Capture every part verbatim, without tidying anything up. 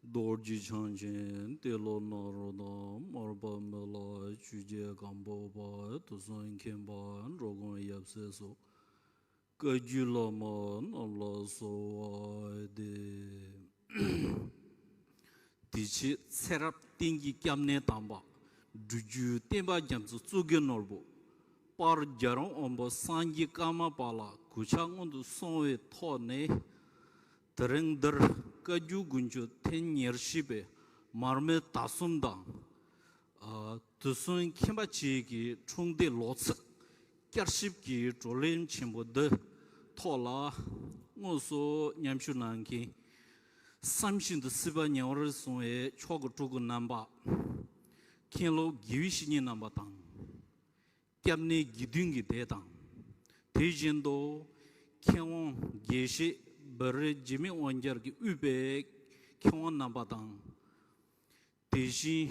རྡོ་རྗེ་འཆང་ཆེན་ཏེ་ལོ་ནཱ་རོ་དང་། མར་པ་མི་ལ་ཆོས་རྒྱལ་སྒམ་པོ་པ། དུས་གསུམ་མཁྱེན་པ་འགྲོ་མགོན་ཡབ་སྲས་སོགས། བཀའ་བརྒྱུད་བླ་མ་རྣམས་ལ་གསོལ་བ་འདེབས། དེ་ཕྱིར་ཚེ་རབས་གཏན་གྱི་སྐྱབས་གནས་དམ་པ། སྒྲུབ་བརྒྱུད་བསྟན་པ་རྒྱ་མཚོའི་གཙུག་གི་ནོར་བུ། དཔལ་རྒྱལ་བ་དབང་པོ་སངས་རྒྱས་ཀརྨ་པ་ལ་གུས་ཕྱག་སྔོན་དུ་སོང་བའི་ཐོག་ནས། དེ་རིང་འདིར་བཀའ་བརྒྱུད་དགུ་མཆོད་ཐེངས་ཉེར་བཞི་པའི་མར་མེ་མདའ་གསུམ་དང་། ཨ། དུས་གསུམ་མཁྱེན་པ་བཅས་ཀྱི་འཁྲུངས་འདས་ལོ་ཚིགས་བསྐྱར་ཞིབ་ཀྱི་བགྲོ་གླེང་ཆེན་པོ་འདི་ཐོག་ལ་དངོས་སུ་མཉམ་ཞུགས་གནང་མཁན། བསམ་བཞིན་དུ་སྲིད་པ་ཉེ་བར་སོང་བའི་མཆོག་གི་སྤྲུལ་སྐུ་རྣམ་པ། མཁན་སློབ་དགེ་བའི་བཤེས་གཉེན་རྣམ་པ་དང་། སྐྱབས་གནས་དགེ་འདུན་གྱི་སྡེ་དང་། དེ་བཞིན་དུ་མཁས་དབང་དགེ་བཤེས་བི་རི་འཇིགས་མེད་དབང་རྒྱལ་གྱིས་དབུས་པའི་མཁས་དབང་རྣམ་པ་དང་། དེ་བཞིན།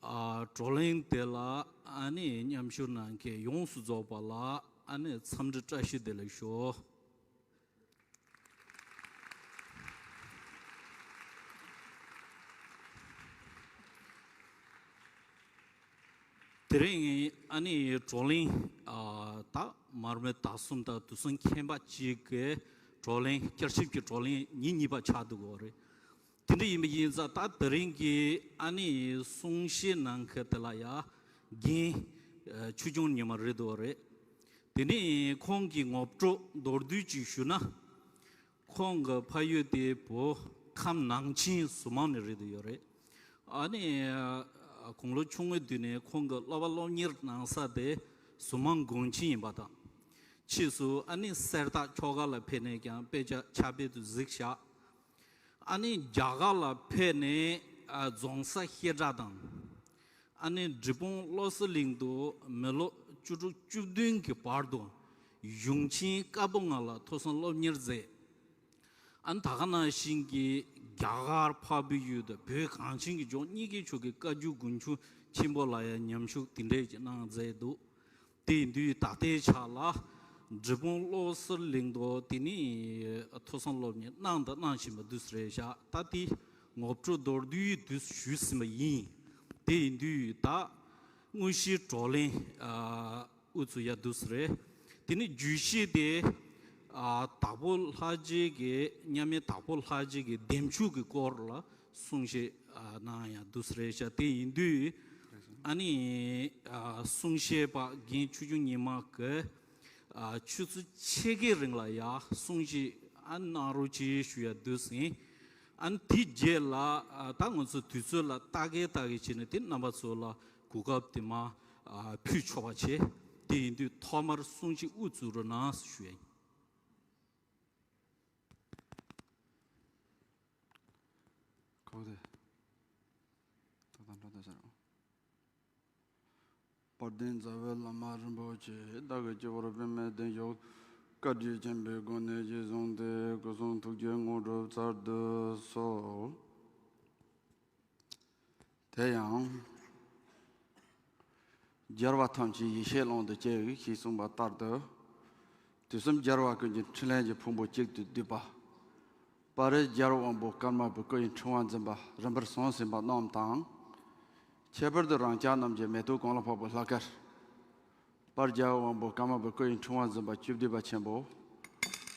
ཨ། བགྲོ་གླེང་དེ་ལ་ཨ་ནི་མཉམ་ཞུགས་གནང་མཁན་ཡོངས་སུ་རྫོགས་པ་ལ་ཨ་ནི་འཚམས་འདྲི་བཀྲ་ཤིས་བདེ་ལེགས་ཞུ། དེ་རིང་ཨ་ནི་བགྲོ་གླེང་། ཨ། ད་མར་མེ་མདའ་གསུམ་དང་དུས་གསུམ་མཁྱེན་པ་བཅས་ཀྱི་བགྲོ་གླེང་། བསྐྱར་ཞིབ་ཀྱི་བགྲོ་གླེང་ཉིན་གཉིས་པ་ཆགས་འདུག་གོ་རེད། དེ་འདྲ་ཡིན་པ་ཡིན་ཙང་ད་དེ་རིང་གི་ཨ་ནི་གསུང་བཤད་གནང་མཁན་དེ་ལ་ཡ་རྒན། ཨ། ཆོས་སྐྱོང་ཉི་མ་རེད་འདུག་རེད། དེ་ནས་ཁོང་གི་ངོ་སྤྲོད་མདོར་བསྡུས་ཅིག་ཞུ་ན། ཁོང་གི་ཕ་ཡུལ་དེ་བོད་ཁམས་ནང་ཆེན་ཟུར་མང་ནས་རེད་འདུག་ཡོད་རེད། ཨ་ནི། ཨ། དགུང་ལོ་ཆུང་ངུའི་དུས་ནས་ཁོང་གི་བསླབ་པ་སློབ་གཉེར་གནང་ས་དེ་ཟུར་མང་དགོན་ཆེན་ཡིན་པ་དང་། ཕྱིས་སུ་ཨ་ནི་གསེར་རྟ་ཁྱོ་ག་ལ་ཕེབས་ནས་ཀྱང་དཔེ་ཆ་ཕྱག་དཔེ་དུ་གཟིགས་བཞག་ཨ་ནི་རྒྱ་གར་ལ་ཕེབས་ནས། ཨ། རྫོང་སར་བཤད་གྲྭ་དང་། ཨ་ནི་འབྲས་སྤུངས་བློ་གསལ་གླིང་དུ་མི་ལོ་བཅུ་དྲུག་བཅུ་བདུན་གྱི་བར་དུ་གཞུང་ཆེན་བཀའ་པོད་ལྔ་ལ་ཐོས་བསམ་སློབ་གཉེར་མཛད། ཨ་ནི་ད་ག་ནང་བཞིན་གྱི་རྒྱ་གར་འཕགས་པའི་ཡུལ་དུ་བོད་གངས་ཅན་གྱི་ལྗོངས་གཉིས་ཀའི་ཕྱོགས་ཀྱི་བཀའ་བརྒྱུད་དགུན་ཆོས་ཆེན་པོ་ལ་ཡང་ཉམས་ཞུགས་དེ་འདྲས་ཀྱི་གནང་མཛད་འདུག་དེ་ཡིན་དུས་ད་ལྟའི་ཆ་ལ་འབྲས་སྤུངས་བློ་གསལ་གླིང་དུ་དེ་ནས་ཐོས་བསམ་སློབ་གཉེར་གནང་དང་གནང་བཞིན་པ་འདུག་ཟེར་བཞག་ད་དེ་ངོ་སྤྲོད་མདོར་བསྡུས་དུ་ཞུས་ཟིན་པ་ཡིན། དེ་ཡིན་དུས་ད་དངོས་གཞིའི་བགྲོ་གླེང་། ཨ། དབུ་ཚུགས་ཡ་འདུག་ཟེར། དེ་ནས་བརྗོད་གཞི་དེ། ཨ། དྭགས་པོ་ལྷ་རྗེ་གི་མཉམ་མེད་དྭགས་པོ་ལྷ་རྗེ་གི་བདེ་མཆོག་གི་སྐོར་ལ་གསུང་བཤད། ཨ། གནང་ཡ་འདུག་ཟེར་བཞག་དེ་ཡིན་དུས། ཨ་ནི། ཨ། གསུང་བཤད་པ་རྒན་ཆོས་སྐྱོང་ཉི་མ་གིས། ཨ། ཆུ་ཚོད་ཕྱེད་ཀའི་རིང་ལ་ཡ་གསུང་བཤད། ཨ། གནང་རོགས་གྱིས་ཞུ་ཡ་འདུག་ཟིན། ཨ་ནི་དེའི་རྗེས་ལ། ཨ། ད་ང་ཚོ་དུས་ཚོད་ལ་ལྟ་གེ་ལྟ་གེ་བྱས་ནས་དེ་རྣམ་པ་ཚོ་ལ་གོ་སྐབས་དེ་མར། ཨ། ཕུལ་ཆོག་པ་བྱས། དེ་ཡིན་དུས་ཐོག་མར་གསུང་བཤད་དབུ་བཙུགས་རོགས་གནང་ཞུ་ཡ་ཡིན། ཁོག་དེ། ཏག་ཏག་འགྲོ་ད་ཟེར། དཔལ་ལྡན་རྩ་བའི་བླ་མ་རིན་པོ་ཆེ། བདག་གི་སྤྱི་བོར་པདྨའི་གདན་བཞུགས། བཀའ་དྲིན་ཆེན་པོའི་སྒོ་ནས་རྗེས་བཟུང་སྟེ་སྐུ་གསུང་ཐུགས་ཀྱི་དངོས་གྲུབ་ཚར་དུ་གསོལ། དེ་ཡང་། རྒྱལ་བ་ཐམས་ཅད་ཡེ་ཤེས་ཀློང་དུ་སྐྱེ་ཞེས་གསུངས་པ་ལྟར་དུ། དུས་གསུམ་རྒྱལ་བ་ཀུན་གྱི་འཕྲིན་ལས་ཀྱི་ཕུང་པོ་གཅིག་ཏུ་བསྡུས་པ། དཔལ་རི་རྒྱལ་བ་དབང་པོ་ཀརྨ་པའི་སྐུ་ཡི་འཕྲེང་བ་འཛིན་པ་རིམ་པར་བྱོན་ཟིན་པ་རྣམས་དང་། ཁྱད་པར་དུ་རང་ཅག་རྣམས་ཀྱི་མེ་ཏོག་གང་ལ་ཕོག་པའི་ལྷ་སྐལ། དཔལ་རྒྱལ་བ་དབང་པོ་ཀརྨ་པའི་སྐུ་ཡི་འཕྲེང་བ་འཛིན་པ་བཅུ་བསྡུས་པ་ཆེན་པོ།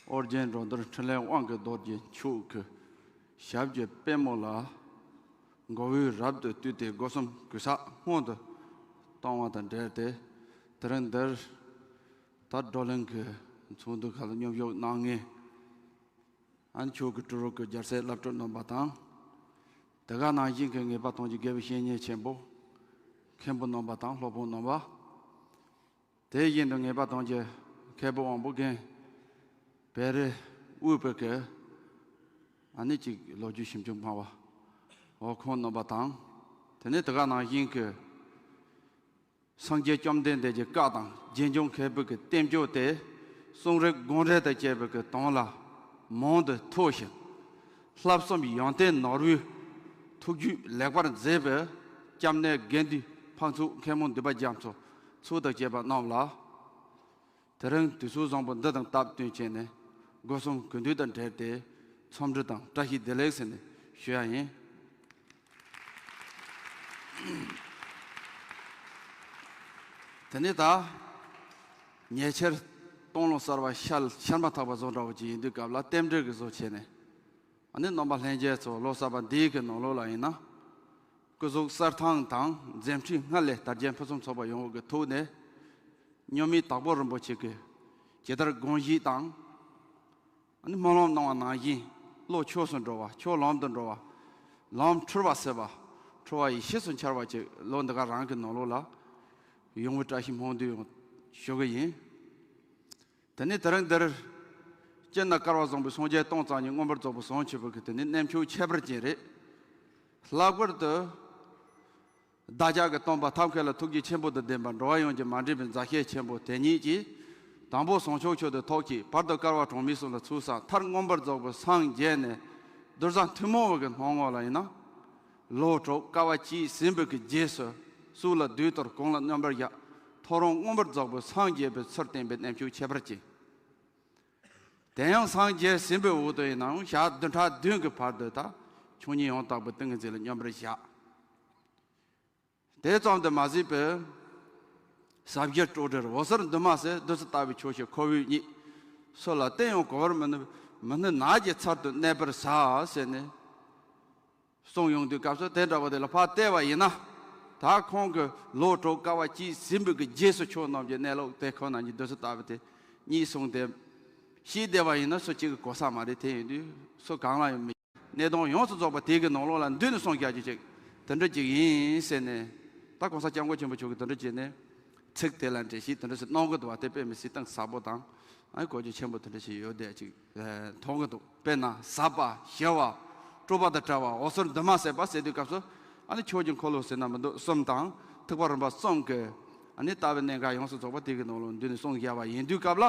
ཨོ་རྒྱན་འགྲོ་འདུལ་འཕྲིན་ལས་དབང་གི་རྡོ་རྗེ་མཆོག་གི་ཞབས་ཀྱི་པད་མོ་ལ་མགོ་བོས་རབ་ཏུ་བཏུད་དེ་སྒོ་གསུམ་གུས་ཕྱག་སྔོན་དུ་བཏང་བ་དང་འབྲེལ་ཏེ། དེ་རིང་འདིར་ད་བགྲོ་གླེང་གི་ཚོགས་འདུ་ཁག་ལ་མཉམ་ཞུགས་གནང་མཁན། ཨ་ནི་ཆོས་ཀྱི་སྤྲུལ་རོགས་ཀྱི་རྒྱལ་སྲས་བླ་སྤྲུལ་རྣམ་པ་དང་། དེ་ག་ནང་བཞིན་གྱི་ངེས་པ་དོན་གྱི་དགེ་བའི་བཤེས་གཉེན་ཆེན་པོ། མཁན་པོ་རྣམ་པ་དང་སློབ་དཔོན་རྣམ་པ། དེ་བཞིན་དུ་ངེས་པ་དོན་གྱི་མཁན་པོ་དབང་པོ་རྒན། བེ་རི་དབུས་པའི་གི། ཨ་ནི་ཅིག་ལོ་རྒྱུས་ཞིབ་འཇུག་སྨྲ་བ། འོ་ཁོང་རྣམ་པ་དང་། དེ་ནས་དེ་ག་ནང་བཞིན་གྱི། སངས་རྒྱས་བཅོམ་ལྡན་འདས་ཀྱི་བཀའ་དང་རྗེས་འཇུག་མཁན་པོ་གི་བསྟན་བཅོས་དེ་གསུང་རབ་དགོངས་འགྲེལ་དང་བཅས་པའི་གི་དོན་ལ་མང་དུ་མཐོ་ཞིང་། བསླབ་གསུམ་ཡོན་ཏན་ནོར་བུའི་ཐུགས་རྒྱུད་ལེགས་པར་མཛེས་པའི་སྐྱབས་གནས་དགེ་འདུན་འཕགས་ཚོགས་མཁན་མོ་འདུས་པ་རྒྱ་མཚོ་མཆོག་དང་བཅས་པ་རྣམས་ལ། དེ་རིང་དུས་ཚོད་བཟང་པོ་འདི་དང་སྟབས་བསྟུན་བྱས་ནས་སྒོ་གསུམ་གུས་འདུད་དང་འབྲེལ་ཏེ་འཚམས་འདྲི་དང་བཀྲ་ཤིས་བདེ་ལེགས་ཟེར་ནས་ ཞུ་ཡ་ཡིན། དེ་ནས་ད་ཉེ་ཆར་སྟོང་ལོ་གསར་པ་ཤར་ཤར་མ་ཐག་པ་བཟོ་འདྲ་བོ་ཅིག་ཡིན་དུས་སྐབས་ལ་རྟེན་འབྲེལ་གྱི་བཟོ་བྱས་ནས། ཨ་ནི་རྣམ་པ་ལྷན་རྒྱས་ཚོ་ལོ་གསར་པ་འདིའི་གི་ནང་ལོགས་ལ་ཡིན་ན། སྐུ་གཟུགས་གསལ་ཐང་དང་འཛེམ་འཁྲུག་སྔར་ལས་དར་རྒྱས་ཕུན་སུམ་ཚོགས་པ་ཡོང་བ་གི་ཐོག་ནས། མཉམ་མེད་དྭགས་པོ་རིན་པོ་ཆེ་གི་ཇི་ལྟར་དགོངས་གཞི་དང་། ཨ་ནི་སྨོན་ལམ་གནང་བ་ནང་བཞིན་བློ་ཆོས་སུ་འགྲོ་བ། ཆོས་ལམ་དུ་འགྲོ་བ། ལམ་འཁྲུལ་བ་སེལ་བ། འཁྲུལ་བ་ཡེ་ཤེས་སུ་འཆར་བ་བཅས་ལོ་འདི་ག་རང་གི་ནང་ལོགས་ལ་ཡོང་བའི་བཀྲ་ཤིས་སྨོན་འདུན་ཡང་ཞུ་གི་ཡིན། དེ་ནས་དེ་རིང་འདིར་སྤྱིར་ན་སྐལ་བ་བཟང་པོའི་སངས་རྒྱས་སྟོང་རྩ་གཉིས་མངོན་པར་རྫོགས་པའི་ཟུང་ཆེ་བོ་གི་དེ་ནི་རྣམ་དཔྱོད་ཁྱད་པར་ཅན་རེད། ལྷག་པར་དུ། བདག་ཅག་གི་སྟོན་པ་ཐབས་མཁས་ལ་ཐུགས་རྗེ་ཆེན་པོ་དང་ལྡན་པ་འགྲོ་བ་ཡོངས་ཀྱི་མ་འདྲེས་པའི་མཛའ་བཤེས་ཆེན་པོ་དེ་ཉིད་ཀྱིས། དང་པོ་ཟུང་འཇུག་མཆོག་ཏུ་ཐོགས་ཀྱིས། བར་དུ་བསྐལ་པ་གྲངས་མེད་གསུམ་ལ་ཚུལ་བསམ་མཐར་མངོན་པར་རྫོགས་པའི་སངས་རྒྱས་ནས། གདུལ་བྱ་ཐུན་མོང་བ་གི་སྣང་ངོ་ལ་ཡིན་ན། ལོ་དྲུག་དཀའ་བ་སྤྱད་ཟིན་པའི་གི་རྗེས་སུ། སྲོད་ལ་བདུད་ལྟར་གང་ལ་སྙོམས་པར་བཞག་ཐོ་རངས་མངོན་པར་རྫོགས་པའི་སངས་རྒྱས་པའི་ཚུལ་བསྟན་པའི་རྣམ་དཔྱོད་ཁྱད་པར་ཅན། དེ་ཡང་སངས་རྒྱས་ཟིན་པའི་འོག་ཏུ་ཡིན་ནའང་ཞག་བདུན་ཕྲག་བདུན་གྱི་བར་དུ་ད་ཆོས་ཉིད་ཡང་དག་པའི་ཏིང་ངེ་འཛིན་ལ་སྙོམས་པར་བཞག་དེ་ཙམ་དུ་མ་ཟད་པའི། ཟབ་རྒྱས་སྤྲོས་བྲལ་འོད་གསལ་འདུས་མ་བྱས། བདུད་རྩི་ལྟ་བུའི་ཆོས་ཤིག་ཁོ་བོས་རྙེད། སུ་ལ་བསྟན་ཡང་གོ་བར་མི་ནུས། མི་ནུས་ནགས་ཀྱི་ཚལ་དུ་གནས་པར་བྱ་ཟེར་ནས་གསུངས་ཡོང་དུས་སྐབས་སུ། དེ་འདྲ་བ་དེ་ལ་ཕར་བལྟས་པ་ཡིན་ན། ད་ཁོང་གི་ལོ་དྲུག་དཀའ་བ་སྤྱད་ཟིན་པའི་གི་རྗེས་སུ་ཆོས་རྣམས་ཀྱི་གནས་ལུགས་དེ་ཁོ་ན་ཉིད་བདུད་རྩི་ལྟ་བུ་དེ་རྙེད་སོང་སྟེ། ཤེས་བསྡད་པ་ཡིན་ན་སུ་གཅིག་གིས་གོ་ས་མ་རེད། དེ་ཡིན་དུས་སུ་གང་ལ་ཡང་མི། གནས་སྟངས་ཡོངས་སུ་རྫོགས་པ་དེ་གི་ནང་ལོགས་ལ་མདུན་ནས་གསུངས་བཞག་རྒྱུ་ཅིག་དེ་འདྲ་ཅིག་ཡིན་ཟེར་ནས། ད་གོང་ས་སྐྱབས་མགོན་ཆེན་པོ་མཆོག་གིས་དེ་འདྲ་བྱས་ནས་ཚིག་དེ་ལ་འགྲེལ་བཤད་དེ་འདྲ་ཞིག་གནང་གི་འདུག་བ། དེ་དཔེ་མི་སྲིད་གཏིང་ཟབ་པོ་དང་། ཨ་ནི་གོ་རྒྱུ་ཆེན་པོ་དེ་འདྲ་ཞིག་ཡོད་བསྡད་ཅིག་མཐོང་གི་འདུག་དཔེར་ན་ཟབ་པ་ཞི་བ་སྤྲོས་པ་དང་བྲལ་བ་འོད་གསལ་འདུས་མ་བྱས་པ་ཟེར་དུས་སྐབས་སུ། ཨ་ནི་ཆོས་ཀྱི་འཁོར་ལོ་ཟེར་ན་མི་འདུག་གསུམ་དང་། ཐེག་པ་རིམ་པ་གསུམ་གྱི་ཨ་ནི་ལྟ་བའི་གནད་འགག་ཡོངས་སུ་རྫོགས་པ་དེ་གི་ནང་ལོགས་མདུན་ནས་གསུངས་བཞག་པ་ཡིན་དུས་སྐབས་ལ།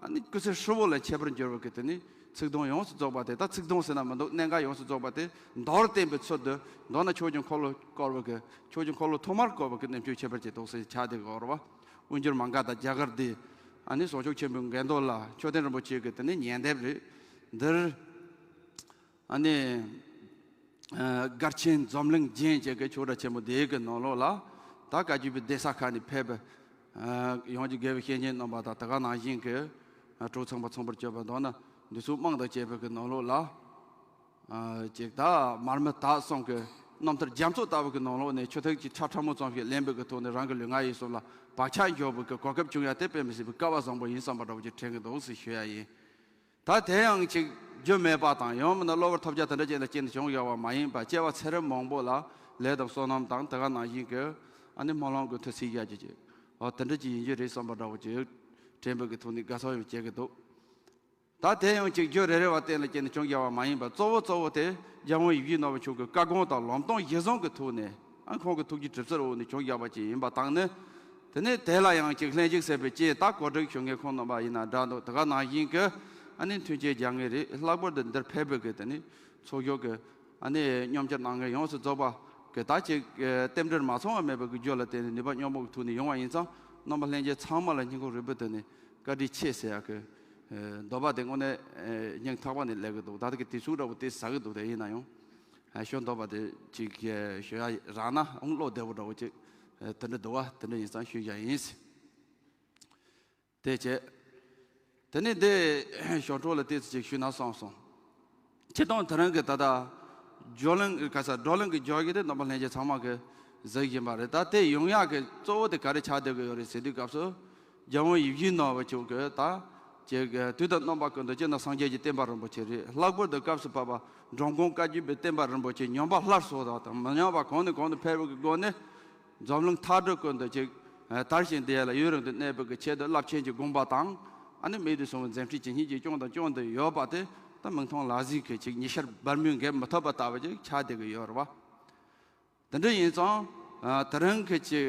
ཨ་ནི་སྐུ་ཚེ་ཧྲིལ་བོ་ལ་ཁྱད་པར་འགྱུར་བ་གི་དེ་ནི་ཚིག་དོན་ཡོངས་སུ་རྫོགས་པ་དེ། ད་ཚིག་དོན་ཟེར་ན་མི་འདུག་གནད་འགག་ཡོངས་སུ་རྫོགས་པ་དེ་མདོར་བསྟན་པའི་ཚུལ་དུ། མདོར་ན་ཆོས་ཀྱི་འཁོར་ལོ་བསྐོར་བ་གི། ཆོས་ཀྱི་འཁོར་ལོ་ཐོག་མར་བསྐོར་བ་གི་རྣམ་དཔྱོད་ཁྱད་པར་ཅན་འདུག་ཟེར་ཆགས་བསྡད་ཀྱི་ཡོད་རེད་བ། དབུ་འགྱུར་མ་འགགས་དང་རྒྱ་གར་སྡེ། ཨ་ནི་ཟུང་འཇུག་ཆེན་པོའི་མགོན་རྟོགས་ལ་མཆོད་རྟེན་རིན་པོ་ཆེ་གི་དེ་ནི་ཉེ་འདབས་རེད། འདིར་ཨ་ནི། ཨ་མགར་ཆེན་འཛམ་གླིང་རྒྱན་བཅས་ཀྱི་ཆོས་གྲྭ་ཆེན་པོ་འདིའི་གི་ནང་ལོགས་ལ། ད་བཀའ་བརྒྱུད་པའི་གདན་ས་ཁག་ནས་ཕེབས་པའི་ཨ་ཡང་ཅིག་དགེ་བའི་བཤེས་གཉེན་རྣམ་པ་དང་། དེ་ག་ནང་བཞིན་གྱི་ཨ་གྲོགས་ཚངས་པ་ཚངས་པར་སྤྱོད་པ། མདོར་ན་འདི་ཚོ་དམངས་དང་བཅས་པའི་གི་ནང་ལོགས་ལ། ཨ་ཅིག་ད་མར་མི་དྭགས་གསུམ་གྱི་རྣམ་ཐར་རྒྱ་མཚོ་ལྟ་བུ་གི་ནང་ལོགས་ནས་ཆུ་ཐིགས་ཀྱི་ཁྲ་ཁྲ་མོ་ཙམ་ཞིག་ལེན་པའི་གི་ཐོག་ནས་རང་གི་ལུས་ངག་ཡིད་གསུམ་ལ་བག་ཆགས་འཇོག་པའི་གི་གོ་སྐབས་བྱུང་ཡ་དེ་དཔེ་མི་སྲིད་པའི་སྐལ་བ་བཟང་པོ་ཡིན་བསམ་པ་འདྲ་བོ་ཅིག་དྲན་གྱི་འདུག་ཟེར་ཞུ་ཡ་ཡིན། ད་དེ་ཡང་ཅིག་རྒྱུ་མེད་པ་དང་། ཡང་མིན་ན་གློ་བུར་ཐོལ་རྒྱག་དེ་འདྲ་ཅན་ལ་རྐྱེན་བྱུང་ཡོད་པ་མ་ཡིན་པར། སྐྱེ་བ་ཚེ་རབས་མང་པོ་ལ་ལས་དང་བསོད་ནམས་དང་། དེ་ག་ནང་བཞིན་གྱི་ཨ་ནི་སྨོན་ལམ་གྱི་མཐུ་སེལ་ཡ་ཅིག་ཅིག་འོ་དེ་འདྲ་ཅིག་ཡིན་རྒྱུ་རེད་བསམ་པ་འདྲ་བོ་ཅིག་དྲན་པའི་གི་ཐོག་ནས་དགའ་ཚོར་ཡང་སྐྱེ་གི་འདུག་ད་དེ་ཡང་ཅིག་རྒྱུ་རེ་རེ་བ་བརྟེན་ལ་རྐྱེན་བྱུང་ཡོད་པ་མ་ཡིན་པར། གཙོ་བོ་གཙོ་བོ་དེ་རྒྱལ་དབང་ཡིད་བཞིན་ནོར་བུ་མཆོག་གི་བཀའ་དགོངས་དང་ལམ་སྟོན་གཞིར་བཟུང་གི་ཐོག་ནས། ཨ་ཁོང་གི་ཐུགས་ཀྱི་གྲིབ་བསིལ་འོག་ནས་བྱུང་ཡོད་པ་ཅིག་ཡིན་པ་དང་ནི། དེ་ནས་དེ་ལ་ཡང་ཅིག་ལྷན་ཅིག་བྱེད་པའི་རྐྱེན། ད་གོ་སྒྲིག་ཞུ་མཁན་ཁོང་རྣམ་པ་ཡིན་ན་འདྲ་འདུག་དེ་ག་ནང་བཞིན་གྱི་ཨ་ནི་མཐུན་རྐྱེན་སྦྱར་མཁན་རེད། ལྷག་པར་དུ་འདིར་ཕེབས་པའི་གི་དེ་ནི་ཚོགས་ཞུགས་ཀྱི་ཨ་ནི་མཉམ་ཁྱབ་གནང་མཁན་ཡོངས་སུ་རྫོགས་པ་གི་ད་ཅིག་རྟེན་འབྲེལ་མ་ཚང་བ་མེད་པའི་གི་རྒྱུ་ལ་བརྟེན་ནས་ནུས་པ་སྙོམས་པོ་གི་ཐོག་ནས་ཡོང་བ་ཡིན་ཙང་། རྣམ་པ་ལྷན་རྒྱས་ཚང་མ་ལ་སྙིང་ཁོང་རུས་པའི་དོན་ནས་བཀའ་དྲིན་ཆེ་ཟེར་ཡ་གི་འདོད་པ་དེ་དངོས་གནས་སྙིང་ཐག་པ་ནས་སླེབས་ཀྱི་འདུག་ད་ལྟ་གི་དུས་ཚོད་འདྲ་བོ་དེ་ཟ་གི་འདུག་དེ་ཡིན་ན་ཡང་། ཨ་ཞོ་འདོད་པ་དེ་ཅིག་ཞུ་ཡ་རག་ན་ཨང་བློ་བདེ་བོ་འདྲ་བོ་ཅིག་དེ་འདྲ་འདུག་བ། དེ་འདྲ་ཡིན་ཙང་ཞུ་ཡ་ཡིན། དེ་བྱས། དེ་ནས་འདི་ཞོ་འཕྲོ་ལ་ཏོག་ཙམ་ཅིག་ཞུས་ན་བསམ་སོང་། སྤྱིར་བཏང་དེ་རིང་གི་ད་ལྟ་བགྲོ་གླེང་གི་ག་ས་བགྲོ་གླེང་གི་བརྗོད་གཞི་དེ་རྣམ་པ་ལྷན་རྒྱས་ཚང་མ་གི་གཟིགས་བཞིན་པ་རེད། ད་དེ་ཡོང་ཡག་གི་གཙོ་བོ་དེ་ག་རེ་ཆགས་བསྡད་ཀྱི་ཡོད་རེད་ཟེར་དུས་སྐབས་སུ། རྒྱལ་དབང་ཡིད་བཞིན་ནོར་བུ་མཆོག་གི་ད་ཅིག་དུས་དང་རྣམ་པ་ཀུན་ཏུ་སྤྱིར་ན་སངས་རྒྱས་ཀྱི་བསྟན་པ་རིན་པོ་ཆེ་རེད། ལྷག་པར་དུ་སྐབས་སུ་བབ་པ་འབྲོམ་སྐོན་བཀའ་བརྒྱུད་པའི་བསྟན་པ་རིན་པོ་ཆེ་ཉམས་པ་སླར་གསོ་དང་། མི་ཉམས་པ་གོང་ནས་གོང་དུ་འཕེལ་བའི་སྒོ་ནས། འཛམ་གླིང་མཐའ་གྲུ་ཀུན་ཏུ་ཅིག་དར་ཞིང་རྒྱས་ལ་ཡུན་རིང་དུ་གནས་པའི་གི་ཆེད་དུ་རླབས་ཆེན་གྱི་དགོངས་པ་དང་། ཨ་ནི་མིག་ཏུ་སོང་བའི་འཛིན་ཁྲིད་ཇི་སྙེད་ཅིག་བསྐྱངས་དང་སྐྱོང་དུ་ཡོད་པ་དེ། ད་མིག་མཐོང་ལག་ཟིན་གྱི་ཅིག་ཉི་ཤར་སྦར་མོས་འགེབས་མི་ཐུབ་པ་ལྟ་བུ་ཅིག་ཆགས་བསྡད་ཀྱི་ཡོད་རེད་བ། དེ་འདྲ་ཡིན་ཙང་། ཨ་དེ་རིང་གི་ཅིག་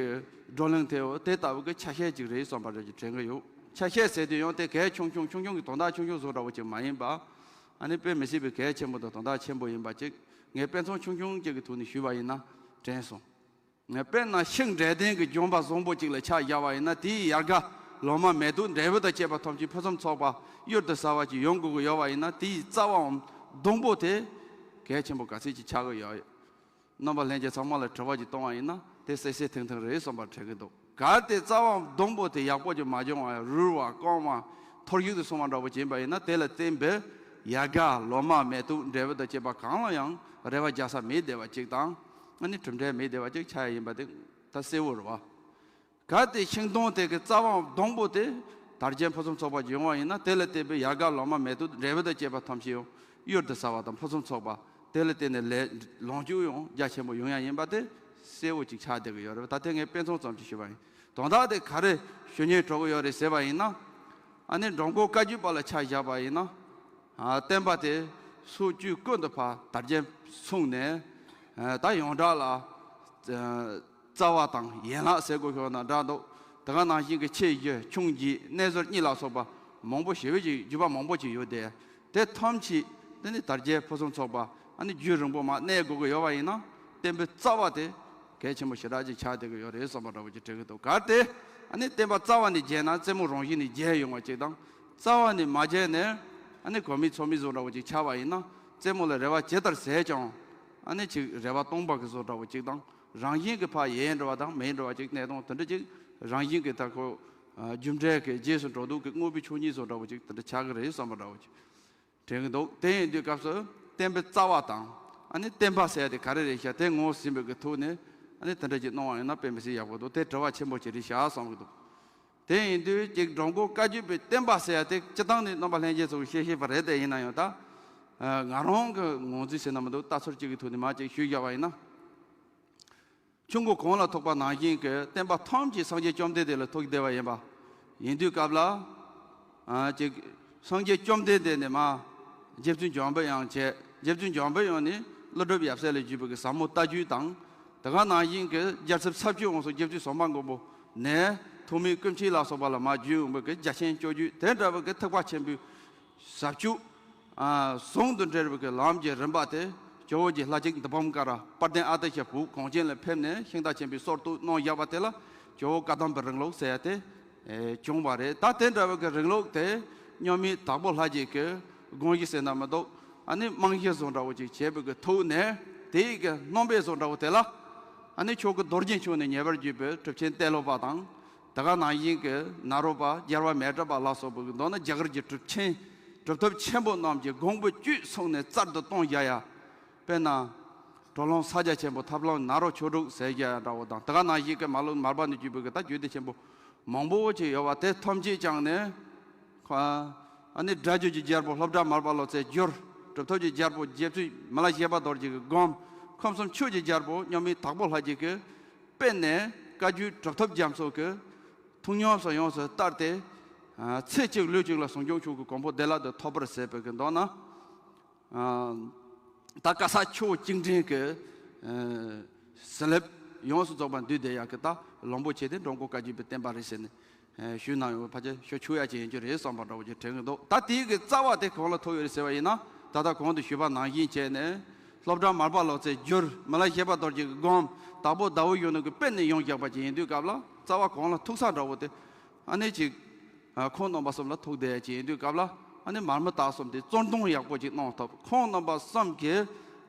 བགྲོ་གླེང་དེ་འོ་དེ་ལྟ་བུ་གི་ཆ་ཤས་ཅིག་རེད་བསམ་པ་རེད་ཅིག་དྲན་གྱི་ཡོད། ཆ་ཤས་ཟེར་དུས་ཡང་དེ་གལ་ཆུང་ཆུང་ཆུང་ཆུང་གི་དོན་དག་ཆུང་ཆུང་བཟོ་འདྲ་བོ་ཅིག་མ་ཡིན་པ། ཨ་ནི་དཔེ་མི་སྲིད་པའི་གལ་ཆེན་པོ་དང་དོན་དག་ཆེན་པོ་ཡིན་པ་ཅིག་ངས་དཔེ་མཚོན་ཆུང་ཆུང་ཅིག་གི་ཐོག་ནས་ཞུས་པ་ཡིན་ན་དྲན་སོང་། དཔེར་ན་ཤིང་འབྲས་ལྡན་གྱི་ལྗོན་པ་བཟང་པོ་ཅིག་ལ་ཆ་བཞག་པ་ཡིན་ན། དེའི་ཡལ་ག་ལོ་མ་མེ་ཏོག་འབྲས་བུ་དང་བཅས་པ་ཐམས་ཅད་ཕུན་སུམ་ཚོགས་པ་གཡུར་དུ་ཟ་བ་ཅིག་ཡོང་དགོས་ཀྱི་ཡོད་པ་ཡིན་ན། དེའི་རྩ་བའམ་སྡོང་པོ་དེ་ གལ་ཆེན་པོ་ག་ཚད་ཅིག་ཆགས་ཀྱི་ཡོད། རྣམ་པ་ལྷན་རྒྱས་ཚང་མ་ལ་དྲི་བ་ཅིག་གཏོང་བ་ཡིན་ན་དེ་གསལ་གསལ་ཐིང་ཐིང་རེད་བསམ་པ་དྲན་གྱི་འདུག་གལ་ཏེ་རྩ་བ་སྡོང་པོ་དེ་ཡག་པོ་ཅིག་མ་བྱུང་བ་ཡང་རུལ་བ་སྐམ་བ་འཐོར་ཞིག་ཏུ་སོང་བ་འདྲ་པོ་ཅིག་ཡིན་པ་ཡིན་ན། དེ་ལ་བརྟེན་པའི་ཡལ་ག་ལོ་མ་མེ་ཏོག་འབྲས་བུ་དང་བཅས་པ་གང་ལ་ཡང་རེ་བ་རྒྱག་ས་མེད་བསྡད་པ་ཅིག་དང་། ཨ་ནི་གྲུབ་འབྲས་མེད་བསྡད་པ་ཅིག་ཆགས་ཡ་ཡིན་པ་དེ་ད་གསལ་བོ་རེད་བ། གལ་ཏེ་ཤིང་སྡོང་དེ་གི་རྩ་བ་སྡོང་པོ་དེ་དར་རྒྱས་ཕུན་སུམ་ཚོགས་པ་ཡོང་བ་ཡིན་ན། དེ་ལ་བརྟེན་པའི་ཡལ་ག་ལོ་མ་མེ་ཏོག་འབྲས་བུ་དང་བཅས་པ་ཐམས་ཅད་ཡང་གཡུར་དུ་ཟ་བ་དང་ཕུན་སུམ་ཚོགས་པ། དེ་ལ་བརྟེན་ནས་ལས་ལོངས་སྤྱོད་ཡང་རྒྱ་ཆེན་པོ་ཡོང་ཡ་ཡིན་པ་དེ་གསལ་བོ་ཅིག་ཆགས་བསྡད་ཀྱི་ཡོད་རེད། ད་ལྟ་ངས་དཔེ་མཚོན་ཙམ་ཅིག་ཞུས་པ་ཡིན། དོན་དག་དེ་ག་རེ་ཞུ་སྙིང་བྲོ་གི་ཡོད་རེད་ཟེར་བ་ཡིན་ན། ཨ་ནི་འགྲོ་མགོན་བཀའ་བརྒྱུད་པ་ལ་ཆ་བཞག་པ་ཡིན་ན། ཨ། བསྟན་པ་དེ་སོ་བཅུ་ཀུན་ཏུ་ཕར་དར་རྒྱས་སོང་ནས། ཨ། ད་ཡོངས་གྲགས་ལ། ཨ། རྩ་བ་དང་ཡན་ལག་ཟེར་དགོས་ཤོག་ན་འདྲ་འདུག་དེ་ག་ནང་བཞིན་གྱི་ཆེ་བཞི་ཆུང་བརྒྱད་གནས་ཟུར་གཉིས་ལ་སོགས་པ་མང་པོ་ཞེ་པོ་ཅིག་བརྒྱུད་པ་མང་པོ་ཅིག་ཡོད་དེ། དེ་ཐམས་ཅད་དེ་ནི་དར་རྒྱས་ཕུན་སུམ་ཚོགས་པ། ཨ་ནི་རྒྱུན་རིང་པོ་མར་གནས་དགོས་ཀྱི་ཡོད་པ་ཡིན་ན། བསྟན་པའི་རྩ་བ་དེ་གལ་ཆེན་པོ་ཞེ་དྲག་ཅིག་ཆགས་བསྡད་ཀྱི་ཡོད་རེད་བསམ་པ་འདྲ་པོ་ཅིག་དྲན་གྱི་འདུག་གལ་ཏེ་ཨ་ནི་བསྟན་པ་རྩ་བ་ནས་རྒྱས་ན་རྩེ་མོ་རང་བཞིན་ནས་རྒྱས་ཡོང་བ་ཅིག་དང་། རྩ་བ་ནས་མ་རྒྱས་ནས་ཨ་ནི་གོ་མེད་ཚོར་མེད་བཟོ་འདྲ་པོ་ཅིག་ཆགས་པ་ཡིན་ན། རྩེ་མོ་ལ་རེ་བ་ཇི་ལྟར་ཟད་ཀྱང་། ཨ་ནི་ཅིག་རེ་བ་སྟོང་པ་གི་བཟོ་འདྲ་པོ་ཅིག་དང་། རང་བཞིན་གྱི་ཕར་ཡལ་འགྲོ་བ་དང་མེད་འགྲོ་བ་ཅིག་གནས་སྟངས་དེ་འདྲ་ཅིག་རང་བཞིན་གྱི་ད་ཁོ། ཨ། རྒྱུ་འབྲས་ཀྱི་རྗེས་སུ་འགྲོ་ལུགས་ཀྱི་དངོས་པོའི་ཆོས་ཉིད་བཟོ་འདྲ་པོ་ཅིག་དེ་འདྲ་ཆགས་ཀྱི་རེད་བསམ་པ་འདྲ་པོ་ཅིག་དྲན་གྱི་འདུག་དེ་ཡིན་དུས་སྐབས་སུ་བསྟན་པའི་རྩ་བ་དང་། ཨ་ནི་བསྟན་པ་ཟེར་ཡ་དེ་ག་རེ་རེད་ཤག་དེ་ངོས་ཟིན་པའི་གི་ཐོག་ནས། ཨ་ནི་དེ་འདྲ་ཅིག་གནང་བ་ཡིན་ན་དཔེ་མི་སྲིད་ཡག་པོ་འདུག་དེ་དྲི་བ་ཆེན་པོ་ཅིག་རེད་ཤག་བསམ་གྱི་འདུག་དེ་ཡིན་དུས་ཅིག་འགྲོ་མགོན་བཀའ་བརྒྱུད་པའི་བསྟན་པ་ཟེར་ཡ་དེ་སྤྱིར་བཏང་ནས་རྣམ་པ་ལྷན་རྒྱས་ཚོས་ཤེས་ཤེས་པ་རེད། དེ་ཡིན་ན་ཡང་ད། ཨ། ང་རང་གི་ངོས་འཛིན་ཟེར་ན་མི་འདུག་ལྟ་ཚུལ་གཅིག་གི་ཐོག་ནས་མར་ཅིག་ཞུས་བཞག་པ་ཡིན་ན། ཆུ་མགོ་གངས་ལ་ཐུག་པ་ནང་བཞིན་གྱི་བསྟན་པ་ཐམས་ཅད་སངས་རྒྱས་བཅོམ་ལྡན་འདས་ལ་ཐུག་བསྡད་པ་ཡིན་པ། ཡིན་དུས་སྐབས་ལ། ཨ། ཅིག་སངས་རྒྱས་བཅོམ་ལྡན་འདས་ནས་མར་རྗེ་བཙུན་འཇམ་དཔལ་དབྱངས་བྱས། རྗེ་བཙུན་འཇམ་དཔལ་དབྱངས་ནས་ཀླུ་སྒྲུབ་ཡབ་སྲས་ལ་བརྒྱུད་པའི་གི་ཟབ་མོ་ལྟ་བརྒྱུད་དང་། དེ་ག་ནང་བཞིན་གྱི་རྒྱལ་ཚབ་ས་བཅུའི་དབང་སོ་རྗེ་བཙུན་བྱམས་པ་མགོན་པོ་ནས་ཐོགས་མེད་ཀུན་མཁྱེན་ལ་སོགས་པ་ལ་མར་བརྒྱུད་ཡོང་བའི་གི་རྒྱ་ཆེན་སྐྱོར་བརྒྱུད་དེ་འདྲ་བའི་གི་ཐེག་པ་ཆེན་པོའི་ཟབ་ཆོས། ཨ། ཟུང་དུ་འབྲེལ་བའི་གི་ལམ་གྱི་རིམ་པ་དེ་ཇོ་བོ་རྗེ་ལྷ་གཅིག་འདི་བམ་ཀ་ར་དཔལ་ལྡན་ཨ་ཏི་ཤ་བོད་གངས་ཅན་ལ་ཕེབས་ནས་ཤིང་རྟ་ཆེན་པོའི་སྲོལ་གཏོད་གནང་བཞག་པ་དེ་ལ་ཇོ་བོ་བཀའ་གདམས་པའི་རིང་ལུགས་ཟེར་ཡ་དེ། ཨེ། བྱུང་བ་རེད། ད་དེ་འདྲ་བའི་གི་རིང་ལུགས་དེ་མཉམ་མེད་དྭགས་པོ་ལྷ་རྗེ་གི་དགོངས་གཞི་ཟེར་ན་མི་འདུག་ཨ་ནི་རྨང་གཞི་བཟོ་འདྲ་བོ་ཅིག་བྱས་པའི་གི་ཐོག་ནས། དེའི་གི་རྣམ་པའི་བཟོ་འདྲ་བོ་དེ་ལ་ཨ་ནི་ཆོས་སྐུ་རྡོ་རྗེ་འཆང་ནས་ངེས་པར་བརྒྱུད་པའི་གྲུབ་ཆེན་ཏེ་ལོ་པ་དང་། དེ་ག་ནང་བཞིན་གྱི་ནཱ་རོ་པ་རྒྱལ་བ་མཻ་ཏྲི་པ་ལ་སོགས་པའི་གི་མདོར་ན་རྒྱ་གར་གྱི་གྲུབ་ཆེན་གྲུབ་ཐོབ་ཆེན་པོ་རྣམས་ཀྱི་དགོངས་པ་བཅུད་ཚང་ནས་གསར་དུ་གཏོང་བཞག་ཡ། དཔེར་ན། གྲོ་ལོང་ས་རྒྱ་ཆེན་པོ་ཐབས་ལམ་ནཱ་རོ་ཆོས་དྲུག་ཟེར་བཞག་ཡ་འདྲ་བོ་དང་། དེ་ག་ནང་བཞིན་གྱི་མར་ལུགས་མར་པ་ནས་བརྒྱུད་པའི་གི་ད་རྒྱུད་སྡེ་ཆེན་པོ་མང་པོ་ཅིག་ཡོད་པ་དེ་ཐམས་ཅད་ཀྱང་ནི། ཁོ། ཨ་ནི་སྒྲ་བསྒྱུར་གྱི་རྒྱལ་པོ་ལྷོ་བྲག་མར་པ་ལོ་ཙཱའི་འགྱུར། གྲུབ་ཐོབ་ཀྱི་རྒྱལ་པོ་རྗེ་བཙུན་མི་ལ་བཞད་པ་རྡོ་རྗེ་གི་སྒོམ། ཁམས་གསུམ་ཆོས་ཀྱི་རྒྱལ་པོ་མཉམ་མེད་དྭགས་པོ་ལྷ་རྗེ་གི་དཔེ་ནས་བཀའ་བརྒྱུད་གྲུབ་ཐོབ་རྒྱ་མཚོ་གི་ཐུགས་ཉམས་སུ་ཡོངས་སུ་བསྟར་ཏེ། ཨ། ཚེ་གཅིག་ལུས་གཅིག་ལ་ཟུང་འཇུག་མཆོག་གི་གོ་འཕང་བདེ་བླག་ཏུ་ཐོབ་པར་མཛད་པའི་གི་མདོར་ན། ཨ། ད་ག་ས་ཆོས་བཅུ་འདྲེན་གྱི། ཨ། ཟིན་རླབས་ཡོངས་སུ་རྫོགས་པ་འདུས་བསྡད་ཡག་གི་ད་ལོངས་པོ་ཆེ་དེ་འགྲོ་མགོན་བཀའ་བརྒྱུད་པའི་བསྟན་པ་རེད་ཟེར་ནས། ཨ། ཞུས་གནང་ཡོད། ཕལ་ཆེར་ཞུ་ཆོག་ཡག་ཅིག་ཡིན་རྒྱུ་རེད་བསམ་པ་འདྲ་བོ་ཅིག་དྲན་གྱི་འདུག་ད་དེའི་གི་རྩ་བ་དེ་གང་ལ་ཐུག་ཡོད་རེད་ཟེར་བ་ཡིན་ན། ད་ལྟ་གོང་དུ་ཞུས་པ་ནང་བཞིན་བྱས་ནས། ལྷོ་བྲག་མར་པ་ལོ་ཙཱའི་འགྱུར། མི་ལ་བཞད་པ་རྡོ་རྗེ་གི་སྒོམ། དྭགས་པོ་ཟླ་བ་གཞོན་ནུ་གི་དཔེ་ནས་ཡོངས་བཞག་པ་ཅིག་ཡིན་དུས་སྐབས་ལ། རྩ་བ་གང་ལ་ཐུག་ས་འདྲ་བོ་དེ། ཨ་ནི་ཅིག་ཨ། ཁོང་རྣམ་པ་གསུམ་ལ་ཐུག་བསྡད་ཡ་ཅིག་ཡིན་དུས་སྐབས་ལ། ཨ་ནི་མར་མི་དྭགས་གསུམ་དེ་གཙོ་འདོན་ཡག་པོ་ཅིག་གནང་ཐུབ། ཁོང་རྣམ་པ་གསུམ་གྱི་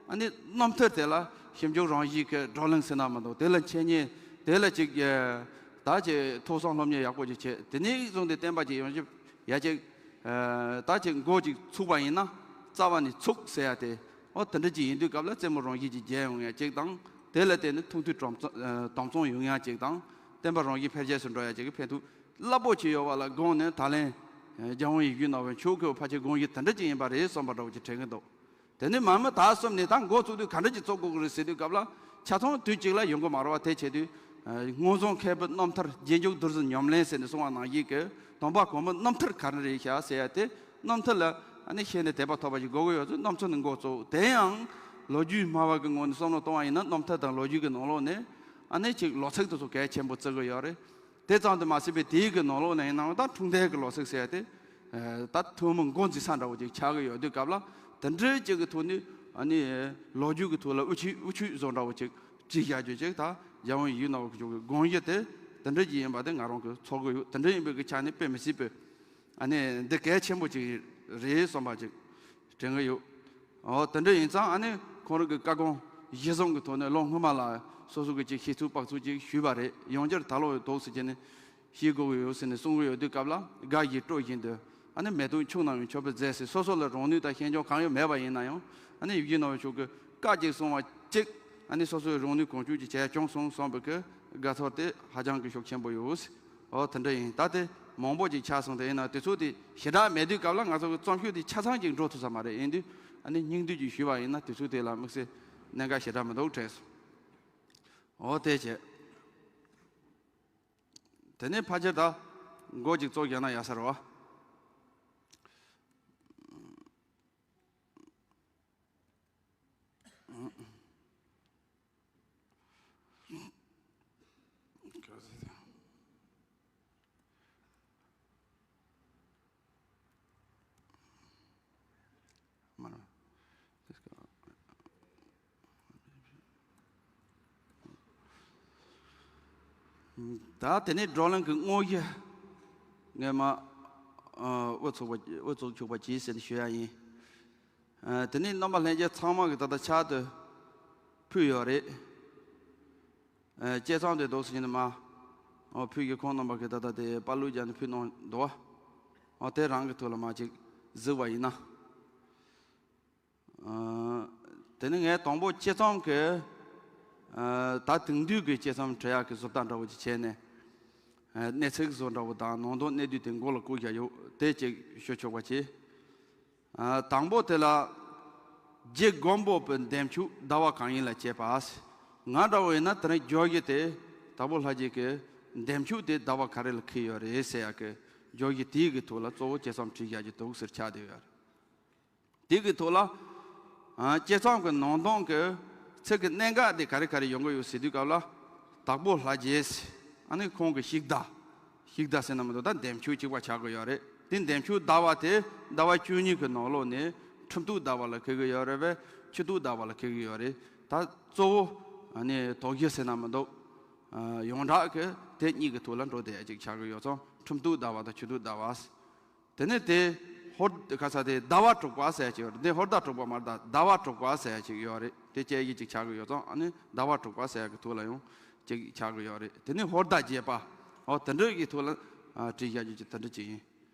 ཨ་ནི་རྣམ་ཐར་དེ་ལ་ཞིབ་འཇུག་རང་བཞིན་གྱི་བགྲོ་གླེང་ཟེར་ན་མི་འདུག་དེ་ལ་འཆད་ཉན། དེ་ལ་ཅིག་ཨ། ད་ཅིག་ཐོས་བསམ་སློབ་གཉེར་ཡག་པོ་ཅིག་བྱས། དེ་ནས་བཟུང་སྟེ་བསྟན་པ་ཅིག་ཡོངས་ཁྱབ་ཡ་ཅིག་ཨ། ད་ཅིག་འགོ་ཅིག་ཚུགས་པ་ཡིན་ན། རྩ་བ་ནས་ཚུགས་ཟེར་ཡ་དེ། འོ་དེ་འདྲ་ཅིག་ཡིན་དུས་སྐབས་ལ་རྩེ་མོ་རང་བཞིན་ཅིག་རྒྱས་ཡོང་ཡ་ཅིག་དང་། དེ་ལ་བརྟེན་ནས་ཐུགས་མཐུན་དམ་བཅའ། ཨ། དམ་བཅའ་ཡོང་ཡ་ཅིག་དང་། བསྟན་པ་རང་བཞིན་འཕེལ་རྒྱས་སུ་འགྲོ་ཡ་ཅིག་གི་ཕན་ཐོགས་རླབས་པོ་ཆེ་ཡོད་པ་ལ་དགོངས་ནས། ད་ལན་རྒྱལ་དབང་ཡིད་བཞིན་ནོར་བུ་མཆོག་གི་ཕལ་ཆེར་དགོངས་གཞི་དེ་འདྲ་ཅིག་ཡིན་པ་རེད་བསམ་པ་འདྲ་བོ་ཅིག་དྲན་གྱི་འདུག་དེ་ནས་མར་མི་དྭགས་གསུམ་ནས་ད་འགོ་བཙུགས་དུས་ག་འདྲ་ཅིག་བཙུགས་དགོས་ཀྱི་རེད་ཟེར་དུས་སྐབས་ལ། ཆ་ཚང་དུས་གཅིག་ལ་ཡོང་གི་མ་རེད་བ། དེ་བྱེད་དུས། ཨ། སྔོན་བྱུང་མཁས་པའི་རྣམ་ཐར་རྗེས་འཇུག་བདུད་རྩི་ཉམས་ལེན་ཟེར་ནས་གསུངས་པ་ནང་བཞིན་གྱི་སྟོན་པ་གོང་མའི་རྣམ་ཐར་ག་རེ་རེད་ཤག་ཟེར་ཡ་དེ། རྣམ་ཐར་ལ་ཨ་ནི་ཤེས་ནས་དད་པ་ཐོབ་པ་ཞིག་དགོས་ཀྱི་ཡོད་ཚུལ་རྣམ་ཚོ་ནས་འགོ་བཙུགས། དེ་ཡང་ལོ་རྒྱུས་སྨྲ་བ་གི་ངོས་ནས་བསམ་བློ་གཏོང་བ་ཡིན་ན། རྣམ་ཐར་དང་ལོ་རྒྱུས་ཀྱི་ནང་ལོགས་ནས་ཨ་ནི་ཅིག་ལོ་ཚིགས་དེ་ཚོ་གལ་ཆེན་པོ་བརྩི་གི་ཡོད་རེད། དེ་ཙམ་དུ་མ་ཟད་པའི་དེའི་གི་ནང་ལོགས་ནས་ཡིན་ནའང་ད་འཁྲུངས་འདས་ཀྱི་ལོ་ཚིགས་ཟེར་ཡ་དེ། ཨ། ད་ཐུན་མོང་འགོ་འཛིན་ས་འདྲ་བོ་ཅིག་ཆགས་ཀྱི་ཡོད་དུས་སྐབས་ལ། དེ་འདྲའི་ཅིག་གི་ཐོག་ནས་ཨ་ནི་ལོ་རྒྱུས་ཀྱི་ཐོག་ལ་དབུ་ཁྱུད་དབུ་ཁྱུད་བཟོ་འདྲ་བོ་ཅིག་བྲིས་བཞག་རྒྱུ་ཅིག་ད་རྒྱལ་དབང་ཡིད་བཞིན་ནོར་བུ་མཆོག་གི་དགོངས་གཞི་དེ་དེ་འདྲ་ཅིག་ཡིན་པ་དེ་ང་རང་གིས་ཚོར་གྱི་ཡོད། དེ་འདྲ་ཡིན་པའི་གི་ཆ་ནས་དཔེ་མི་སྲིད་པའི་ཨ་ནི་འདི་གལ་ཆེན་པོ་ཅིག་རེད་བསམ་པ་ཅིག་དྲན་གྱི་ཡོད། ཨོ་དེ་འདྲ་ཡིན་ཙང་ཨ་ནི་ཁོང་རང་གི་བཀའ་དགོངས་གཞིར་བཟུང་གི་ཐོག་ནས་ལོ་སྔོན་མ་ལ་སོ་སོ་གི་ཅིག་ཤེས་ཚུལ་དཔག་ཚུལ་ཅིག་ཞུས་པ་རེད། ཡང་བསྐྱར་ད་ལོ་ཡོད་དོགས་སུ་བྱས་ནས་ཤེས་དགོས་ཀྱི་ཡོད་ཟེར་ནས་གསུང་གི་ཡོད་དུས་སྐབས་ལ་དགའ་བཞིན་སྤྲོ་བཞིན་དུ་ཨ་ནི་མེ་ཏོག་ཁྱུང་ནང་བའི་མཆོད་པ་མཛད་ཟེར། སོ་སོ་ལ་རང་ནུས་དང་ཤེས་འཇོན་གང་ཡང་མེད་པ་ཡིན་ན་ཡང་ཨ་ནི་ཡིད་བཞིན་ནོར་བུ་མཆོག་གི་བཀའ་གཅིག་གསུང་བ་གཅིག་ཨ་ནི་སོ་སོའི་རང་ནུས་གང་ཤུགས་ཀྱིས་བྱས་སྐྱོང་སོང་གསུངས་པའི་གི་དགའ་ཚོར་དེ་ཧ་ཅང་གི་ཤུགས་ཆེན་པོ་ཡོད། ཨོ་དེ་འདྲ་ཡིན། ད་དེ་མང་པོ་ཅིག་ཆགས་སོང་། དེ་ཡིན་ན་དུས་ཚོད་དེ་ཞེ་དྲག་མེད་དུས་སྐབས་ལ་ང་ཚོ་གི་རྩོམ་ཤོག་དེ་ཆ་ཚང་ཅིག་འགྲོ་ཐུབ་ས་མ་རེད། ཡིན་དུས་ཨ་ནི་སྙིང་བསྡུས་ཅིག་ཞུས་པ་ཡིན་ན་དུས་ཚོད་དེ་ལ་དམིགས་བསལ་གནད་འགག་ཞེ་དྲག་མི་འདུག་དྲན་སོང་། ཨོ་དེ་བྱས། དེ་ནས་ཕལ་ཆེར་ད་མགོ་ཅིག་བཙུགས་བཞག་ན་ཡག་ས་རེད་བ། ད་དེ་ནས་བགྲོ་གླེང་གི་དངོས་གཞི་ངས་མ་ཨ་དབུ་ཚུགས་པ་དབུ་ཚུགས་ཆོག་པ་གྱིས་ཟེར་ནས་ཞུ་ཡ་ཡིན། ཨ་དེ་ནས་རྣམ་པ་ལྷན་རྒྱས་ཚང་མ་གི་ད་ལྟ་ཕྱག་ཏུ་ཕུལ་ཡོད་རེད། ཨ་དཔྱད་རྩོམ་དེ་འདུག་ཟེར་ནས་མ་ཨོ་ཕུལ་གྱི་ཁོང་རྣམ་པ་གི་ད་ལྟ་དེ་པར་བླུགས་རྒྱག་ནས་ཕུལ་གནང་འདུག་བ། ཨོ་དེ་རང་གི་ཐོག་ལ་མ་ཅིག་གཟིགས་པ་ཡིན་ན། ཨ་དེ་ནི་ངས་དང་པོ་དཔྱད་རྩོམ་གྱི་ཨ་ད་དེང་དུས་ཀྱི་དཔྱད་རྩོམ་བྲི་ཡག་གི་བཟོ་ལྟ་འདྲ་བོ་ཅིག་བྱས་ནས། ཨ་གནས་ཚུལ་བཟོ་འདྲ་བོ་དང་ནང་དོན་གནད་བསྡུས་དེ་མགོ་ལ་བཀོད་བཞག་ཡོད། དེ་ཅིག་ཞུ་ཆོག་པ་བྱེད། ཨ་དང་པོ་དེ་ལ་རྗེ་མགོན་པོ་པའི་འདེམས་ཆོས་ཟླ་བ་གང་ཡིན་ལ་དཔྱད་པ། ང་འདྲ་བོ་ཡིན་ན་དེ་རིང་བརྗོད་གཞི་དེ་དྭགས་པོ་ལྷ་རྗེ་གི་འདེམས་ཆོས་དེ་ཟླ་བ་ག་རེ་ལ་འཁེལ་ཡོད་རེད་ཟེར་ཡག་གི་བརྗོད་གཞི་དེའི་གི་ཐོག་ལ་གཙོ་བོ་དཔྱད་རྩོམ་བྲིས་བཞག་རྒྱུ་འདུག་ཟེར་ཆགས་བསྡད་ཡོད་རེད། དེ་གི་ཐོག་ལ་ཨ་དཔྱད་རྩོམ་གྱི་ནང་དོན་གྱི་ཚིག་གི་གནད་འགག་དེ་ག་རེ་ག་རེ་ཡོང་གི་ཡོད་ཟེར་དུས་སྐབས་ལ། དྭགས་པོ་ལྷ་རྗེ་ཟེར་ཨ་ནི་ཁོང་གི་ཤིག་བརྡ། ཤིག་བརྡ་ཟེར་ན་མི་འདུག་ད་འདེམས་ཆོས་གཅིག་པ་ཆགས་ཀྱི་ཡོད་རེད། དེ་འདེམས་ཆོས་ཟླ་བ་དེ་ཟླ་བ་བཅུ་གཉིས་ཀྱི་ནང་ལོགས་ནས་ཁྲིམས་གཏུག་ཟླ་བ་ལ་འཁེལ་གྱི་ཡོད་རེད་པས། ཆུ་གཏུག་ཟླ་བ་ལ་འཁེལ་གྱི་ཡོད་རེད། ད་གཙོ་བོ་ཨ་ནི་དོགས་གཞི་ཟེར་ན་མི་འདུག་ཨ་ཡོངས་གྲགས་ཀྱི་དེ་གཉིས་ཀྱི་ཐོག་ལ་འགྲོ་བསྡད་ཡ་གཅིག་ཆགས་ཀྱི་ཡོད་ཙང་ཁྲིམས་གཏུག་ཟླ་བ་དང་ཆུ་གཏུག་ཟླ་བ། དེ་ནས་དེ་ཧོར་ཁ་ས་དེ་ཟླ་བ་དྲུག་པ་ཟེར་གྱི་ཡོད་རེད། འདི་ཧོར་ཟླ་དྲུག་པ་མ་རེད། ད་ཟླ་བ་དྲུག་པ་ཟེར་གྱི་ཡོད་རེད། དེ་དཔྱད་གཞི་གཅིག་ཆགས་ཀྱི་ཡོད་ཙང་ཨ་ནི་ཟླ་བ་དྲུག་པ་ཟེར་གྱི་ཐོག་ལ་ཡང་གཅིག་ཆགས་ཀྱི་ཡོད་རེད། དེ་ནས་ཧོར་ཟླ་བརྒྱད་པ་ཨོ་དེ་འདྲ་གི་ཐོག་ལ་ཨ་བྲིས་བཞག་རྒྱུ་གཅིག་དེ་འདྲ་གཅིག་ཡིན།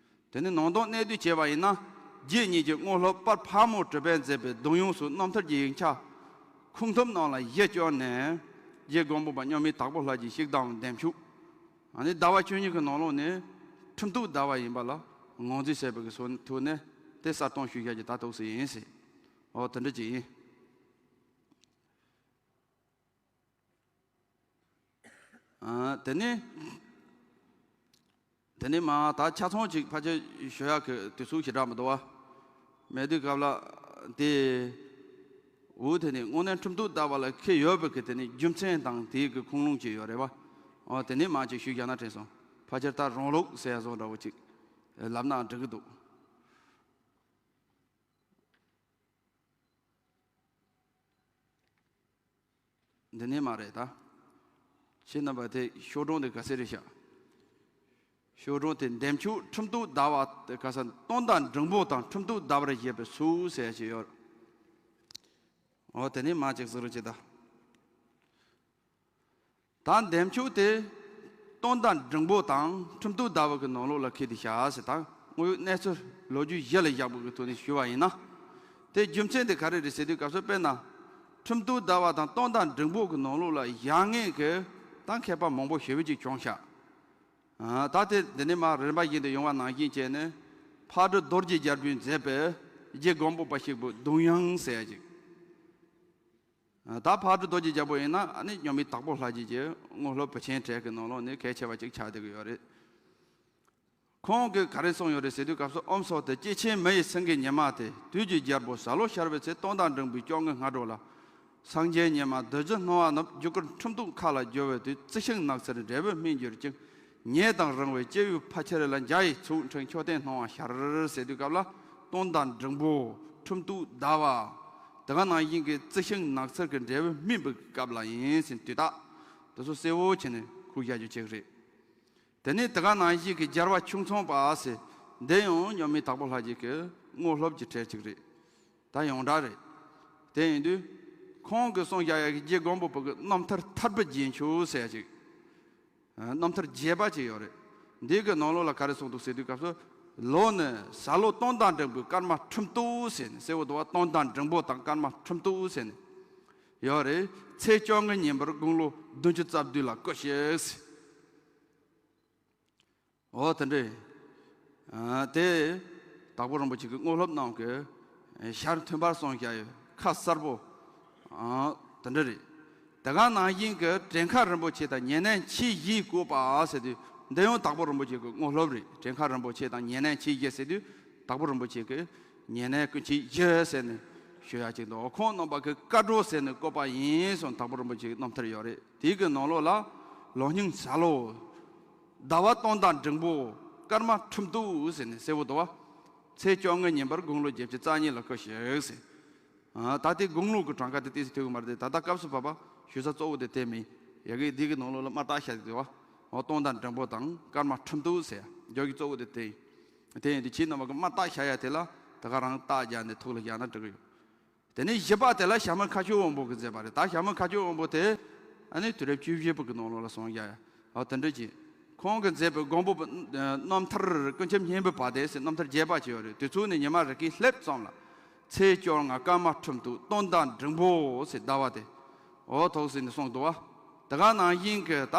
དེ་ནས་ནང་དོན་གནད་བསྡུས་བྱས་པ་ཡིན་ན། རྗེ་ཉིད་ཀྱི་དངོས་སློབ་དཔལ་ཕག་མོ་གྲུ་པས་མཛད་པའི་གདུང་དབྱངས་སོགས་རྣམ་ཐར་གྱི་ཡིག་ཆ་ཁུངས་ཐུབ་རྣམས་ལ་གཞི་བཅོལ་ནས་རྗེ་མགོན་པོ་པ་མཉམ་མེད་དྭགས་པོ་ལྷ་རྗེའི་ཤིག་བརྡའམ་འདེམས་ཆོས། ཨ་ནི་ཟླ་བ་བཅུ་གཉིས་ཀྱི་ནང་ལོགས་ནས་ཁྲིམས་གཏུག་ཟླ་བ་ཡིན་པ་ལ་ངོས་འཛིན་བྱས་པའི་གི་སོ་ཐོག་ནས་དེ་གསར་གཏོང་ཞུས་བཞག་རྒྱུ་ད་ཐུགས་སུ་ཡིན་ཟེར། ཨོ་དེ་འདྲ་ཅིག་ཡིན། ཨ་དེ་ནས་དེ་ནས་མ་ད་ཆ་ཚང་ཅིག་ཕལ་ཆེར་ཞུ་ཡག་གི་དུས་ཚོད་ཞེ་དྲག་མི་འདུག་བ། མེད་དུས་སྐབས་ལ་དེ། འོ་དེ་ནས་དངོས་གནས་ཁྲིམས་གཏུག་ཟླ་བ་ལ་འཁེལ་ཡོད་པའི་གི་དེ་ནས་རྒྱུ་མཚན་དང་དེའི་གི་ཁུངས་ལུང་ཅིག་ཡོད་རེད་བ། ཨོ་དེ་ནས་མ་ཅིག་ཞུས་བཞག་ན་དྲན་སོང་། ཕལ་ཆེར་ད་རང་ལུགས་ཟེར་ཡ་བཟོ་འདྲ་བོ་ཅིག་ལབ་ན་འགྲིག་གི་འདུག་འདི་ནས་མ་རེད་ད། ཁྱེད་རྣམ་པ་དེ་ཤོག་གྲངས་དེ་ག་ཚད་རེད་ཤག་ཤོག་གྲངས་དེ་འདེམས་ཆོས་ཁྲིམས་གཏུག་ཟླ་བ་དེ་ག་ས་སྟོན་ཟླ་འབྲིང་པོ་དང་ཁྲིམས་གཏུག་ཟླ་བར་བཞེད་པའི་ཚུལ་ཟེར་ཡ་ཅིག་ཡོད། འོ་དེ་ནས་མ་ཅིག་གཟིགས་རོགས་བྱེད་ད། ད་འདེམས་ཆོས་དེ་སྟོན་ཟླ་འབྲིང་པོ་དང་ཁྲིམས་གཏུག་ཟླ་བ་གི་ནང་ལོགས་ལ་འཁེལ་ཏེ་བཞག་ཟེར། ད་དངོས་ཡོད་གནས་ཚུལ་ལོ་རྒྱུས་གཞི་ལ་བཞག་པ་གི་ཐོག་ནས་ཞུས་པ་ཡིན་ན། དེ་རྒྱུ་མཚན་དེ་ག་རེ་རེད་ཟེར་དུས་སྐབས་སུ་དཔེར་ན། ཁྲིམས་གཏུག་ཟླ་བ་དང་སྟོན་ཟླ་འབྲིང་པོ་གི་ནང་ལོགས་ལ་བཞག་མཁན་གྱི་ད་མཁས་པ་མང་པོ་ཞེ་པོ་ཅིག་བྱུང་ཤག་ཨ་ད་དེ་འདི་ནས་མ་རིམ་པ་བཞིན་དུ་ཡོང་བ་ནང་བཞིན་བྱས་ནས་ཕག་གྲུ་རྡོ་རྗེ་རྒྱལ་པོས་མཛད་པའི་རྗེ་མགོན་པོ་པ་ཞིག་པོ་གདུང་དབྱངས་ཟེར་ཡ་ཅིག་ད་ཕག་གྲུ་རྡོ་རྗེ་རྒྱལ་པོ་ཡིན་ན་ཨ་ནི་མཉམ་མེད་དྭགས་པོ་ལྷ་རྗེ་གི་དངོས་སློབ་བུ་ཆེན་གྲས་ཀྱི་ནང་ལོགས་ནས་གལ་ཆེ་བ་ཅིག་ཆགས་བསྡད་ཀྱི་ཡོད་རེད། ཁོང་གིས་ག་རེ་གསུངས་ཡོད་རེད་ཟེར་དུས་སྐབས་སུ་ཨོཾ་སྭསྟི་སྐྱེས་ཆེན་མི་ཡི་སེང་གེའི་ཉི་མ་སྟེ། དུས་ཀྱི་རྒྱལ་པོ་གཟའ་ལོ་ཤར་བའི་ཚེ་སྟོན་ཟླ་འབྲིང་པོའི་བཅོ་ལྔའི་སྔ་དྲོ་ལ། སངས་རྒྱས་ཉི་མ་བདུད་རྩི་སྣང་བ་རྣམས་རྒྱུ་སྐར་ཁྲིམས་གཏུག་མཁའ་ལ་རྒྱུ་བའི་དུས། རྩི་ཤིང་ནགས་ཚལ་འབྲས་བུའི་སྨན་གྱུར་ཅིང་། ཉེ་དང་རིང་བའི་སྐྱེ་བོའི་ཕ་ཁྱེར་ལ་འཇའ་ཡི་ཚོགས་འཕྲེང་མཆོད་རྟེན་སྣང་བ་ཤར་ཟེར་དུས་སྐབས་ལ་སྟོན་ཟླ་འབྲིང་པོ་ཁྲིམས་གཏུག་ཟླ་བ། དེ་ག་ནང་བཞིན་གྱི་རྩི་ཤིང་ནགས་ཚལ་གྱི་འབྲས་བུ་སྨིན་པའི་སྐབས་ལ་ཡིན་ཟེར་དུས་ད། དེ་ཚོ་གསལ་བོ་བྱས་ནས་ཁུག་བཞག་རྒྱུ་ཅིག་རེད། དེ་ནས་དེ་ག་ནང་བཞིན་གྱི་རྒྱལ་བ་ཁྱུང་ཚང་པ་ཟེར། འདི་ཡང་མཉམ་མེད་དྭགས་པོ་ལྷ་རྗེ་གི་དངོས་སློབ་ཀྱི་གྲས་ཅིག་རེད། ད་ཡོངས་གྲགས་རེད། དེ་ཡིན་དུས། ཁོང་གིས་གསུངས་བཞག་ཡ་གི་རྗེ་མགོན་པོ་པོ་གི་རྣམ་ཐར་ཐར་པའི་རྗེས་འཇུག་ཟེར་ཡ་ཅིག་རྣམ་ཐར་རྒྱས་པ་ཅིག་ཡོད་རེད། འདི་གི་ནང་ལོགས་ལ་ག་རེ་གསུངས་འདུག་ཟེར་དུས་སྐབས་སུ། ལོ་ནི་ཟླ་ལོ་སྟོན་ཟླ་འབྲིང་པོའི་སྐར་མ་ཁྲི་མདོ་ཟེར་ནས་གསལ་བོ་འདུག་བ། སྟོན་ཟླ་འབྲིང་པོ་དང་སྐར་མ་ཁྲི་མདོ་ཟེར་ནས་ཡོད་རེད། ཚེས་བཅོ་ལྔའི་ཉིན་པར་དགུང་ལོ་བདུན་ཅུ་རྩ་བདུན་ལ་སྐུ་གཤེགས་ཟེར། འོ་དེ་འདྲ། ཨ། དེ་དྭགས་པོ་རིན་པོ་ཆེ་གི་དངོས་སློབ་རྣམས་ཀྱི་ཞལ་མཐུན་པར་གསུངས་བཞག་ཡོད། ཁ་གསལ་པོ། ཨ། དེ་འདྲ་རེད། དེ་ག་ནང་བཞིན་གྱི་དྲན་ཁ་རིན་པོ་ཆེ་དང་ཉེ་གནས་མཆེད་བཞིས་བཀོད་པ་ཟེར་དུས། འདི་ཡང་དྭགས་པོ་རིན་པོ་ཆེ་གི་དངོས་སློབ་རེད། དྲན་ཁ་རིན་པོ་ཆེ་དང་ཉེ་གནས་མཆེད་བཞི་ཟེར་དུས། དྭགས་པོ་རིན་པོ་ཆེ་གི་ཉེ་གནས་སྐུ་མཆེད་བཞི་ཟེར་ནས་ཞུ་ཡ་ཅིག་འདུག་ཁོང་རྣམ་པ་གི་བཀའ་བགྲོས་ཟེར་ནས་བཀོད་པ་ཡིན་གསུངས། དྭགས་པོ་རིན་པོ་ཆེ་གི་རྣམ་ཐར་ཡོད་རེད། དེའི་གི་ནང་ལོགས་ལ། ལོ་རྙིང་ཟླ་ལོ། ཟླ་བ་སྟོན་ཟླ་འབྲིང་པོ། སྐར་མ་ཁྲི་མདོ་ཟེར་ནས་གསལ་བོ་འདུག་བ། ཚེས་བཅོ་ལྔའི་ཉིན་པར་དགུང་ལོ་བརྒྱད་ཅུ་རྩ་གཉིས་ལ་སྐུ་གཤེགས་ཟེར། ཨ། ད་ལྟའི་དགུང་ལོ་གི་གྲངས་ཀ་དེ་ཏོག་ཙམ་ཐོས་གི་མ་རེད་དེ། ད་ལྟ་སྐབས་སུ་བབ་པ་ཞུ་ས་གཙོ་བོ་དེ་དེ་མིན། ཡ་གི་འདི་གི་ནང་ལོགས་ལ་མ་བརྟག་བྱ་དེ་བ། འོ། སྟོན་ཟླ་འབྲིང་པོ་དང་སྐར་མ་ཁྲི་མདོ་ཟེར་ཡ་འཇོག་གི་གཙོ་བོ་དེ་དེ་ཡིན། དེ་ཡིན་དུས་ཁྱེད་རྣམ་པ་གི་མ་བརྟག་བྱ་ཡ་དེ་ལ་དེ་ག་རང་རྟགས་བརྒྱབ་ནས་ཐུགས་ལ་བཞག་ན་འགྲིག་གི་ཡོད། དེ་ནས་བཞི་པ་དེ་ལ་ཞྭ་མོ་མཁའ་སྤྱོད་དབང་པོ་གིས་མཛད་པ་རེད། ད་ཞྭ་མོ་མཁའ་སྤྱོད་དབང་པོ་དེ་ཨ་ནི་དུས་རབས་བཅུ་བཞི་པ་གི་ནང་ལོགས་ལ་གསུངས་ཡ། ཨ། དེ་འདྲ་ཅིག་ཁོང་གིས་མཛད་པའི་མགོན་པོ་པ་རྣམ་ཐར་ཀུན་ཁྱབ་སྙན་པའི་བ་དན་ཟེར་རྣམ་ཐར་རྒྱས་པ་ཅིག་ཡོད་རེད། དུས་ཚོད་ནི་ཉི་མ་རེ་གིས་སླེབས་ཙམ་ལ། ཚེས་བཅོ་ལྔ་སྐར་མ་ཁྲི་མདོ། སྟོན་ཟླ་འབྲིང་པོ་ཟེར་ཟླ་བ་དེ། འོ་ཐོག་ཟེར་ནས་གསུངས་འདུག་བ། དེ་ག་ནང་བཞིན་གྱི་ད་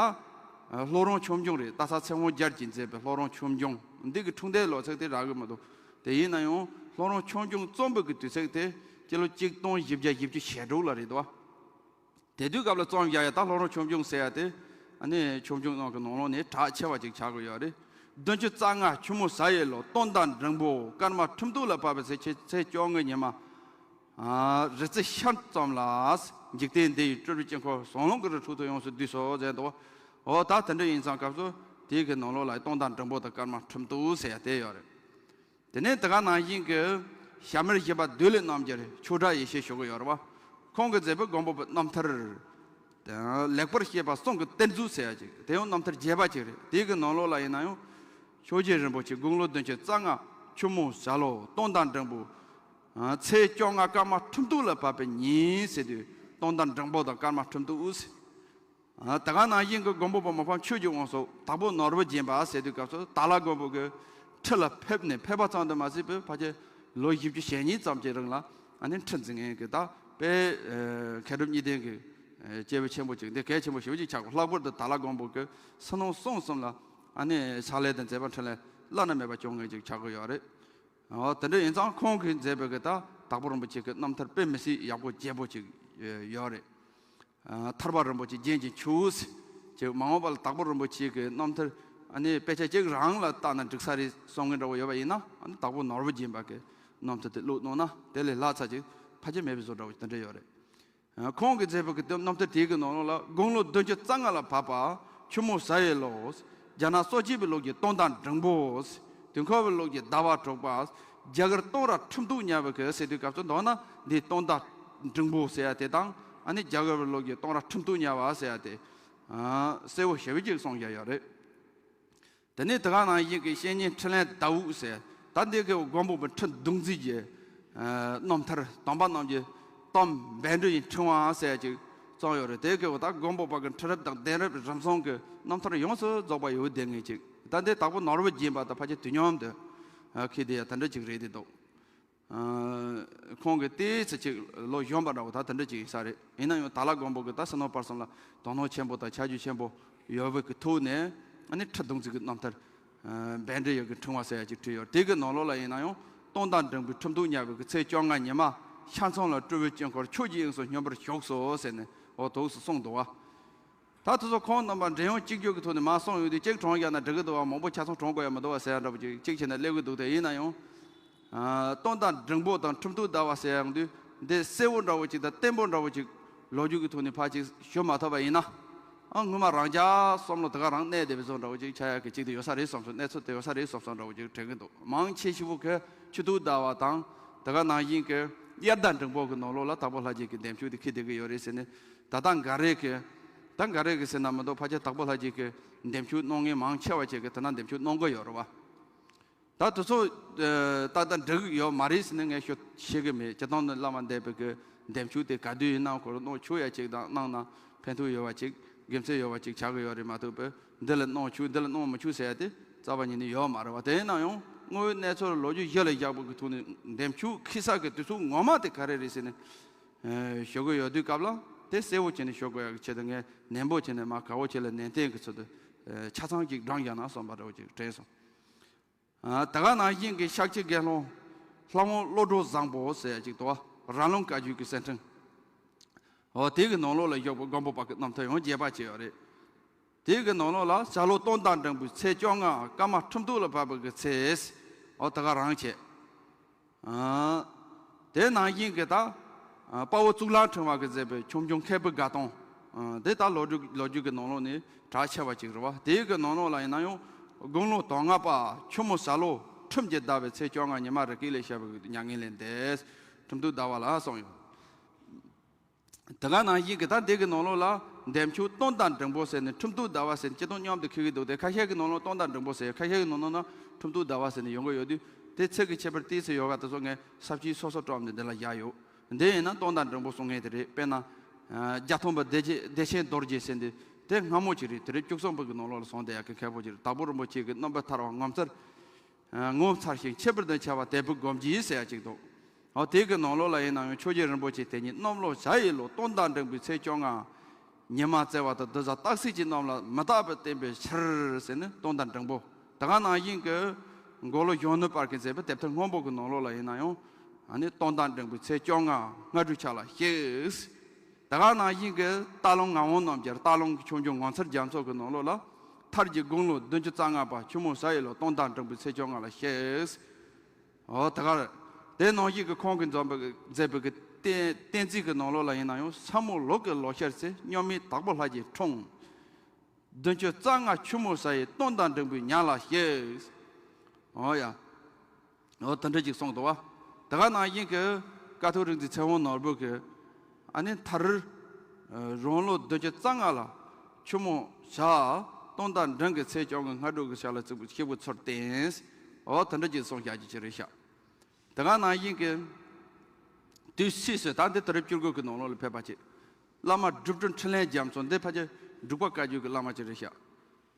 ལྷོ་རོང་ཆོས་འབྱུང་རེད། སྟག་ཚང་ཚེ་དབང་རྒྱལ་གྱིས་མཛད་པའི་ལྷོ་རོང་ཆོས་འབྱུང་འདི་གི་འཁྲུངས་འདས་ལོ་ཚིགས་དེ་རག་གི་མི་འདུག་དེ་ཡིན་ན་ཡང་ལྷོ་རོང་ཆོས་འབྱུང་རྩོམ་པའི་གི་དུས་ཚིགས་དེ་སྤྱི་ལོ་གཅིག་སྟོང་བཞི་བརྒྱ་བཞི་བཅུ་ཞེ་དྲུག་ལ་རེད་འདུག་བ། དེ་དུས་སྐབས་ལ་རྩོམ་ཡ་ཡ་ད་ལྷོ་རོང་ཆོས་འབྱུང་ཟེར་ཡ་དེ། ཨ་ནི་ཆོས་འབྱུང་ནང་གི་ནང་ལོགས་ནས་གྲགས་ཆེ་བ་ཅིག་ཆགས་ཀྱི་ཡོད་རེད། བདུན་ཅུ་རྩ་ལྔ་ཆུ་མོ་གཟའ་ཡི་ལོ། སྟོན་ཟླ་འབྲིང་པོ། སྐར་མ་ཁྲི་མདོ་ལ་བབས་པའི་ཚེ་ཚེས་བཅོ་ལྔའི་ཉི་མ། ཨ། རི་རྩེ་ཤར་ཙམ་ལ། འཇིག་རྟེན་འདི་ཡི་སྤྲུལ་པའི་དཀྱིལ་འཁོར། ཟངས་ཀླུང་གི་རི་ཁྲོད་དུ་ཡོངས་སུ་བསྡུས་སོ་ཟེར་འདུག་འོ་ད་དེ་འདྲ་ཡིན་ཙང་སྐབས་སུ་དེའི་གི་ནང་ལོགས་ལ་སྟོན་ཟླ་འབྲིང་པོ་དང་སྐར་མ་ཁྲི་མདོ་ཟེར་ཡ་དེ་ཡོད་རེད། དེ་ནས་དེ་ག་ནང་བཞིན་གྱི་ཞྭ་དམར་བཞི་པ་བདུད་ལས་རྣམ་རྒྱལ་ཆོས་གྲགས་ཡེ་ཤེས་ཞུ་གི་ཡོད་རེད་བ། ཁོང་གིས་མཛད་པའི་མགོན་པོ་པའི་རྣམ་ཐར། ལེགས་པར་བཤད་པ་གསུང་གི་གཏེར་མཛོད་ཟེར་ཡ་ཅིག་དེ་ཡང་རྣམ་ཐར་རྒྱས་པ་ཅིག་རེད། དེའི་གི་ནང་ལོགས་ལ་ཡིན་ན་ཡང་། ཆོས་རྗེ་རིན་པོ་ཆེ་དགུང་ལོ་བདུན་ཅུ་རྩ་ལྔ་ཆུ་མོ་གཟའ་ལོ། སྟོན་ཟླ་འབྲིང་པོ། ཚེས་བཅོ་ལྔ་སྐར་མ་ཁྲི་མདོ་ལ་བབས་པའི་ཉིན་ཟེར་དུས་སྟོན་ཟླ་འབྲིང་པོ་དང་སྐར་མ་ཁྲི་མདོ་ཟེར། ཨ། དེ་ག་ནང་བཞིན་གྱི་མགོན་པོ་པདྨ་ཕག་ཆོས་ཀྱི་དབང་སོགས་དྭགས་པོ་ནོར་བུ་རྒྱན་པ་ཟེར་དུས་སྐབས་སུ་དྭགས་ལྷ་མགོན་པོ་གི་ཁྲི་ལ་ཕེབས་ནས་ཕེབས་པ་ཙམ་དུ་མ་ཟད་པའི་ཕལ་ཆེར་ལོ་བཞི་བཅུ་ཞེ་གཉིས་ཙམ་གྱི་རིང་ལ་ཨ་ནི་ཁྲི་འཛིན་མཁན་གྱི་ད་དཔེ་མཁས་གྲུབ་གཉིས་ལྡན་གྱི་སྐྱེས་བུ་ཆེན་པོ་ཅིག་འདི་གལ་ཆེན་པོ་ཞེ་པོ་ཅིག་ཆགས་དགོས། ལྷག་པར་དུ་དྭགས་ལྷ་མགོན་པོ་གི་ཕྱི་ནང་གསང་གསུམ་ལ་ཨ་ནི་ཕྱག་ལས་དང་མཛད་པ་འཕྲིན་ལས་བླ་ན་མེད་པ་བསྐྱངས་མཁན་ཅིག་ཆགས་ཀྱི་ཡོད་རེད། འོ་དེ་འདྲ་ཡིན་ཙང་ཁོང་གིས་མཛད་པའི་གི་ད་དྭགས་པོ་རིན་པོ་ཆེ་གི་རྣམ་ཐར་དཔེ་མི་སྲིད་ཡག་པོ་རྒྱས་པོ་ཅིག་ཡོད་རེད། ཨ། ཐར་པ་རིན་པོ་ཆེ་རྒྱན་གྱི་མཆོག་ཟེར་ཅིག་མ་འོངས་པ་ལ་དྭགས་པོ་རིན་པོ་ཆེ་གི་རྣམ་ཐར་ཨ་ནི་དཔེ་ཆ་གཅིག་རང་ལ་བལྟས་ན་འགྲིག་ས་རེད་བསམ་མཁན་འདྲ་བོ་ཡོད་པ་ཡིན་ན། ཨ་ནི་དྭགས་པོ་ནོར་བུ་རྒྱན་པ་གི་རྣམ་ཐར་དེ་ཀློག་གནང་ན་དེ་ལས་ལྷག་ཙམ་ཅིག་ཕལ་ཆེར་མེད་པའི་བཟོ་འདྲ་བོ་དེ་འདྲ་ཡོད་རེད། ཨ། ཁོང་གིས་མཛད་པའི་གི་རྣམ་ཐར་དེའི་གི་ནང་ལོགས་ལ་དགུང་ལོ་བདུན་ཅུ་རྩ་ལྔ་ལ་བབས་པ་ཆུ་མོ་གཟའ་ཡི་ལོ། རྒྱ་ནག་སོག་སྐྱེས་པའི་ལོ་རྒྱུས་སྟོན་ཟླ་འབྲིང་པོ། དུས་འཁོར་བའི་ལོ་རྒྱུས་ཟླ་བ་དྲུག་པ། རྒྱ་གར་སྟོང་ར་ཁྲི་མདོ་ཉ་བའི་གི་ཟེར་དུས་སྐབས་སུ་མདོར་ན་འདི་སྟོན་ཟླ་འབྲིང་པོ་ཟེར་ཡ་དེ་དང་ཨ་ནི་རྒྱ་གར་བའི་ལོ་རྒྱུས་སྟོང་ར་ཁྲི་མདོ་ཉ་བ་ཟེར་ཡ་དེ། ཨ། གསལ་བོ་ཞེ་པོ་ཅིག་གསུངས་བཞག་ཡོད་རེད། དེ་ནས་དེ་ག་ནང་བཞིན་གྱི་བཤེས་གཉེན་འཕྲིན་ལས་ཟླ་འུག་ཟེར། ད་འདི་གི་མགོན་པོ་པའི་ཁྲི་གདུང་འཛིན་གྱི། ཨ། རྣམ་ཐར་དམ་པ་རྣམས་ཀྱི་གཏམ་བཻ་ཌཱུརྱའི་ཕྲེང་བ་ཟེར་ཅིག་བརྩམས་ཡོད་རེད། དེ་གི་ད་མགོན་པོ་པ་གི་ཁྲི་རབས་དང་གདན་རབས་རིམ་བྱོན་གྱི་རྣམ་ཐར་ཡོངས་སུ་རྫོགས་པ་ཡོད་བསྡད་མཁན་ཅིག་ད་འདི་དྭགས་པོ་ནོར་བུ་རྒྱན་པ་དང་ཕལ་ཆེར་དུས་མཉམ་དུ། ཨ། འཁེལ་བསྡད་ཡ་དེ་འདྲ་ཅིག་རེད་དེ་འདུག་ཨ། ཁོང་གི་ཏོག་ཙམ་ཅིག་ལོ་གཞོན་པ་འདྲ་བོ་ད་དེ་འདྲ་ཅིག་ཡིན་ས་རེད། ཡིན་ན་ཡང་དྭགས་ལྷ་མགོན་པོ་གི་ད་ཕྱི་ནང་བར་གསུམ་ལ་དོ་སྣང་ཆེན་པོ་དང་ཁྱད་ཆོས་ཆེན་པོ་ཡོད་པའི་གི་ཐོག་ནས་ཨ་ནི་ཁྲི་གདུང་འཛིན་གྱི་རྣམ་ཐར། ཨ། བཻ་ཌཱུརྱ་གི་ཕྲེང་བ་ཟེར་ཡ་ཅིག་བྲིས་ཡོད། དེ་གི་ནང་ལོགས་ལ་ཡིན་ན་ཡང་སྟོན་ཟླ་འབྲིང་པོའི་ཁྲི་གདུང་ཉ་བའི་གི་ཚེས་བཅོ་ལྔ་ཉི་མ་ཤར་མཚམས་ལ་སྤྲུལ་པའི་དཀྱིལ་འཁོར་ཆོས་ཀྱི་དབྱིངས་སུ་སྙོམས་པར་ཞུགས་སོ་ཟེར་ནས་འོ་ཐོག་སུ་གསུངས་འདུག་བ། ད་དེ་ཚོ་ཁོང་རྣམ་པ་འབྲེལ་ཡོད་གཅིག་གྱུར་གྱི་ཐོག་ནས་མར་གསུངས་ཡོང་དུས་གཅིག་དྲངས་བཞག་ན་འགྲིག་གི་འདུག་བ། མང་པོ་ཆ་ཚང་དྲངས་དགོས་ཡ་མི་འདུག་བ་ཟེར་ཡ་འདྲ་པོ་ཅིག་གཅིག་བྱས་ན་སླེབས་ཀྱི་འདུག་དེ་ཡིན་ན་ཡང་། ཨ། སྟོན་ཟླ་འབྲིང་པོ་དང་ཁྲི་གདུང་ཟླ་བ་ཟེར་ཡ་ཡོང་དུས་འདི་གསལ་བོ་འདྲ་བོ་ཅིག་དང་བརྟན་པོ་འདྲ་བོ་ཅིག་ལོ་རྒྱུས་ཀྱི་ཐོག་ནས་ཕར་ཅིག་ཞུ་མ་ཐུབ་པ་ཡིན་ན། ཨ། སྔོན་མ་རང་རྒྱལ་བསམ་བློ་དེ་ག་རང་གནས་བསྡད་པའི་བཟོ་འདྲ་བོ་ཅིག་ཆགས་ཡ་གི་ཅིག་དེ་ཡོད་ས་རེད་བསམ་སོང་། གནས་ཚུལ་དེ་ཡོད་ས་རེད་བསམ་བསམ་འདྲ་བོ་ཅིག་དྲན་གྱི་འདུག་མང་ཆེ་ཤོས་ཀྱི་ཁྲི་གདུང་ཟླ་བ་དང་དེ་ག་ནང་བཞིན་གྱི་དབྱར་ཟླ་འབྲིང་པོ་གི་ནང་ལོགས་ལ་དྭགས་པོ་ལྷ་རྗེ་གི་འདེམས་ཤོག་དེ་འཁེལ་བསྡད་ཀྱི་ཡོད་རེད་ཟེར་ནས། ད་ལྟ་འགའ་རེ་གི། ད་འགའ་རེ་གི་ཟེར་ན་མི་འདུག་ཕལ་ཆེར་དྭགས་པོ་ལྷ་རྗེ་གི་འདེམས་ཤོག་གནང་མཁན་མང་ཆེ་བ་ཅིག་གིས་དེ་ན་འདེམས་ཤོག་གནང་གི་ཡོད་རེད་བ། ད་དེ་ཚོ་ཨ་ཏག་ཏག་འགྲིག་ཡོད་མ་རེད་ཟེར་ནས་ངས་ཤོད་ཤེས་གི་མེད། སྤྱིར་བཏང་ནི་བླ་མ་འདས་པའི་གི་འདེམས་ཤོག་དེ་ག་དུས་ཡིན་ནའང་ཁོ་རང་གནང་ཆོག་ཡ་ཅིག་དང་། གནང་ན་ཕན་ཐོགས་ཡོད་པ་ཅིག་དགེ་མཚན་ཡོད་པ་ཅིག་ཆགས་གི་ཡོད་རེད་མ་གཏོགས་པས། འདི་ལ་གནང་ཆོག་འདི་ལ་གནང་མི་ཆོག་ཟེར་ཡ་དེ་རྩ་བ་ཉིད་ནས་ཡོད་མ་རེད་བ། དེ་ཡིན་ན་ཡང་དངོས་ཡོད་གནས་ཚུལ་ལོ་རྒྱུས་གཞི་ལ་བཞག་པའི་གི་ཐོག་ནས་འདེམས་ཤོག་འཁྱེར་ས་གི་དུས་ཚོད་ངོ་མ་དེ་ག་རེ་རེད་ཟེར་ནས་ཨ་ཞུ་གི་ཡོད་དུས་སྐབས་ལ། དེ་གསལ་བོ་བྱས་ནས་ཞུ་དགོས་ཡ་གི་ཆེད་དུ་ངས་ནན་པོ་བྱས་ནས་མར་ག་བོ་ཆེ་ལ་ནན་ཏན་གི་ཚུལ་དུ་ཨ་ཆ་ཚང་ཅིག་བགྲངས་བཞག་ན་བསམ་པ་འདྲ་བོ་ཅིག་དྲན་སོང་། ཨ་ད་ག་ནང་བཞིན་གྱི་ཤཱཀྱའི་དགེ་སློང་ལྷ་དབང་བློ་གྲོས་བཟང་པོ་ཟེར་ཡ་ཅིག་འདུག་བ། ར་ལུང་བཀའ་བརྒྱུད་ཀྱི་གསེར་ཕྲེང་། འོ་དེ་གི་ནང་ལོགས་ལ་བཞུགས་པའི་མགོན་པོ་པ་གི་རྣམ་ཐར་ཡང་རྒྱས་པ་བྱས་ཡོད་རེད། དེ་གི་ནང་ལོགས་ལ་ཞྭ་ལོ་སྟོན་ཟླ་འབྲིང་པོའི་ཚེས་བཅོ་ལྔ་སྐར་མ་ཁྲི་གདུགས་ལ་བབས་པའི་གི་ཚེས། འོ་ད་ག་རང་བྱས། ཨ་དེ་ནང་བཞིན་གྱི་ད་ཨ་དཔའ་བོ་གཙུག་ལག་ཕྲེང་བ་གིས་མཛད་པའི་ཆོས་འབྱུང་མཁས་པའི་དགའ་སྟོན། ཨ་དེ་ད་ལོ་རྒྱུས་ལོ་རྒྱུས་ཀྱི་ནང་ལོགས་ནས་གྲགས་ཆེ་བ་ཅིག་རེད་བ། དེའི་གི་ནང་ལོགས་ལ་ཡིན་ན་ཡང་དགུང་ལོ་དོན་ལྔ་པ་ཆུ་མོ་ཞྭ་ལོ་ཁྲིམས་ཀྱི་ཟླ་བའི་ཚེས་བཅོ་ལྔ་ཉི་མ་རི་སྐེགས་ལ་ཤར་བའི་མྱ་ངན་ལས་འདས། ཁྲིམས་གཏུགས་ཟླ་བ་ལ་སོང་ཡོད། དེ་ག་ནང་བཞིན་གྱི་ད་འདི་གི་ནང་ལོགས་ལ་འདེམས་ཤོག་སྟོན་ཟླ་འབྲིང་པོ་ཟེར་ནས་ཁྲིམས་གཏུགས་ཟླ་བ་ཟེར་ནས་སྤྱིར་བཏང་མཉམ་དུ་འཁེལ་གྱི་འདུག་སྟེ། ཁ་ཤས་ཀྱི་ནང་ལོགས་སྟོན་ཟླ་འབྲིང་པོ་ཟེར། ཁ་ཤས་ཀྱི་ནང་ལོགས་ན་ཁྲིམས་གཏུགས་ཟླ་བ་ཟེར་ནས་ཡོང་གི་ཡོད་དུས། དེ་ཚིག་གི་ཁྱད་པར་ཏོག་ཙམ་ཡོད་པ་དེ་ཚོ་ངས་ས་བཅད་སོ་སོ་བཀྲམ་ནས་འདི་ལ་བཞག་ཡོད། འདི་ཡིན་ན་སྟོན་ཟླ་འབྲིང་པོ་གསུང་མཁན་དེ་རེད། དཔེར་ན་ཨ་བརྒྱ་སྟོན་པ་བདེ་བདེ་ཆེན་རྡོ་རྗེ་ཟེར་འདི་དེ་སྔ་མོ་ཅིག་རེད། དེ་རིང་བཅུ་གསུམ་པའི་གི་ནང་ལོགས་ལ་སོང་བསྡད་ཡག་གི་མཁས་པོ་ཅིག་རེད། དྭགས་པོ་རིན་པོ་ཆེ་གི་རྣམ་པར་ཐར་བ་ངོ་མཚར་ངོ་མཚར་ཞིང་ཁྱད་པར་དུ་ཆེ་བ་དད་པའི་སྒོམ་གྱིས་ཟེར་ཡ་ཅིག་འདུག་འོ་དེ་གི་ནང་ལོགས་ལ་ཡིན་ན་ཡང་ཆོས་རྗེ་རིན་པོ་ཆེ་དེ་ཉིད་གནམ་ལོ་བྱ་ཡི་ལོ་སྟོན་ཟླ་འབྲིང་པོའི་ཚེས་བཅོ་ལྔ་ཉི་མ་བརྩེ་བ་དང་གདུལ་བྱ་རྟག་གསལ་གྱི་རྣམས་ལ་མི་རྟག་པར་བསྟན་པའི་ཕྱིར་ཟེར་ནས་སྟོན་ཟླ་འབྲིང་པོ། དེ་ག་ནང་བཞིན་གྱི་མགོ་ལོག་གཞོན་ནུ་པར་གྱིས་མཛད་པའི་དེབ་ཐེར་སྔོན་པོ་གི་ནང་ལོགས་ལ་ཡིན་ན་ཡང་ཨ་ནི་སྟོན་ཟླ་འབྲིང་པོའི་ཚེས་བཅོ་ལྔ་སྔ་དྲོའི་ཆ་ལ་གཤེགས། དེ་ག་ནང་བཞིན་གྱི་སྟག་ལུང་ངག་དབང་རྣམ་རྒྱལ་སྟག་ལུང་གི་ཆོས་འབྱུང་ངོ་མཚར་རྒྱ་མཚོ་གི་ནང་ལོགས་ལ་མཐར་གྱིས་དགུང་ལོ་བདུན་ཅུ་རྩ་ལྔ་པ་ཆུ་མོ་ཟླ་ཡི་ལོ་སྟོན་ཟླ་འབྲིང་པོའི་ཚེས་བཅོ་ལྔ་ལ་གཤེགས། འོ་ད་གར་དེ་ནང་བཞིན་གྱི་ཁོང་གིས་འཛོམས་པའི་མཛད་པའི་གི་བསྟན་བསྟན་རྩིས་ཀྱི་ནང་ལོགས་ལ་ཡིན་ན་ཡང་ས་མོ་ལུག་གི་ལོ་ཤར་ཚེ་སྨྱུག་མའི་དྭགས་པོ་ལྷ་རྗེ་འཁྲུངས། བདུན་ཅུ་རྩ་ལྔ་ཆུ་མོ་ཟླ་ཡི་སྟོན་ཟླ་འབྲིང་པོའི་ཉ་ལ་གཤེགས། འོ་ཡ། འོ་དེ་འདྲ་ཅིག་གསུངས་འདུག་བ། དེ་ག་ནང་བཞིན་གྱི་ཀཿཐོག་རིག་འཛིན་ཚེ་དབང་ནོར་བུ་གིས་ཨ་ནི་མཐར་རང་ལོ་བདུན་ཅུ་རྩ་ལྔ་ལ་ཆུ་མོ་ཟླ་སྟོན་ཟླ་འབྲིང་གི་ཚེས་བཅོ་ལྔ་སྔ་དྲོ་གི་ཆ་ལ་བརྩི་བ་གཤེགས་པའི་ཚུལ་བསྟན། འོ་དེ་འདྲ་ཅིག་གསུངས་བཞག་རྒྱུ་ཅིག་རེད་ཤག་དེ་ག་ནང་བཞིན་གྱི་དུས་ཚིགས་སུ་ད་འདི་དུས་རབས་བཅུ་དགུ་གི་ནང་ལོགས་ལ་ཕེབས་པ་ཅིག་བླ་མ་སྒྲུབ་སྒྲུབ་འཕྲིན་ལས་རྒྱ་མཚོ། འདི་ཕལ་ཆེར་འབྲུག་པ་བཀའ་བརྒྱུད་ཀྱི་བླ་མ་ཅིག་རེད་ཤག་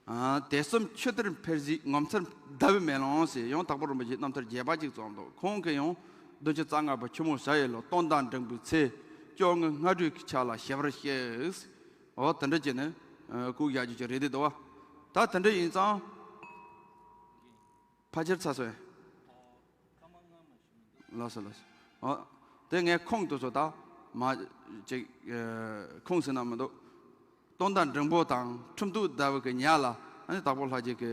ཨ་དད་གསུམ་ཆོས་གཏེར་འཕེལ་གཟིགས་ངོ་མཚར་ཟླ་བའི་མེ་ལོང་ཟེར་ཡང་དྭགས་པོ་རིན་པོ་ཆེའི་རྣམ་ཐར་རྒྱས་པ་ཅིག་བརྩམས་འདུག་ཁོང་གིས་ཡང་བདུན་ཅུ་རྩ་ལྔ་པ་ཆུ་མོ་ཟླ་ཡི་ལོ་སྟོན་ཟླ་འབྲིང་པོའི་ཚེས་བཅོ་ལྔ་སྔ་དྲོའི་ཆ་ལ་ཞི་བར་གཤེགས། འོ་དེ་འདྲ་བྱས་ནས་ཨ་བཀོད་བཞག་རྒྱུ་ཅིག་རེད་འདུག་བ། ད་དེ་འདྲ་ཡིན་ཙང་། ཕལ་ཆེར་ཚར་སོང་། ལགས་སོ་ལགས་སོ། ཨོ། དེ་ངས་ཁུངས་དེ་ཚོ་ད་མ་ཅིག་ཨ་ཁུངས་ཟིན་ན་མི་འདུག་སྟོན་ཟླ་འབྲིང་པོ་དང་ཁྲིམས་གཏུགས་ཟླ་བའི་གི་ཉ་ལ་ཨ་ནི་དྭགས་པོ་ལྷ་རྗེ་གི་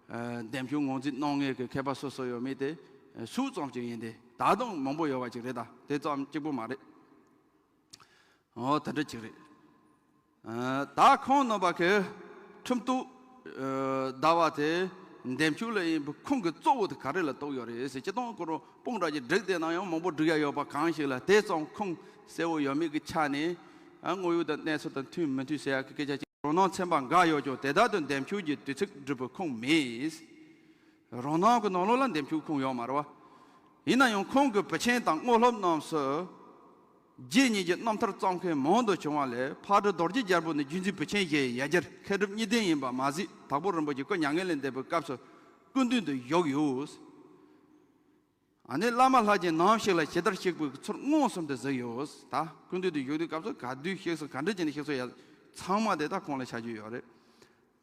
ཨ་འདེམས་ཤོག་ངོས་འཛིན་གནང་མཁན་གྱི་མཁས་པ་སོ་སོ་ཡོད་མེད་དེ་ཨ་ཟུར་ཙམ་ཅིག་ཡིན་ཏེ། ད་དུང་མང་པོ་ཡོད་པ་ཅིག་རེད། ད་དེ་ཙམ་གཅིག་པུ་མ་རེད། འོ་དེ་འདྲ་ཅིག་རེད། ཨ་ད་ཁོང་རྣམ་པ་གིས་ཁྲིམས་གཏུགས་ཨ་ཟླ་བ་དེ་འདེམས་ཤོག་ལ་ཡིན་པའི་ཁུངས་ཀྱི་གཙོ་བོ་དེ་ག་རེ་ལ་གཏུགས་ཡོད་རེད་ཟེར། སྤྱིར་བཏང་ཁོ་རང་དཔུང་གྲགས་ཀྱི་བསྒྲིགས་བསྡད་ན་ཡང་མང་པོ་བསྒྲིགས་ཡ་ཡོད་པ་གང་ཞིག་ལ་དེ་ཙམ་ཁུངས་གསལ་བོ་ཡོད་མེད་ཀྱི་ཆ་ནས་ཨ་དངོས་ཡོད་དང་གནས་ཚུལ་དང་མཐུན་མི་མཐུན་ཟེར་ཡ་གི་སྐད་ཆ་ཅིག་རང་སྣང་ཚན་པ་འགའ་ཡོད་ཀྱང་དེ་དག་ཏུ་འདེམས་ཤོག་གི་དུས་ཚིགས་བསྒྲིགས་པའི་ཁུངས་མེད། རང་སྣང་གི་ནང་ལོགས་ལ་འདེམས་ཤོག་ཁུངས་ཡོད་མ་རེད་བ། ཡིན་ན་ཡང་ཁོང་གི་བུ་ཆེན་དང་སྔོན་སློབ་རྣམས་སུ། རྗེ་ཉིད་ཀྱི་རྣམ་ཐར་བརྩམས་མཁན་མང་དུ་བྱུང་བ་ལས་ཕག་གྲུ་རྡོ་རྗེ་རྒྱལ་པོ་ནི་རྒྱུད་འཛིན་བུ་ཆེན་ཞེས་ཡ་གྱལ་མཁས་གྲུབ་གཉིས་ལྡན་ཡིན་པ་མ་ཟད། དྭགས་པོ་རིན་པོ་ཆེ་སྐུ་མྱ་ངན་ལས་འདས་པའི་སྐབས་སུ་སྐུ་མདུན་དུ་བཞུགས་ཡོད། ཨ་ནི་བླ་མ་ལྷ་རྗེ་ནམ་ཞིག་ལ་ཇི་ལྟར་གཤེགས་པའི་ཚུལ་མངོན་སུམ་དུ་གཟིགས་ཡོད། ད་སྐུ་མདུན་དུ་བཞུགས་དུས་སྐབས་སུ་ག་དུས་གཤེགས་སོང་། ག་འདྲ་བྱས་ནས་གཤེགས་སོང་། ཡ་ཚང་མ་དེ་ད་ཁོང་ལ་ཆ་རྒྱུས་ཡོད་རེད།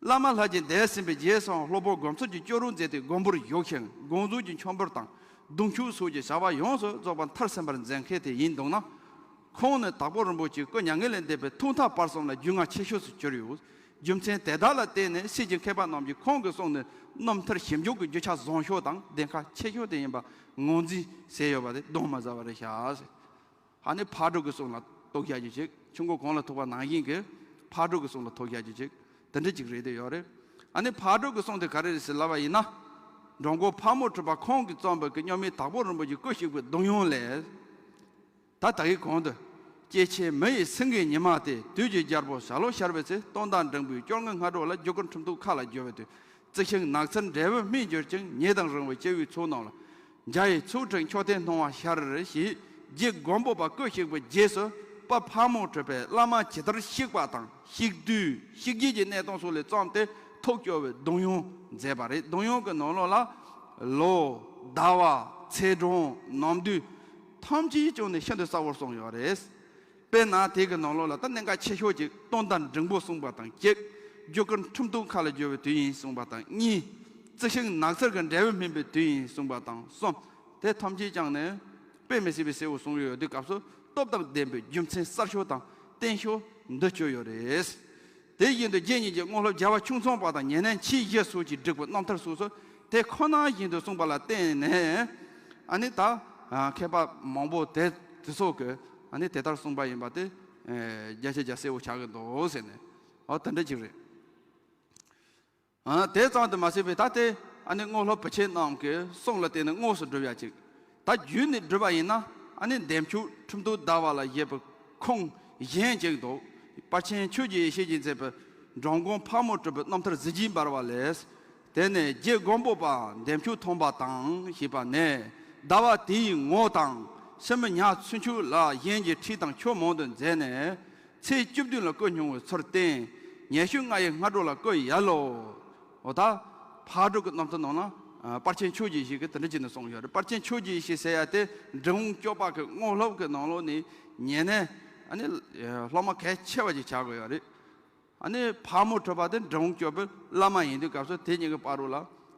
བླ་མ་ལྷ་རྗེ་འདས་ཟིན་པའི་རྗེས་སུའང་སློབ་དཔོན་སྒོམ་ཚུལ་གྱིས་སྐྱོ་རུང་མཛད་དེ་དགོན་པར་བཞུགས་ཤིང་དགོངས་རྫོགས་ཀྱི་མཆོད་འབུལ་དང་གདུང་ཤུགས་སོགས་ཀྱི་བྱ་བ་ཡོངས་སུ་རྫོགས་པ་མཐར་ཕྱིན་པར་མཛད་མཁན་དེ་ཡིན་འདུག་ན། ཁོང་ནི་དྭགས་པོ་རིན་པོ་ཆེ་སྐུ་མྱ་ངན་ལས་འདས་པའི་ཐོག་མཐའ་བར་གསུམ་ལ་རྒྱུས་མངའ་ཆེ་ཤོས་སུ་གྱུར་ཡོད། རྒྱུ་མཚན་དེ་དག་ལ་བརྟེན་ནས་སྲིད་ཀྱི་མཁས་པ་རྣམས་ཀྱིས་ཁོང་གི་གསུང་ནི་རྣམ་ཐར་ཞིབ་འཇུག་གི་རྒྱུ་ཆ་བཟང་ཤོས་དང་ལྡན་ཁག་ཆེ་ཤོས་དེ་ཡིན་པ་ངོས་འཛིན་བྱས་ཡོད་པ་དེ་གདོན་མི་ཟ་བ་རེད་ཤག་ཨ་ནི་ཕག་གྲུ་གི་གསུང་ལ་གཏུགས་བཞག་རྒྱུ་ཅིག་ཆུ་མགོ་གངས་ལ་ཐུག་པ་ནང་བཞིན་གྱི་ཕག་གྲུ་གི་གསུང་ལ་གཏུགས་བཞག་རྒྱུ་ཅིག་དེ་འདྲ་ཅིག་རེད་དེ་ཡོད་རེད། ཨ་ནི་ཕག་གྲུ་གི་གསུང་དེ་ག་རེ་རེད་ཟེར་ལབ་པ་ཡིན་ན། འགྲོ་མགོན་ཕག་མོ་གྲུ་པ་ཁོང་གིས་བརྩམས་པའི་གི་སྨྱུག་མའི་དྭགས་པོ་རིན་པོ་ཆེ་སྐུ་གཤེགས་པའི་གདུང་དབྱངས་ལས། ད་ད་གིན་གོང་དུ། སྐྱེ་ཆེན་མི་ཡི་སེང་གེའི་ཉི་མ་སྟེ། དུས་ཀྱི་རྒྱལ་པོ་ཞྭ་ལོ་ཤར་བའི་ཚེ། སྟོན་ཟླ་འབྲིང་པོའི་བཅོ་ལྔ་སྔ་དྲོ་ལ། རྒྱུ་སྐར་ཁྲིམས་གཏུགས་མཁའ་ལ་རྒྱུ་བའི་དུས། རྩི་ཤིང་ནགས་ཚལ་འབྲས་བུ་སྨིན་གྱུར་ཅིང་། ཉེ་དང་རིང་བའི་སྐྱེ་བོའི་ཚོགས་རྣམས་ལ། འཇའ་ཡི་ཚོགས་དྲན་མཆོད་རྟེན་སྣང་བ་ཤར། ཞེས་རྗེ་མགོན་པོ་པ་སྐུ་གཤེགས་པའི་རྗེས་སུ་དཔལ་ཕག་མོ་གྲུ་པས་བླ་མ་ཇི་ལྟར་གཤེགས་པ་དང་གཤེགས་དུས་གཤེགས་རྗེས་ཀྱི་གནས་སྟངས་སོགས་ལས་བརྩམས་ཏེ་ཐུགས་སྐྱོ་བའི་སྡོམ་ཡོན་མཛད་པ་རེད། སྡོམ་ཡོན་གྱི་ནང་ལོགས་ལ་ལོ། ཟླ་བ། ཚེས་གྲངས། ནམ་དུས་ཐམས་ཅད་ཀྱང་ནི་ཤིན་ཏུ་གསལ་བོར་གསུངས་ཡོད་རེད། དཔེར་ན་དེ་གི་ནང་ལོགས་ལ་ད་གནད་འགག་ཆེ་ཤོས་ཅིག་སྟོན་ཟླ་འབྲིང་པོ་གསུངས་པ་དང་གཅིག་རྒྱུ་སྐར་ཁྲི་གདུགས་མཁའ་ལ་རྒྱུ་བའི་དུས་ཡིན་གསུངས་པ་དང་གཉིས། རྩི་ཤིང་ནགས་ཚལ་གྱི་འབྲས་བུ་སྨིན་པའི་དུས་ཡིན་གསུངས་པ་དང་གསུམ། དེ་ཐམས་ཅད་ཀྱང་ནི་དཔེ་མི་སྲིད་པའི་གསལ་བོ་གསུངས་ཡོད་དུས་སྐབས་སུ་སྟོབས་དང་ལྡན་པའི་རྒྱུ་མཚན་གསལ་ཤོས་དང་བརྟན་ཤོས་འདི་བཅོས་ཡོད་རེད། དེ་བཞིན་དུ་རྗེ་ཉིད་ཀྱི་དངོས་སློབ་རྒྱལ་བ་ཁྱུང་ཚང་པ་དང་ཉེ་གནས་མཆེད་བཞི་སོགས་ཀྱིས་བསྒྲིགས་པའི་རྣམ་ཐར་སོགས་སུ་དེ་ཁོ་ན་བཞིན་དུ་གསུངས་པ་ལ་བརྟེན་ནས་ཨ་ནི་ད་མཁས་པ་མང་པོ་དེ་དེ་ཚོ་གིས་ཨ་ནི་དེ་ལྟར་གསུངས་པ་ཡིན་པ་དེ་རྒྱ་ཆེ་རྒྱ་གསལ་བོ་ཆགས་ཀྱི་འདུག་ཟེར་ནས་འོ་དེ་འདྲ་ཅིག་རེད། ཨ་དེ་ཙམ་དུ་མ་ཟད་པའི་ད་དེ་ཨ་ནི་དངོས་སློབ་བུ་ཆེན་རྣམས་ཀྱི་གསུང་ལ་བརྟེན་ནས་དངོས་སུ་སྒྲུབ་ཡ་ཅིག་ད་རྒྱུད་ནས་བསྒྲུབས་པ་ཡིན་ན་ཨ་ནི་འདེམས་ཆོས་ཁྲིམས་ཐོག་ཟླ་བ་ལ་བཞེད་པའི་ཁུངས་གཞན་ཅིག་འདུག་དཔལ་ཆེན་ཆོས་ཀྱི་ཡེ་ཤེས་ཀྱིས་མཛད་པའི་འགྲོ་མགོན་ཕག་མོ་གྲུ་པའི་རྣམ་ཐར་གཟི་བརྗིད་འབར་བ་ལས། དེ་ནས་རྗེ་མགོན་པོ་པ་འདེམས་ཆོས་མཐོང་བ་དང་ཞེས་པ་ནས་ཟླ་བ་དེའི་ངོ་དང་ཕྱི་མི་ཉ་ཚུན་ཆོད་ལ་གཞན་གྱི་ཁྲིད་དང་ཆོས་མང་དུ་མཛད་ནས། ཚེས་བཅུ་བདུན་ལ་སྐུ་བསྙུང་བའི་ཚུལ་བསྟན། ཉེ་ཤོས་ལྔ་ཡི་སྔ་དྲོ་ལ་སྐུ་ཡར་ལོངས། འོ་ད་ཕག་གྲུ་གི་རྣམ་ཐར་ནང་ན་ཨ་དཔལ་ཆེན་ཆོས་ཀྱི་ཡེ་ཤེས་ཀྱིས་དེ་འདྲ་བྱས་ནས་གསུངས་ཡོད་རེད། དཔལ་ཆེན་ཆོས་ཀྱི་ཡེ་ཤེས་ཟེར་ཡ་དེ་འབྲི་གུང་སྐྱོབ་པ་གི་དངོས་སློབ་ཀྱི་ནང་ལོགས་ནས་ཉེ་གནས་ཨ་ནི་ཨ་སློབ་མ་གལ་ཆེ་བ་ཅིག་ཆགས་དགོས་ཡོད་རེད། ཨ་ནི་ཕག་མོ་གྲུ་པ་དེ་འབྲི་གུང་སྐྱོབ་པའི་བླ་མ་ཡིན་དུས་སྐབས་སུ་དེ་གཉིས་ཀྱི་བར་དུ་ལ་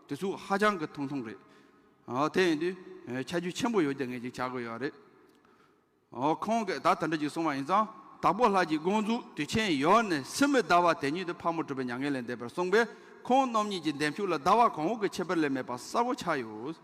དུས་ཚོད་ཧ་ཅང་གི་ཐུང་ཐུང་རེད། ཨ་དེ་ཡིན་དུས་ཨ་ཁྱད་ཆོས་ཆེན་པོ་ཡོད་རྒྱུ་ངེས་ཅིག་ཆགས་དགོས་ཡོད་རེད། ཨོ་ཁོང་གིས་ད་དེ་འདྲ་ཅིག་གསུངས་པ་ཡིན་ཙང་དྭགས་པོ་ལྷ་རྗེའི་དགོངས་རྫོགས་དུས་ཆེན་ཡོལ་ནས་ཕྱི་མའི་ཟླ་བ་དེ་ཉིད་དུ་ཕག་མོ་གྲུ་པའི་མྱ་ངན་ལས་འདས་པར་གསུངས་པས་ཁོང་རྣམ་གཉིས་ཀྱི་འདེམས་ཆོས་ལ་ཟླ་བ་གང་བོ་གི་ཁྱད་པར་ལས་མེད་པ་གསལ་བོ་ཆགས་ཡོད།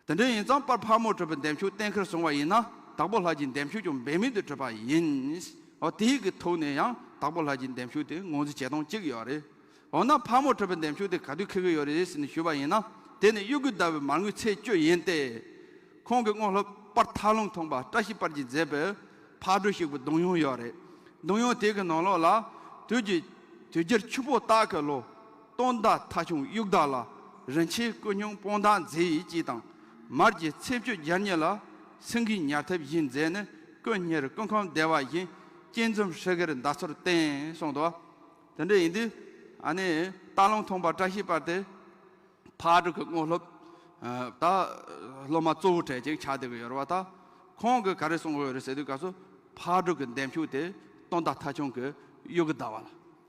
དེ་འདྲ་ཡིན་ཙང་དཔལ་ཕག་མོ་གྲུ་པའི་འདེམས་ཆོས་གཏན་འཁེལ་བྱུང་བ་ཡིན་ན་དྭགས་པོ་ལྷ་རྗེའི་འདེམས་ཆོས་ཀྱང་འབད་མེད་དུ་གྲུབ་པ་ཡིན། ཨོ་དེའི་གི་ཐོག་ནས་ཡང་དྭགས་པོ་ལྷ་རྗེའི་འདེམས་ཆོས་དེ་ངོས་འཛིན་བྱེད་སྟངས་གཅིག་ཡོད་རེད། འོ་ན་ཕག་མོ་གྲུ་པའི་འདེམས་ཆོས་དེ་ག་དུས་འཁེལ་གི་ཡོད་རེད་ཟེར་ནས་ཞུས་པ་ཡིན་ན་དེ་ནི་དབྱར་དགུན་ཟླ་བའི་མར་ངོའི་ཚེས་བཅུ་ཡིན་ཏེ། ཁོང་གི་དངོས་སློབ་དཔལ་ཐར་ལུང་ཐོང་པ་བཀྲ་ཤིས་དཔལ་གྱིས་མཛད་པའི་ཕག་གྲུ་གཤེགས་པའི་སྡོམ་ཡོན་ཡོད་རེད། སྡོམ་ཡོན་དེ་གི་ནང་ལོགས་ལ་དུས་ཀྱི་དུས་རྒྱུན་ཆུ་སྤོ་སྟག་གི་ལོ། སྟོན་ཟླ་ཐ་ཆུང་དབྱུག་ཟླ་ལ་རིན་ཆེན་སྐུ་སྙུང་སྤུངས་ཐང་མཛད་ཡིན་ཅེས་དང་། མར་གྱི་ཚེས་བཅུ་རྒྱལ་ཉི་ལ་སེང་གེའི་ཉ་ཐིབས་བཞིན་མཛད་ནས་སྐུ་གཉེར་སྐུ་ཁམས་བདེ་བ་བཞིན་སྐྱེ་འཛོམས་ཧྲི་གེར་ཟླ་ཚུལ་བསྟན་གསུངས་འདུག་དེ་འདྲ་ཡིན་དུས་ཨ་ནི་སྟག་ལུང་ཐོང་པ་བཀྲ་ཤིས་དཔལ་དེ་ཕག་གྲུ་གི་དངོས་སློབ་ད་སློབ་མ་གཙོ་བོ་གྲས་ཅིག་ཆགས་བསྡད་ཀྱི་ཡོད་རེད་བ། ད་ཁོང་གིས་ག་རེ་གསུང་གི་ཡོད་རེད་ཟེར་དུས་སྐབས་སུ་ཕག་གྲུ་གི་འདེམས་ཤོག་དེ་སྟོན་ཟླ་ཐ་ཆུང་གི་དབྱར་གྱི་ཟླ་བ་ལ་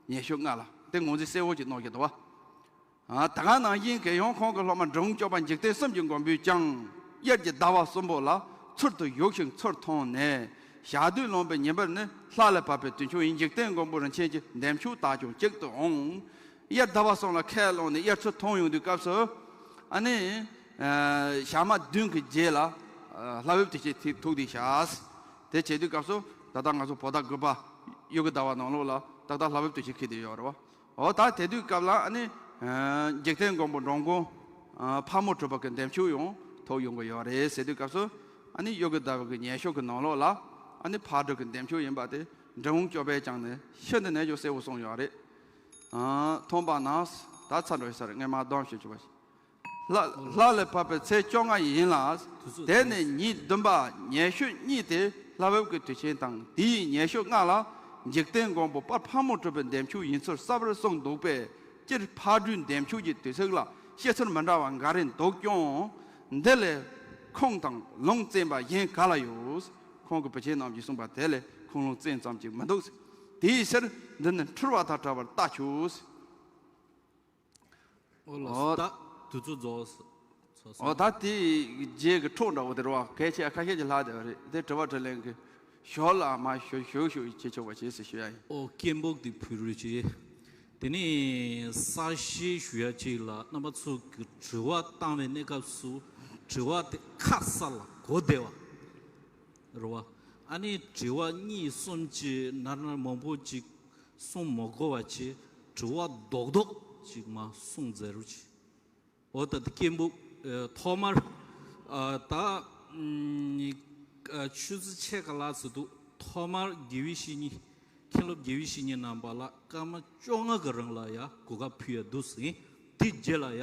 ཉེ་ཤོས་ལྔ་ལ་དེ་ངོས་འཛིན་གསལ་བོ་ཅིག་གནང་གི་འདུག་བ། ད་ག་ནང་བཞིན་གྱི་ཡང་ཁོང་གི་སློབ་མ་འབྲི་གུང་སྐྱོབ་པ་འཇིག་རྟེན་གསུམ་གྱི་མགོན་པོས་ཀྱང་དབྱར་གྱི་ཟླ་བ་གསུམ་པོ་ལ་ཚུལ་དུ་ཡོད་ཞིང་ཚུལ་མཐོང་ནས་ཞག་དུས་ལོངས་པའི་ཉིན་པར་ནི་ལྷ་ལས་བབས་པའི་དུས་མཆོག་ཡིན། འཇིག་རྟེན་མགོན་པོ་རིན་ཆེན་གྱི་འདེམས་ཤོག་དག་ཀྱང་གཅིག་ཏུ་འོང་། དབྱར་ཟླ་བ་གསུམ་ལ་ཁས་བླངས་ནས་དབྱར་ཚུལ་མཐོང་ཡོང་དུས་སྐབས་སུ་ཨ་ནི་ཞག་མ་བདུན་གྱི་རྗེས་ལ་ལྷ་འོད་དུས་ཆེན་ཐུག་དེ་ཤག་དེ་བྱེད་དུས་སྐབས་སུ་ད་ལྟ་ང་ཚོ་བོད་ཟླ་དགུ་པ་དབྱར་གྱི་ཟླ་བ་ནང་ལོགས་ལ་ཏག་ཏག་ལྷ་འོད་དུས་ཆེན་འཁེལ་བསྡད་ཡོད་རེད་བ། འོ་ད་དེ་དུས་སྐབས་ལ་ཨ་ནི་འཇིག་རྟེན་མགོན་པོ་འགྲོ་མགོན་ཕག་མོ་གྲུ་པ་གི་འདེམས་ཤོག་ཡང་ཐོབ་ཡོང་གི་ཡོད་རེད་ཟེར་དུས་སྐབས་སུ་ཨ་ནི་དབྱར་གྱི་ཟླ་བ་གི་ཉེ་ཤོས་ཀྱི་ནང་ལོགས་ལ་ཨ་ནི་ཕག་གྲུ་གི་འདེམས་ཤོག་ཡིན་པ་དེ་འབྲི་གུང་སྐྱོབ་པས་ཀྱང་ནི་ཤིན་ཏུ་ནས་ཀྱང་གསལ་བོ་གསུངས་ཡོད་རེད། མཐོང་བ་ན་ད་ཚར་འགྲོ་ས་རེད། ངས་མར་སྡོམ་ཞིག་བྱུང་བ་ཞིག་ལྷ་ལྷ་ལས་བབས་པའི་ཚེས་བཅོ་ལྔ་ཡིན་ལ། དུས་ཚོད་དེ་ནས་ཉིན་བདུན་པ་ཉེ་ཤོས་གཉིས་དེ་ལྷ་འོད་ཀྱི་དུས་ཆེན་དང་དེའི་ཉེ་ཤོས་ལྔ་ལ་འཇིག་རྟེན་མགོན་པོ་དཔལ་ཕག་མོ་གྲུ་པའི་འདེམས་ཤོག་ཡིན་ཚུལ་གསལ་བར་གསུངས་འདུག་པས་སྤྱིར་ཕག་གྲུའི་འདེམས་ཤོག་གི་དུས་ཚོད་ལ་བཤད་ཚུལ་མི་འདྲ་བ་འགའ་རེ་འདུག་ཀྱང་འདི་ལས་ཁུངས་དང་ལུང་བཙན་པ་གཞན་ག་ལ་ཡོད། ཁོང་གི་བུ་ཆེན་རྣམས་ཀྱིས་གསུངས་པ་དེ་ལས་ཁུངས་ལུང་བཙན་ཙམ་ཅིག་མི་འདུག་དེའི་ཕྱིར་འདི་ནི་འཁྲུལ་བ་དང་བྲལ་བར་བལྟ་ཆོག་ཨོ་ལགས་སོ། ད་དུས་ཚོད་རྫོགས་སོང་། ཨོ་ད་དེ་རྗེས་ཀྱི་འཕྲོ་འདྲ་བོ་དེ་རེད་བ། གལ་ཆེ་ཁ་ཤས་ཀྱི་ལྷག་བསྡད་པ་རེད། དེ་དྲི་བ་དྲིས་ལན་གྱི་ཞོར་ལ་མར་ཞུ་ཞུ་ཞུ་བྱེད་ཆོག་པ་བྱེད་ཟེར་ཞུ་ཡ་ཡིན། ཨོ་སྐད་འབོག་དེ་ཕུལ་རོགས་བྱེད། དེ་ནས་གསལ་བཤད་ཞུ་ཡ་གཅིག་ལ་རྣམ་པ་ཚོ་གི་དྲི་བ་བཏང་བའི་གནས་སྐབས་སུ་དྲི་བ་དེ་ཁ་གསལ་ལ་གོ་བདེ་བ་རེད་བ། ཨ་ནི་དྲི་བ་གཉིས་གསུམ་གྱི་ནར་ནར་མང་པོ་ཅིག་གསུང་མ་དགོས་པ་བྱས་དྲི་བ་རྡོག་རྡོག་ཅིག་མར་གསུང་མཛད་རོགས་བྱེད། འོ་ད་ལྟ་སྐད་འབོག་ཨ་ཐོག་མར་ཨ་ད་ཨམ་ཨ་ཆུ་ཚོད་ཕྱེད་ཀ་ལྷག་ཙམ་འདུག་ཐོག་མར་དགེ་བའི་བཤེས་གཉེན་མཁན་སློབ་དགེ་བའི་བཤེས་གཉེན་རྣམ་པ་ལ་སྐར་མ་བཅོ་ལྔ་གི་རིང་ལ་ཡ་གོ་སྐབས་ཕུལ་ཡ་འདུག་ཟིན། དེ་རྗེས་ལ་ཡ་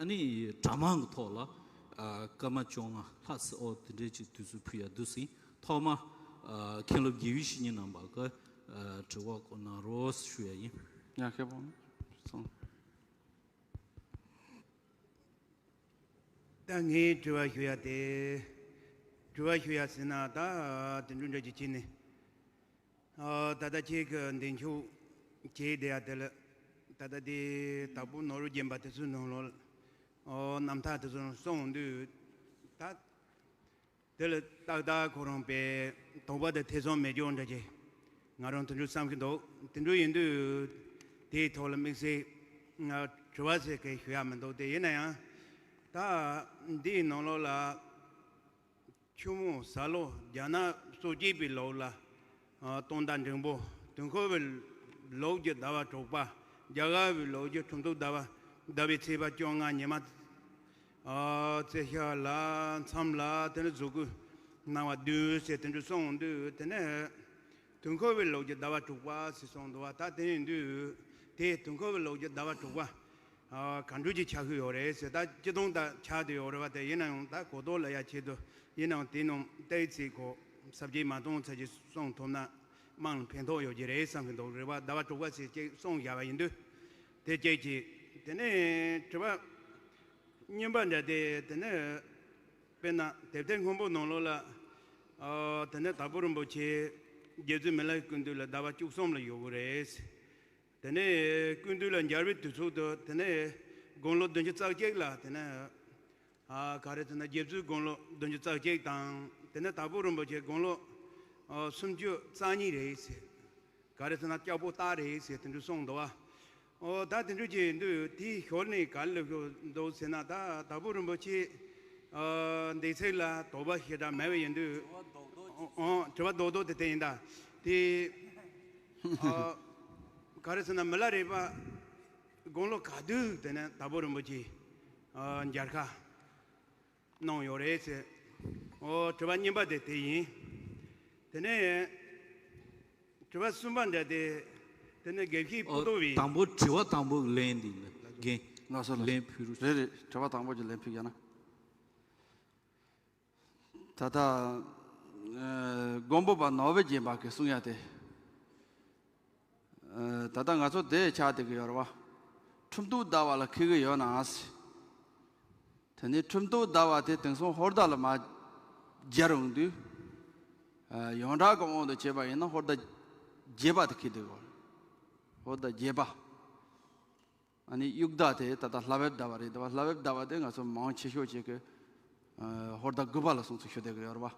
ཨ་ནི་གྲྭ་མང་གི་ཐོག་ལ་ཨ་སྐར་མ་བཅོ་ལྔ་ལྷག་ཙམ་ཨོ་དེ་འདྲས་ཀྱི་དུས་ཚོད་ཕུལ་ཡ་འདུག་ཟིན། ཐོག་མ་ཨ་མཁན་སློབ་དགེ་བའི་བཤེས་གཉེན་རྣམ་པ་གི་ཨ་དྲི་བ་སྐོར་གནང་རོགས་ཞུ་ཡ་ཡིན། ཡ་ཁྱེད་པོ་སོང་། ད་ངས་དྲི་བ་ཞུ་ཡ་དེ། དྲི་བ་ཞུ་ཡ་ཟེར་ན་ད་དེ་འདྲ་འདྲ་ཅིག་བྱས་ནས། ཨ་ད་ལྟ་ཁྱེད་ཀྱི་འདེམས་ཤོག་བྱས་བསྡད་ཡ་དེ་ལ། ད་ལྟ་དེ་དྭགས་པོ་ནོར་བུ་རྒྱན་པ་དེ་ཚོའི་ནང་ལོགས་ཨོ་རྣམ་ཐར་དེ་ཚོ་གསུངས་དུས། ད་དེ་ལ་ཏག་ཏག་ཁོ་རང་པའི་དོགས་པ་དང་ཐེ་ཚོམ་མེད་ཀྱང་འདྲ་ཅིག་ང་རང་དེ་འདྲ་བསམ་གྱི་འདུག་དེ་འདྲ་ཡིན་དུས་དེའི་ཐོག་ལ་དམིགས་བསལ་ང་དྲི་བ་ཟེར་མཁན་ཞུ་ཡ་མི་འདུག་དེ་ཡིན་ན་ཡང་ད་འདིའི་ནང་ལོགས་ལ། ཆུ་མོ་ས་ལོ་རྒྱ་ནག་སོ་སྐྱེས་པའི་ལོ་ལ་ཨ་སྟོན་ཟླ་འབྲིང་པོ། དུས་འཁོར་བའི་ལོ་རྒྱུས་ཟླ་བ་དྲུག་པ། རྒྱ་གར་བའི་ལོ་རྒྱུས་ཁྲིམས་གཏུག་ཟླ་བ་ཟླ་བའི་ཚེས་པ་བཅོ་ལྔ་ཉི་མ། ཨ་རྩི་ཤ་ལ་མཚམས་ལ་དེ་ནས་གཟུགས་སྐུ་སྣང་བ་བདུན་ཟེར་དེ་འདྲ་གསུངས་དུས་དེ་ནས་དུས་འཁོར་བའི་ལོ་རྒྱུས་ཟླ་བ་དྲུག་པ་ཟེར་གསུངས་འདུག་བ། ད་དེ་ཡིན་དུས་དེ་དུས་འཁོར་བའི་ལོ་རྒྱུས་ཟླ་བ་དྲུག་པ། ཨ་ག་འདྲ་ཅིག་ཆགས་ཀྱི་ཡོད་རེད་ཟེར། ད་སྤྱི་སྟངས་ད་ཆགས་བསྡད་ཡོད་རེད་བ། དེ་ཡིན་ན་ཡང་ད་གོ་རྟོགས་ལ་ཡ་ཆེད་དུ་ཡིན་ནའང་དེའི་ནང་ཏོག་ཙམ་གོ་ས་བརྗེ་མ་གཏོང་ཚ་ཅིག་གསུང་ཐུབ་ན་དམངས་ལ་ཕན་ཐོགས་ཡོད་ཀྱི་རེད་བསམ་གྱི་འདུག་རེད་བ། ཟླ་བ་དྲུག་པ་ཟེར་ཅིག་གསུངས་བཞག་པ་ཡིན་དུས་དེ་གཅིག་གིས། དེ་ནས་དྲི་བ་གཉིས་པ་འདྲ་དེ་དེ་ནས་དཔེར་ན་དེབ་ཐེར་སྔོན་པོ་ནང་ལོགས་ལ་ཨ་དེ་ནས་དྭགས་པོ་རིན་པོ་ཆེ་རྗེ་བཙུན་མི་ལའི་སྐུ་མདུན་ལ་ཟླ་བ་བཅུ་གསུམ་ལ་ཡོད་དགོས་རེད། དེ་ནས་སྐུ་མདུན་ལ་མཇལ་བའི་དུས་ཚོད་དུ་དེ་ནས་དགུང་ལོ་བདུན་ཅུ་རྩ་གཅིག་ལ་དེ་ནས་ཨ་ག་རེ་ཟེར་ན་རྗེ་བཙུན་དགུང་ལོ་བདུན་ཅུ་རྩ་གཅིག་དང་དེ་ནས་དྭགས་པོ་རིན་པོ་ཆེ་དགུང་ལོ་ཨ་སུམ་ཅུ་རྩ་གཉིས་རེད་ཟེར། ག་རེ་ཟེར་ན་སྐྱ་པོ་སྟག་རེད་ཟེར་དེ་འདྲ་གསུངས་འདུག་བ། ཨོ་ད་དེ་འདྲ་ཅིག་ཡིན་དུས་དེའི་ཞོར་ནས་ག་རེ་ལབ་ཤོག་འདུག་ཟེར་ན། ད་དྭགས་པོ་རིན་པོ་ཆེ་ཨ་འདི་ཚིག་ལ་དོགས་པ་ཞེ་དྲག་མེད་པ་ཡིན་དུས། ཨོ་དྲི་བ་རྡོག་རྡོག་དེ་དེ་ཡིན་ད། དེ་ཨ་ག་རེ་ཟེར་ན་མི་ལ་རས་པ་དགུང་ལོ་ག་དུས་དེ་ནས་དྭགས་པོ་རིན་པོ་ཆེ་ཨ་མཇལ་ཁ་གནང་ཡོད་རེད་ཟེར། ཨོ་དྲི་བ་གཉིས་པ་དེ་དེ་ཡིན། དེ་ནས་དྲི་བ་གསུམ་པ་འདྲ་དེ་དེ་ནས་དགེ་བཤེས་ཕུ་ཨོ་ཐོག་བི། དང་པོ་དྲི་བ་དང་པོ་ལན་འདི་ལ་རྒན་ང་ཚོ་ལ་ལན་ཕུལ་རོགས། རེད་རེད། དྲི་བ་དང་པོ་གྱི་ལན་ཕུལ་ཡ་ན། ད་ལྟ་ཨ་མགོན་པོ་པ་ནོར་བུ་རྒྱན་པ་གིས་གསུང་ཡ་དེ། ཨ་ད་ལྟ་ང་ཚོ་དེ་ཆགས་བསྡད་ཀྱི་ཡོད་རེད་བ། ཁྲིམས་གཏུག་ཟླ་བ་ལ་འཁེལ་གྱི་ཡོད་ན་ཟེར། དེ་ནས་ཁྲིམས་གཏུག་ཟླ་བ་དེ་དེང་སང་ཧོར་ཟླ་ལ་མར་སྦྱར་ཡོང་དུས། ཨ་ཡོངས་གྲགས་ཀྱི་དབང་དུ་བྱས་པ་ཡིན་ན་ཧོར་ཟླ་བརྒྱད་པ་དེ་འཁེལ་བསྡད་ཡོད་རེད། ཧོར་ཟླ་བརྒྱད་པ། ཨ་ནི་དབྱུག་ཟླ་དེ་ད་ལྟ་ལྷ་བབས་ཟླ་བ་རེད་འདུག་བ། ལྷ་བབས་ཟླ་བ་དེ་ང་ཚོ་མང་ཆེ་ཤོས་ཅིག་གིས་ཨ་ཧོར་ཟླ་དགུ་པ་ལ་སོང་ཚུལ་ཞུ་བསྡད་ཀྱི་ཡོད་རེད་བ།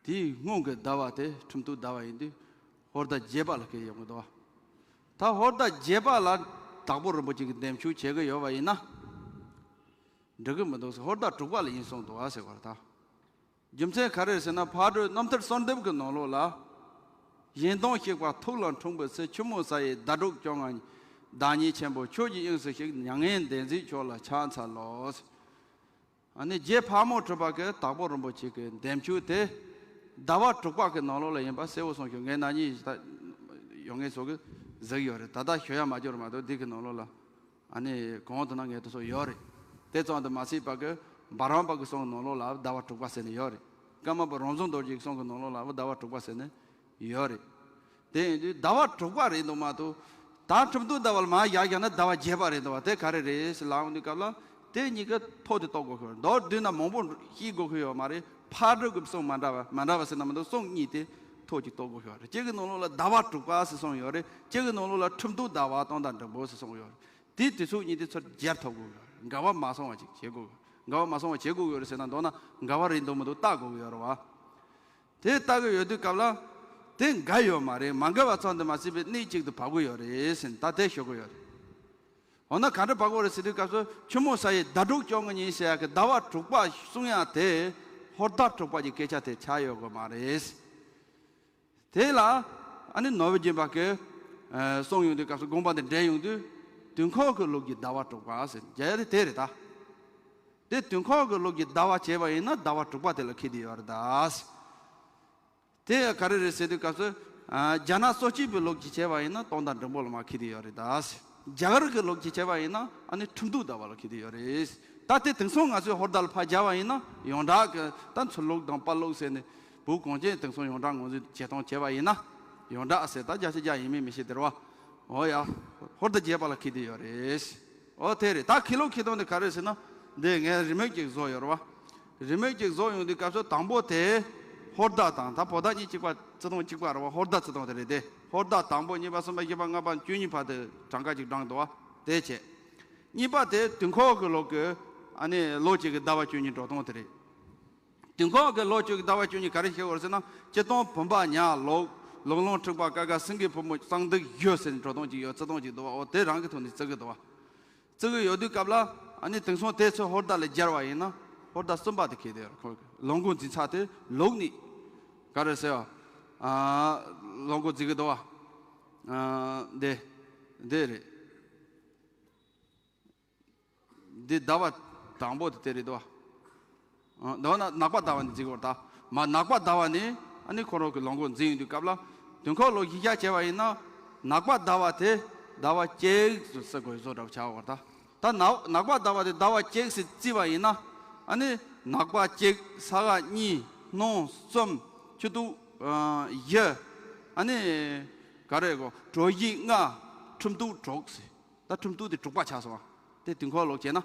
དེའི་སྔོན་གྱི་ཟླ་བ་དེ་ཁྲིམས་གཏུག་ཟླ་བ་ཡིན་དུས་ཧོར་ཟླ་བརྒྱད་པ་ལ་འཁེལ་ཡོང་གི་འདུག་བ། ད་ཧོར་ཟླ་བརྒྱད་པ་ལ་དྭགས་པོ་རིན་པོ་ཆེ་གིས་འདེམས་ཤོག་བྱེད་ཀྱི་ཡོད་པ་ཡིན་ན། འགྲིག་གི་མི་འདུག་ཟེར། ཧོར་ཟླ་དྲུག་པ་ལ་ཡིན་གསུངས་འདུག་བ་ཟེར་བ་རེད་ད། རྒྱུ་མཚན་ག་རེ་རེད་ཟེར་ན། ཕག་གྲུའི་རྣམ་ཐར་གསོལ་འདེབས་ཀྱི་ནང་ལོགས་ལ། གཞན་དོན་གཤེགས་པ་ཐུགས་ལ་འཁྲུངས་པའི་ཚེ། ཆུ་མོ་ས་ཡི་ཟླ་དྲུག་བཅོ་ལྔ་ཉིན། བདག་ཉིད་ཆེན་པོ་ཁྱོད་ཀྱི་དབྱིངས་སུ་གཤེགས། མྱ་ངན་འདས་མཛད་མཆོག་ལ་ཕྱག་འཚལ་ལོ། ཨ་ནི་རྗེ་ཕག་མོ་གྲུ་པ་གིས་དྭགས་པོ་རིན་པོ་ཆེ་གི་འདེམས་ཤོག་དེ་ཟླ་བ་དྲུག་པ་གི་ནང་ལོགས་ལ་ཡིན་པ་གསལ་བོ་གསུངས་ཤོག་ངས་ན་ནིང་ད་ཡོང་མཁན་ཚོ་གིས་གཟིགས་ཡོད་རེད། ད་ལྟ་ཞུ་ཡ་མ་འབྱོར་མ་གཏོགས་འདི་གི་ནང་ལོགས་ལ། ཨ་ནི་གོང་དུ་ན་ངས་དེ་ཚོ་ཡོད་རེད། དེ་ཙམ་དུ་མ་ཟད་པ་གི་འབའ་རམས་པ་གི་གསུང་ནང་ལོགས་ལ་ཟླ་བ་དྲུག་པ་ཟེར་ནས་ཡོད་རེད། ཀརྨ་པ་རོང་ཟོམ་རྡོ་རྗེ་གི་གསུང་གི་ནང་ལོགས་ལ་ཟླ་བ་དྲུག་པ་ཟེར་ནས་ཡོད་རེད། དེ་ཡིན་དུས་ཟླ་བ་དྲུག་པ་རེད་འདུག་མ་གཏོགས། ད་ཁྲིམས་གཏུག་ཟླ་བ་ལ་མར་བཞག་བཞག་ན་ཟླ་བ་བརྒྱད་པ་རེད་འདུག་བ། དེ་ག་རེ་རེད་ཟེར་ལབ་ཡོང་དུས་སྐབས་ལ། དེ་གཉིས་ཀ་ཐོག་དེ་གཏོགས་དགོས་ཤོག་མདོར་བསྡུས་ན་མང་པོ་ཤེས་དགོས་ཤོག་ཡོད་མ་རེད། ཕག་གྲུ་གི་གསུང་མ་འདྲ་བ་མ་འདྲ་བ་ཟེར་ན་མི་འདུག་གསུང་གཉིས་དེ་ཐོག་གཅིག་གཏོགས་དགོས་ཤོག་རེད། གཅིག་གི་ནང་ལོགས་ལ་ཟླ་བ་དྲུག་པ་ཟེར་གསུངས་ཡོད་རེད། གཅིག་གི་ནང་ལོགས་ལ་ཁྲིམས་གཏུག་ཟླ་བ་སྟོན་ཟླ་འབྲིང་པོ་ཟེར་གསུངས་ཡོད་རེད། དེའི་དུས་ཚོད་གཉིས་དེ་ཚུར་སྦྱར་ཐུབ་དགོས་ཡོད་རེད། འགལ་བ་མ་སོང་བ་ཅིག་བྱེད་དགོས། འགལ་བ་མ་སོང་བ་བྱེད་དགོས་ཡོད་རེད་ཟེར་ན། མདོར་ན་འགལ་བ་རེད་འདུག་མི་འདུག་བལྟ་དགོས་ཀྱི་ཡོད་རེད་བ། དེ་ལྟ་གི་ཡོད་དུས་སྐབས་ལ། དེ་འགལ་ཡོད་མ་རེད། མ་འགལ་བ་ཙམ་དུ་མ་ཟད་པའི་གནས་གཅིག་ཏུ་བབས་ཀྱི་ཡོད་རེད་ཟེར་ནས་ད་དེ་ཞུ་གི་ཡོད་རེད། འོ་ན་ག་འདྲ་བབས་ཀྱི་ཡོད་རེད་ཟེར་དུས་སྐབས་སུ་ཆུ་མོ་ས་ཡི་ཟླ་དྲུག་བཅོ་ལྔ་ཉིན་ཟེར་ཡག་གི་ཟླ་བ་དྲུག་པ་གསུང་ཡག་དེ་ཧོར་ཟླ་དྲུག་པ་གི་སྐད་ཆ་དེ་ཆགས་ཡོད་གི་མ་རེད། དེ་ལ་ཨ་ནི་ནོར་བུ་རྒྱན་པ་གིས་ཨ་གསུང་ཡོང་དུས་སྐབས་སུ་དགོངས་པ་དེ་འགྲེལ་ཡོང་དུས། དུས་འཁོར་གྱི་ལུགས་ཀྱི་ཟླ་བ་དྲུག་པ་ཟེར་རྒྱ་ཡ་དེ་དེ་རེད་ད། དེ་དུས་འཁོར་གྱི་ལུགས་ཀྱི་ཟླ་བ་བྱས་པ་ཡིན་ན་ཟླ་བ་དྲུག་པ་དེ་ལ་འཁེལ་བསྡད་ཡོད་རེད་ད། དེ་ག་རེ་རེད་ཟེར་དུས་སྐབས་སུ། ཨ་རྒྱ་ནག་སོ་སྐྱེས་པའི་ལུགས་ཀྱི་བྱས་པ་ཡིན་ན་སྟོན་ཟླ་འབྲིང་པོ་ལ་མར་འཁེལ་བསྡད་ཡོད་རེད་ད། རྒྱ་གར་གྱི་ལུགས་ཀྱི་བྱས་པ་ཡིན་ན་ཨ་ནི་ཁྲིམས་གཏུག་ཟླ་བ་ལ་འཁེལ་དེ་ཡོད་རེད། ད་དེ་དེང་སང་ང་ཚོས་ཧོར་ཟླ་ལ་ཕར་སྦྱར་བ་ཡིན་ན་ཡོངས་གྲགས་ཀྱི་ད་ཚུར་ལོག་དང་པར་ལོག་ཟེར་ནས་བོད་གངས་ཅན་དེང་སང་ཡོངས་གྲགས་ང་ཚོས་བྱེད་སྟངས་བྱས་པ་ཡིན་ན་ཡོངས་གྲགས་ཟེར་ད་རྒྱ་ཆེ་རྒྱ་ཡིན་མིན་མི་ཤེས་དེ་རེད་བ། འོ་ཡ། ཧོར་ཟླ་བརྒྱད་པ་ལ་འཁེལ་དེ་ཡོད་རེད། འོ་དེ་རེད། ད་འཁེལ་ལུགས་འཁེལ་སྟངས་དེ་ག་རེ་ཟེར་ན་འདི་ངས་རི་མོ་ཅིག་བཟོ་ཡོད་རེད་བ། རི་མོ་ཅིག་བཟོ་ཡོང་དུས་སྐབས་སུ་དང་པོ་དེ་ཧོར་ཟླ་དང་ད་བོད་ཟླ་གཉིས་གཅིག་པ་བརྩི་སྟངས་གཅིག་པ་རེད་བ། ཧོར་ཟླ་བརྩི་སྟངས་དེ་རེད་དེ། ཧོར་ཟླ་དང་པོ་གཉིས་པ་གསུམ་པ་བཞི་པ་ལྔ་པ་བཅུ་གཉིས་བར་དུ་གྲངས་ཀ་ཅིག་བགྲངས་འདུག་བ། དེ་བྱས། གཉིས་པ་དེ་དུས་འཁོར་གྱི་ལུགས་ཀྱི་ཨ་ནི་ལོ་གཅིག་གི་ཟླ་བ་བཅུ་གཉིས་འགྲོ་སྟངས་དེ་རེད། དུས་འཁོར་གྱི་ལོ་གཅིག་གི་ཟླ་བ་བཅུ་གཉིས་ག་རེ་བཤད་དགོས་རེད་ཟེར་ན་སྤྱིར་བཏང་བུམ་པ་ཉ་ལོག་ལུག་ལུང་འཁྲུགས་པ་ཀ་ཁ་སེང་གེ་ཕོ་མོ་གཙང་སྡིག་གཞུ་ཟེར་ནས་འགྲོ་སྟངས་ཅིག་ཡོད། བརྩི་སྟངས་ཅིག་འདུག་བ། འོ་དེ་རང་གི་ཐོག་ནས་བརྩི་གི་འདུག་བ། བརྩི་གི་ཡོད་དུས་སྐབས་ལ་ཨ་ནི་དེང་སང་དེ་ཚོ་ཧོར་ཟླ་ལ་སྦྱར་བ་ཡིན་ན་ཧོར་ཟླ་གསུམ་པ་དེ་འཁེལ་དེ་ཡོད། ཁོ་ལོ་འགོ་འཛིན་ས་དེ་ལུགས་ནི་ག་རེ་ཟེར་བ། ཨ། ལོ་འགོ་འཛིན་གི་འདུག་བ། ཨ། འདི། འདི་རེད། འདི་ཟླ་བ་དང་པོ་དེ་དེ་རེད་དོ། ཨ། འདི་བ་ན་ནག་པ་ཟླ་བ་ནི་འཛིན་གི་ཡོད་ད། མ་ནག་པ་ཟླ་བ་ནི་ཨ་ནི་ཁོ་རང་གི་ལོ་འགོ་འཛིན་ཡོང་དུས་སྐབས་ལ་དུས་འཁོར་ལོ་གཞི་བཞག་བྱས་པ་ཡིན་ན་ནག་པ་ཟླ་བ་དེ་ཟླ་བ་གཅིག་ཏུ་བརྩི་དགོས་བཟོ་འདྲ་བོ་ཆགས་ཡོད་ད། ད་ནག་ནག་པ་ཟླ་བ་དེ་ཟླ་བ་གཅིག་ཟེར་བརྩིས་པ་ཡིན་ན་ཨ་ནི་ནག་པ་གཅིག་ས་ག་གཉིས་སྣང་གསུམ་ཆུ་གཏུག་ཨ། བཞི། ཨ་ནི་ག་རེ་གོ་གྲོ་བཞི་ལྔ། ཁྲིམས་གཏུག་དྲུག་ཟེར། ད་ཁྲིམས་གཏུག་དེ་དྲུག་པ་ཆགས་སོང་བ། དེ་དུས་འཁོར་ལོ་བྱས་ན།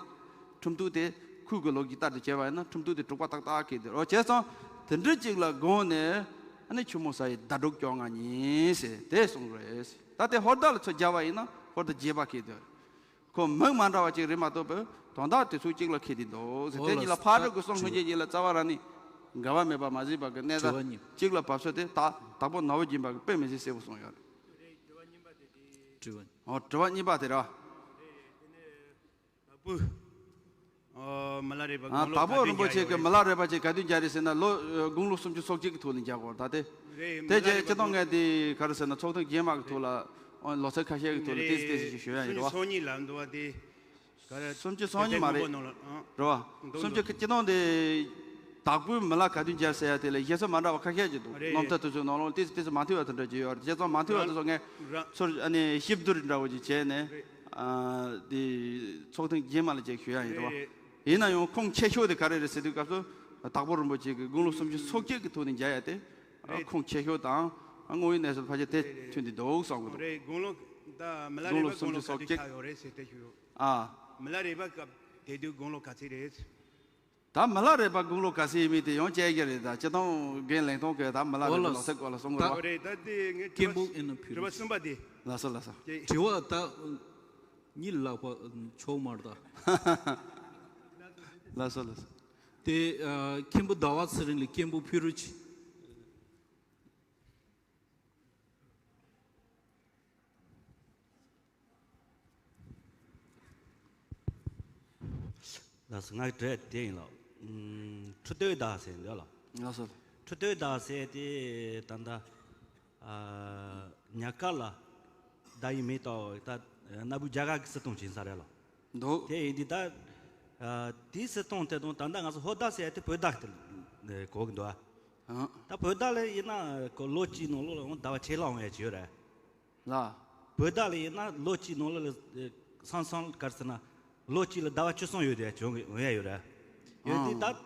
ཁྲིམས་གཏུག་དེ་ཁུལ་གྱི་ལོ་རྒྱུས་ལྟར་དུ་བྱས་པ་ཡིན་ན་ཁྲིམས་གཏུག་དེ་དྲུག་པ་ཏག་ཏག་གི་དེ་རོ་བྱས་ཙང་དེ་འདྲ་ཅིག་ལ་དགོངས་ནས་ཨ་ནི་ཆུ་མོ་ས་ཡི་ཟླ་དྲུག་བཅོ་ལྔ་ཉིན་ཟེར་དེ་གསུངས་རེད། ད་དེ་ཧོར་ཟླ་ལ་ཚུར་སྦྱར་བ་ཡིན་ན་ཧོར་ཟླ་བརྒྱད་པ་གི་དེ་ཁོ་མིང་མ་འདྲ་བ་ཅིག་རེད་མ་གཏོགས་པའི་དོན་དག་དེ་ཚོ་གཅིག་ལ་འཁེལ་དེ་འདུག་ཟེར། དེ་གཉིས་ལ་ཕར་འགྲོ་དགོས་སོང་། སྔོན་ཆད་གཉིས་ལ་རྩ་བ་རང་ནས་འགལ་བ་མེད་པ་མ་གཟིགས་པ་གི་གནས་སྟངས་གཅིག་ལ་བབས་ས་དེ་ད་དྭགས་པོ་ནོར་བུ་སྦྱིན་པ་གི་དཔེ་མི་སྲིད་གསལ་པོ་གསུངས་ཡོད་རེད། དྲི་བ། ཨོ་དྲི་བ་གཉིས་པ་དེ་ར། དྭགས་པོ། ཨོ་མི་ལ་རས་པ་ཨ། དྭགས་པོ་རིན་པོ་ཆེ་གི་མི་ལ་རས་པ་ཆེ་ག་དུས་མཇལ་རེད་ཟེར་ན་ལོ་དགུང་ལོ་སུམ་ཅུ་སོ་གཅིག་གི་ཐོག་ནས་མཇལ་དགོས་ད་དེ། དེ་རྗེས་སྤྱི་བཏང་ངས་དེ་ག་རེ་ཟེར་ན་ཚོགས་ཐེངས་རྗེས་མ་གི་ཐོག་ལ་ཨོ་ལོ་ཚད་ཁ་ཤས་ཀྱི་ཐོག་ལ་ཏེས་ཏེས་ཞིག་ཞུ་ཡ་ཡིན་རོ། སུམ་ཅུ་སོ་གཉིས་ལ་འདུག་བ་དེ། ག་རེ། སུམ་ཅུ་སོ་གཉིས་མ་རེད། རེད་བ། འདུག་སུམ་ཅུ་གི་སྤྱི་བཏང་དེ། དྭགས་པོའི་མི་ལ་ག་དུས་མཇལ་ཟེར་ཡ་དེ་ལ་བཤད་ས་མ་འདྲ་བ་ཁ་ཤས་ཅིག་འདུག་རེད། རྣམ་ཐར་དེ་ཚོའི་ནང་ལོགས་ཏེས་ཏེས་མ་མཐུན་པ་དེ་འདྲ་ཅིག་ཡོད་རེད། བཤད་ས་མ་མཐུན་པ་དེ་ཚོ་ངས་ཚུར་ཨ་ནི་ཞིབ་བསྡུར་འདྲ་བོ་ཅིག་བྱས་ནས། རེད། ཨ། དེ་ཚོགས་ཐེངས་རྗེས་མ་ལ་ཅིག་ཞུ་ཡ་ཡིན་རེད་བ། རེད། ཡིན་ན་ཡང་ཁུངས་ཆེ་ཤོས་དེ་ག་རེ་རེད་ཟེར་དུས་སྐབས་སུ་དྭགས་པོ་རིན་པོ་ཆེ་གི་དགུང་ལོ་སུམ་ཅུ་སོ་གཅིག་གི་ཐོག་ནས་མཇལ་ཡ་དེ། རེད། ཁུངས་ཆེ་ཤོས་དང་དངོས་ཡོད་གནས་ཚུལ་ཕལ་ཆེར་དེ་མཐུན་དེ་འདུག་བསམ་གི་འདུག་རེད། དགུང་ལོ། ད་མི་ལ་རས་པ་དགུང་ལོ་ག་དུས་ཆགས་ཡོད་རེད་ཟེར་དེ་ཞུ། ཨ། མི་ལ་རས་པ་སྐབས་དེ་དུས་དགུང་ལོ་ག་ཚོད་རེད། ད་མི་ལ་རས་པ་དགུང་ལོ་ག་ཚོད་ཡིན་མིན་དེ་ཡང་དཔྱད་ཀྱི་རེད། ད་སྤྱི་བཏང་རྒན་ལེགས་མཐོང་གིས་ད་མི་ལ་རས་པ་ལོ་ཚད་སྐོར་ལ་གསུང་གི་རེད་བ། རེད། ད་དེ་ངས་དྲི་བ། སྐད་འབོད་ཨེ་ན་ཕུལ། དྲི་བ་གསུམ་པ་དེ། ལགས་སོ་ལགས་སོ། དྲི་བ་ད་གཉིད་ལག་པ་ཆོག་མར་ད། ལགས་སོ་ལགས་སོ། དེ་མཁན་པོ་ཟླ་བ་ཚེ་རིང་ལ་སྐད་འབོད་ཕུལ་རོགས་གྱིས། ལགས་སོ། ང་གི་དྲི་བ་དེ་ཡིན་ལགས། ཨུམ། ཁྲི་སྟོད་ཟླ་ཟེར་འདུག་ལགས། ལགས་སོ། ཁྲི་སྟོད་ཟླ་ཟེར་དེ་ད་ལྟ་ཨ་ཉག་ག་ལ་ཟླ་ཡི་མེ་ཏོག་ད་སྣ་བུག་རྒྱ་གར་གྱི་སྲིད་སྟངས་ཅིག་ཡིན་ས་རེད་ལགས། འདུག་དེ་ཡིན་དུས་ད་ཨ་དེའི་སྲིད་སྟངས་དེ་དང་ད་ལྟ་ང་ཚོ་ཧོར་ཟླ་ཟེར་དེ་བོད་ཟླ་དེ་གོ་གི་འདུག་ཨ། ཨང་། ད་བོད་ཟླ་ལ་ཡིན་ན་ལོ་གཅིག་ནང་ལོགས་ལ་ཟླ་བ་ཕྱེད་ལྷག་འོང་ཡ་ཅིག་ཡོད་རེད། ལགས། བོད་ཟླ་ལ་ཡིན་ན་ལོ་གཅིག་ནང་ལོགས་ལ་སང་སང་ག་རེ་ཟེར་ན་ལོ་གཅིག་ལ་ཟླ་བ་བཅུ་གསུམ་ཡོད་དེ་བྱུང་གི་འོང་ཡ་ཡོད་རེད། ཡོད་དེ་ཨང་། ད་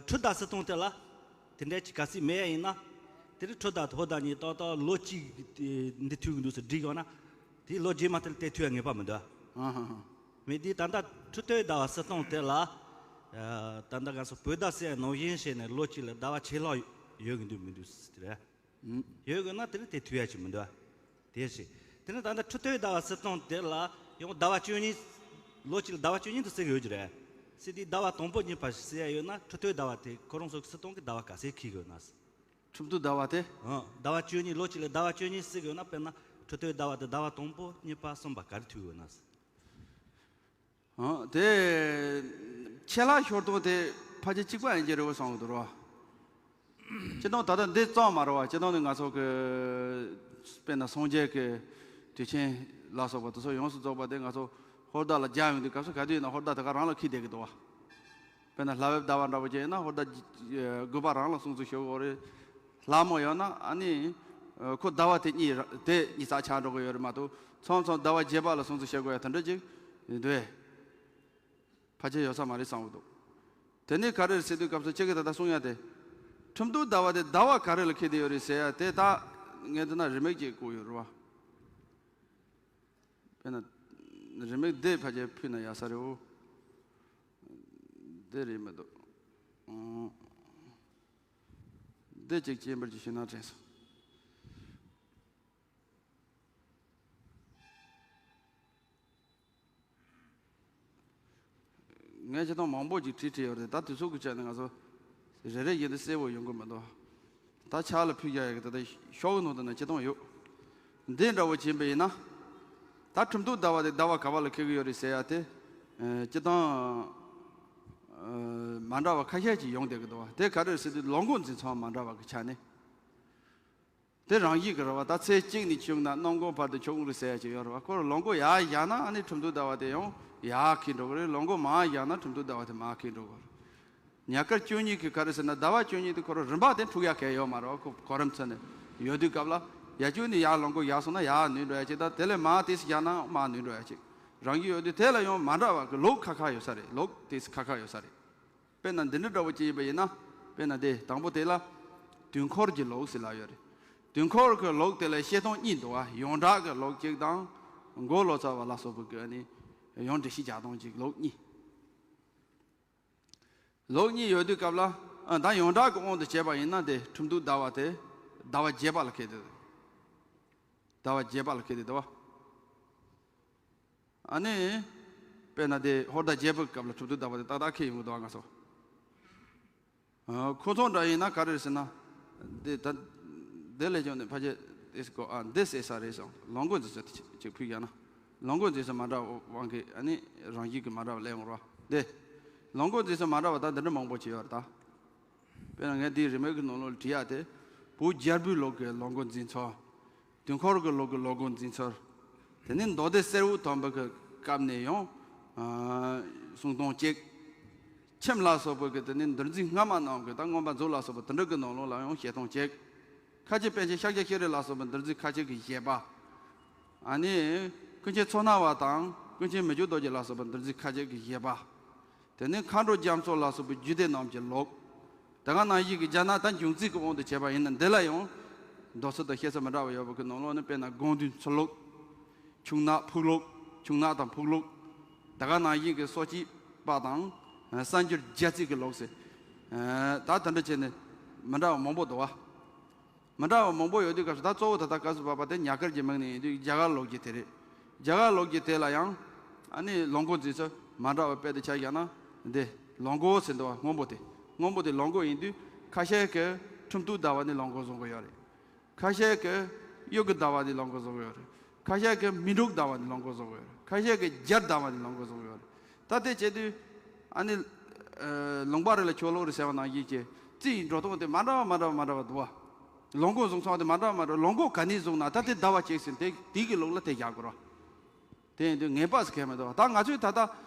ཁྲི་ཟླ་སྲིད་སྟངས་དེ་ལ་དེ་འདྲ་ཅིག་ག་སྲིད་མེད་ཡ་ཡིན་ན། དེ་རིང་ཁྲི་ཟླ་དང་ཧོར་ཟླ་གཉིས་ཏག་ཏག་ལོ་གཅིག་འདི་མཐུད་ཀྱི་འདུག་ཟེར་བསྒྲིགས་ཡོང་ན། དེ་ལོ་རྗེས་མ་དེ་ལ་དེ་མཐུད་ཡ་ངེས་པ་མི་འདུག་ཨ། ཧ་ཧ་ཧ། མེད་དེ་ད་ལྟ་ཁྲི་སྟོད་ཟླ་བ་སྲིད་སྟངས་དེ་ལ། ད་ལྟ་ང་ཚོ་བོད་ཟླ་ཟེར་ཡ་ནང་བཞིན་བྱས་ནས་ལོ་གཅིག་ལ་ཟླ་བ་ཕྱེད་ལྷག་ཡོད་ཀྱི་འདུག་མི་འདུག་ཟེར་རེད། ཡོད་དགོས་ན་དེ་ནི་དེ་མཐུད་ཡ་ཅིག་མི་འདུག་དེ་ཞིག་དེ་ནི་ད་ལྟ་ཁྲི་སྟོད་ཟླ་བ་སྲིད་སྟངས་དེ་ལ་ཡང་ཟླ་བ་བཅུ་གཉིས། ལོ་གཅིག་ལ་ཟླ་བ་བཅུ་གཉིས་དུ་བརྩི་གི་ཡོད་ཀྱི་རེད། སྲིད་དེ་ཟླ་བ་དང་པོ་གཉིས་པ་ཟེར་ཡ་ཡོད་ན་ཁྲི་སྟོད་ཟླ་བ་དེ་ཁོ་རང་ཚོ་གི་སྲིད་སྟངས་ཀྱི་ཟླ་བ་ག་ཚོད་འཁེལ་གི་ཡོད་ན། ཁྲིམས་གཏུག་ཟླ་བ་དེ། ཨང་། ཟླ་བ་བཅུ་གཉིས། ལོ་གཅིག་ལ་ཟླ་བ་བཅུ་གཉིས་བརྩི་གི་ཡོད་ན་དཔེར་ན་ཁྲི་སྟོད་ཟླ་བ་དེ་ཟླ་བ་དང་པོ་གཉིས་པ་གསུམ་པ་ག་རེ་མཐུད་གི་ཡོད་ན། ཨང་། དེ་ཆད་ལྷག་ཤོར་སྟངས་དེ་ཕལ་ཆེར་གཅིག་པ་ཡིན་གྱི་རེད་བསམ་གྱི་འདུག་རོ། སྤྱིར་བཏང་ད་ལྟ་འདི་ཙམ་མ་རེད་བ། སྤྱིར་བཏང་ནི་ང་ཚོ་གི་དཔེར་ན་སངས་རྒྱས་ཀྱི་དུས་ཆེན་ལ་སོགས་པ་དེ་ཚོ་ཡོངས་སུ་རྫོགས་པ་དེ་ང་ཚོ་ཧོར་ཟླ་ལ་སྦྱར་ཡོང་དུས་སྐབས་སུ་ག་དུས་ཡིན་ན་ཧོར་ཟླ་དེ་ག་རང་ལ་འཁེལ་བསྡད་ཀྱི་འདུག་བ། དཔེར་ན་ལྷ་བབས་ཟླ་བ་འདྲ་པོ་ཅིག་ཡིན་ན་ཧོར་ཟླ་དགུ་པ་རང་ལ་སྲུང་བརྩི་ཞུ་དགོས་རེད། ལྷ་མོ་ཡོད་ན་ཨ་ནི་ ཨ། ཁོ་ཟླ་བ་དེ་གཉིས་ར་དེ་གཉིས་ཙག་ཆགས་འགྲོ་གི་ཡོད་རེད་མ་གཏོགས། མཚམས་མཚམས་ཟླ་བ་བརྒྱད་པ་ལ་སྲུང་བརྩི་བྱེད་དགོས་ཡ་དེ་འདྲ་ཅིག་འདུག་ཨེ། ཕལ་ཆེར་ཡོད་ས་མ་རེད་བསམ་གྱི་འདུག། དེ་ནས་ག་རེ་རེད་ཟེར་དུས་སྐབས་སུ་ཁྱེད་ཀྱིས་ད་ལྟ་གསུང་ཡ་དེ། ཁྲིམས་གཏུག་ཟླ་བ་དེ་ཟླ་བ་ག་རེ་ལ་འཁེལ་བསྡད་ཡོད་རེད་ཟེར་ཡ་དེ། ད་ངས་འདི་ན་རི་མེག་ཅིག་བཀོད་ཡོད་རེད་བ། དཔེར་ན་རི་མེག་འདི་ཕལ་ཆེར་ཕུལ་ན་ཡག་ས་རེད་འོ། འདི་རེད་མི་འདུག། ཨང་། འདི་གཅིག་སྐྱེ་འཕེལ་གྱི་ཤིང་ནག་དྲན་སོང་། ངས་སྤྱིར་བཏང་མང་པོ་ཅིག་བྲིས་བྲིས་ཡོད་རེད། ད་དུས་ཚོད་ཀྱི་ཆ་ནས་ང་ཚོ་རེ་རེ་བཞིན་དུ་གསལ་པོ་ཡོང་གི་མི་འདུག། ད་ཕྱག་ལ་ཕུལ་རྒྱག་ཡག་གི་ད་ལྟ་ཤོག་གུ་ནང་དུ་ན་སྤྱིར་བཏང་ཡོད། འདི་འདྲ་བོ་བྱིན་པ་ཡིན་ན། ད་ཁྲིམས་གཏུག་ཟླ་བ་དེ་ཟླ་བ་ག་བ་ལ་འཁེལ་གི་ཡོད་རེད་ཟེར་ཡ་དེ། ཨ། སྤྱིར་བཏང་། ཨ། མ་འདྲ་བ་ཁ་ཤས་ཅིག་ཡོང་བསྡད་གི་འདུག་བ། དེ་ག་རེ་རེད་ཟེར་དུས་ལོ་འགོ་འཛིན་ཚུལ་མ་འདྲ་བ་གི་ཆ་ནས། དེ་རང་བཞིན་གྱི་རེད་བ། ད་ཚེས་གཅིག་ནས་བྱུང་ན་གནམ་གང་བར་དུ་འཁྱོག་རེད་ཟེར་ཡ་ཅིག་ཡོད་རེད་བ། ཁོ་ལོ་འགོ་ཡར་བཞག་ན་ཨ་ནི་ཁྲིམས་གཏུག་ཟླ་བ་དེ་ཡང་ཡར་འཁེལ་འགྲོ་གི་རེད། ལོ་འགོ་མར་བཞག་ན་ཁྲིམས་གཏུག་ཟླ་བ་དེ་མར་འཁེལ་འགྲོ་གི་རེད། ཉག་དཀར་བཅུ་གཉིས་ཀྱི་ག་རེ་ཟེར་ན་ཟླ་བ་བཅུ་གཉིས་དེ་ཁོ་རང་རིམ་པ་དེ་འཁྲུག་ཡ་གལ་ཡོད་མ་རེད་བ། ཁོ་གོ་རིམ་ཚུན་ནས་ཡོད་དུས་སྐབས་ལ་ཡར་བཅུག་ནས་ཡར་ལོ་འགོ་ཡར་སོང་ན་ཡར་ནུས་འགྲོ་ཡ་ཅིག། ད་དེ་ལས་མར་ཏོག་ཙམ་བཞག་ན་མར་ནུས་འགྲོ་ཡ་ཅིག། རང་བཞིན་ཡོད་དུས་དེ་ལ་ཡང་མ་འདྲ་བ་གི་ལུགས་ཁ་ཁ་ཡོད་ས་རེད། ལུགས་ཏོག་ཙམ་ཁ་ཁ་ཡོད་ས་རེད། དཔེར་ན་འདི་འདྲ་འདྲ་བོ་ཅིག་ཡིན་པ་ཡིན་ན། དཔེར་ན་དེ་དང་པོ་དེ་ལ་དུས་འཁོར་གྱི་ལུགས་ཟེར་ལབ་ཡོད་རེད། དུས་འཁོར་གྱི་ལུགས་དེ་ལ་བཤད་སྟངས་གཉིས་འདུག་བ། ཡོངས་གྲགས་ཀྱི་ལུགས་གཅིག་དང་། མགོ་ལོག་ཚར་བ་ལ་སོགས་པའི་གི་ཨ་ནི་ཡང་འགྲེལ་བཤད་རྒྱག་སྟངས་ཀྱི་ལུགས་གཉིས། ལུགས་གཉིས་ཡོད་དུས་སྐབས་ལ། ཨ། ད་ཡོངས་གྲགས་ཀྱི་དབང་དུ་བྱས་པ་ཡིན་ན་དེ་ཁྲིམས་གཏུག་ཟླ་བ་དེ་ཟླ་བ་བརྒྱད་པ་ལ་འཁེལ་ཏེ། ཟླ་བ་བརྒྱད་པ་ལ་འཁེལ་ཏེ་འདུག་བ། ཨ་ནི། དཔེར་ན་དེ་ཧོར་ཟླ་བརྒྱད་པའི་སྐབས་ལ་ཁྲིམས་གཏུག་ཟླ་བ་དེ་ཏག་ཏག་འཁེལ་ཡོང་གི་འདུག་བ་ང་ཚོ། ཨ། ཁོ་ཚོ་འདྲ་ཡིན་ན་ག་རེ་རེད་ཟེར་ན། འདི་ད། འདི་ལས་ཀྱང་ནི་ཕལ་ཆེར་དེ་སྐོར། ཨ། འདི་ཟེར་ས་རེད་བསམ། ལོ་འགོ་འཛིན་ས་དེ་ཅིག་ཕུལ་ཡ་ན། ལོ་འགོ་འཛིན་ས་མ་འདྲ་བ་དབང་གིས་ཨ་ནི་རང་བཞིན་གྱིས་མ་འདྲ་བ་སླེབས་ཡོང་རོགས། འདི། ལོ་འགོ་འཛིན་ས་མ་འདྲ་བ་ད་འདི་འདྲ་མང་པོ་ཅིག་ཡོད་རེད་ད། དཔེར་ན་ངས་འདིའི་རི་མོ་གི་ནང་ལོགས་ལ་བྲིས་ཡ་དེ། བོད་རྒྱལ་པོའི་ལུགས་ཀྱི་ལོ་འགོ་འཛིན་ཚུལ། དུས་འཁོར་གྱི་ལུགས་ཀྱི་ལོ་འགོ་འཛིན་ཚུལ། དེ་ནས་མདོ་སྡེ་གསེར་འོད་དམ་པ་གི་སྐབས་ནས་ཡང་། ཨ། གསུང་སྟངས་གཅིག། ཁྱིམ་ལ་སོགས་པ་གི་དེ་ནས་འདུལ་འཛིན་སྔ་མ་རྣམས་ཀྱི་ད་མངོན་པ་མཛོད་ལ་སོགས་པ་དེ་འདྲ་གི་ནང་ལོགས་ལ་ཡང་བཤད་སྟངས་གཅིག། ཁ་ཆེ་པཎ་ཆེན་ཤཱཀྱ་ཤྲཱི་ལ་སོགས་པ་འདུལ་འཛིན་ཁ་ཆེ་གི་བཞེད་པ། ཨ་ནི། ཀུན་མཁྱེན་མཚོ་སྣ་བ་དང་ཀུན་མཁྱེན་མི་བསྐྱོད་རྡོ་རྗེ་ལ་སོགས་པ་འདུལ་འཛིན་ཁ་ཆེ་གི་བཞེད་པ། དེ་ནས་མཁའ་འགྲོ་རྒྱ་མཚོ་ལ་སོགས་པའི་རྒྱུད་སྡེ་རྣམས་ཀྱི་ལུགས། དེ་ག་ནང་བཞིན་གྱི་རྒྱ་ནག་ད་འབྱུང་རྩིས་ཀྱི་དབང་དུ་བྱས་པ་ཡིན་ན་འདི་ལ་ཡང་མདོ་ཚིག་དང་བཤད་ས་མི་འདྲ་བ་ཡོད་པ་གི་ནང་ལོགས་ནས། དཔེར་ན་དགོངས་འདུས་ཚུལ་ལུགས། ཁྱུང་ནག་ཕུག་ལུགས། ཁྱུང་ནག་དང་ཕུག་ལུགས། དེ་ག་ནང་བཞིན་གྱི་སོ་སྐྱེས་པ་དང་གསར་འགྱུར་རྒྱ་རྩིས་ཀྱི་ལུགས་ཟེར། ད་དེ་འདྲ་བྱས་ནས་མི་འདྲ་བ་མང་པོ་འདུག་བ། མི་འདྲ་བ་མང་པོ་ཡོད་དུས་སྐབས་སུ། ད་གཙོ་བོ་ད་ལྟ་སྐབས་སུ་བབ་པ་དེ་ཉག་དཀར་གྱི་མིང་ནས་ཡིན་དུས་རྒྱ་གར་ལུགས་ཀྱི་དེ་རེད། རྒྱ་གར་ལུགས་ཀྱི་དེ་ལ་ཡང་ཨ་ནི་ལོ་འགོ་འཛིན་ཚུལ་མ་འདྲ་བ་དཔེ་དེ་ཆ་བཞག་ན། འདི་ལོ་འགོ་ཟེར་འདུག་བ། སྔོན་པོ་དེ། སྔོན་པོ་དེ་ལོ་འགོ་ཡིན་དུས། ཁ་ཤས་ཀྱིས་ཁྲིམས་གཏུག་ཟླ་བ་ནི་ལོ་འགོ་བཟུང་གི་ཡོད་རེད། ཁ་ཤས་ཀྱིས་དབྱར་གྱི་ཟླ་བ་ནི་ལོ་འགོ་བཟུང་གི་ཡོད་རེད། ཁ་ཤས་ཀྱིས་མི་འབྲུག་ཟླ་བ་ནི་ལོ་འགོ་བཟུང་གི་ཡོད་རེད། ཁ་ཤས་ཀྱིས་རྒྱ་ཟླ་བ་ནི་ལོ་འགོ་བཟུང་གི་ཡོད་རེད། ད་དེ་བྱེད་དུས་ཨ་ནི། ཨ། ལུང་པ་རེ་ལ་ཆོས་ལུགས་རེ་ཟེར་བ་ནང་བཞིན་གྱི་རྩིས་འགྲོ་སྟངས་དེ་མ་འདྲ་བ་མ་འདྲ་བ་མ་འདྲ་བ་འདུག་བ། ལོ་འགོ་བཟུང་ཚུལ་དེ་མ་འདྲ་བ་མ་འདྲ་བ། ལོ་འགོ་ག་ནས་བཟུང་ན་ད་དེ་ཟླ་བ་གཅིག་ཟིན་དེ་དེ་གི་ལུགས་ལ་དེ་བཞག་དགོས་རེད། དེ་ཡིན་དུས་ངེས་པ་ཟེར་མཁན་མི་འདུག་བ། ད་ང་ཚོས་ད་ལྟ་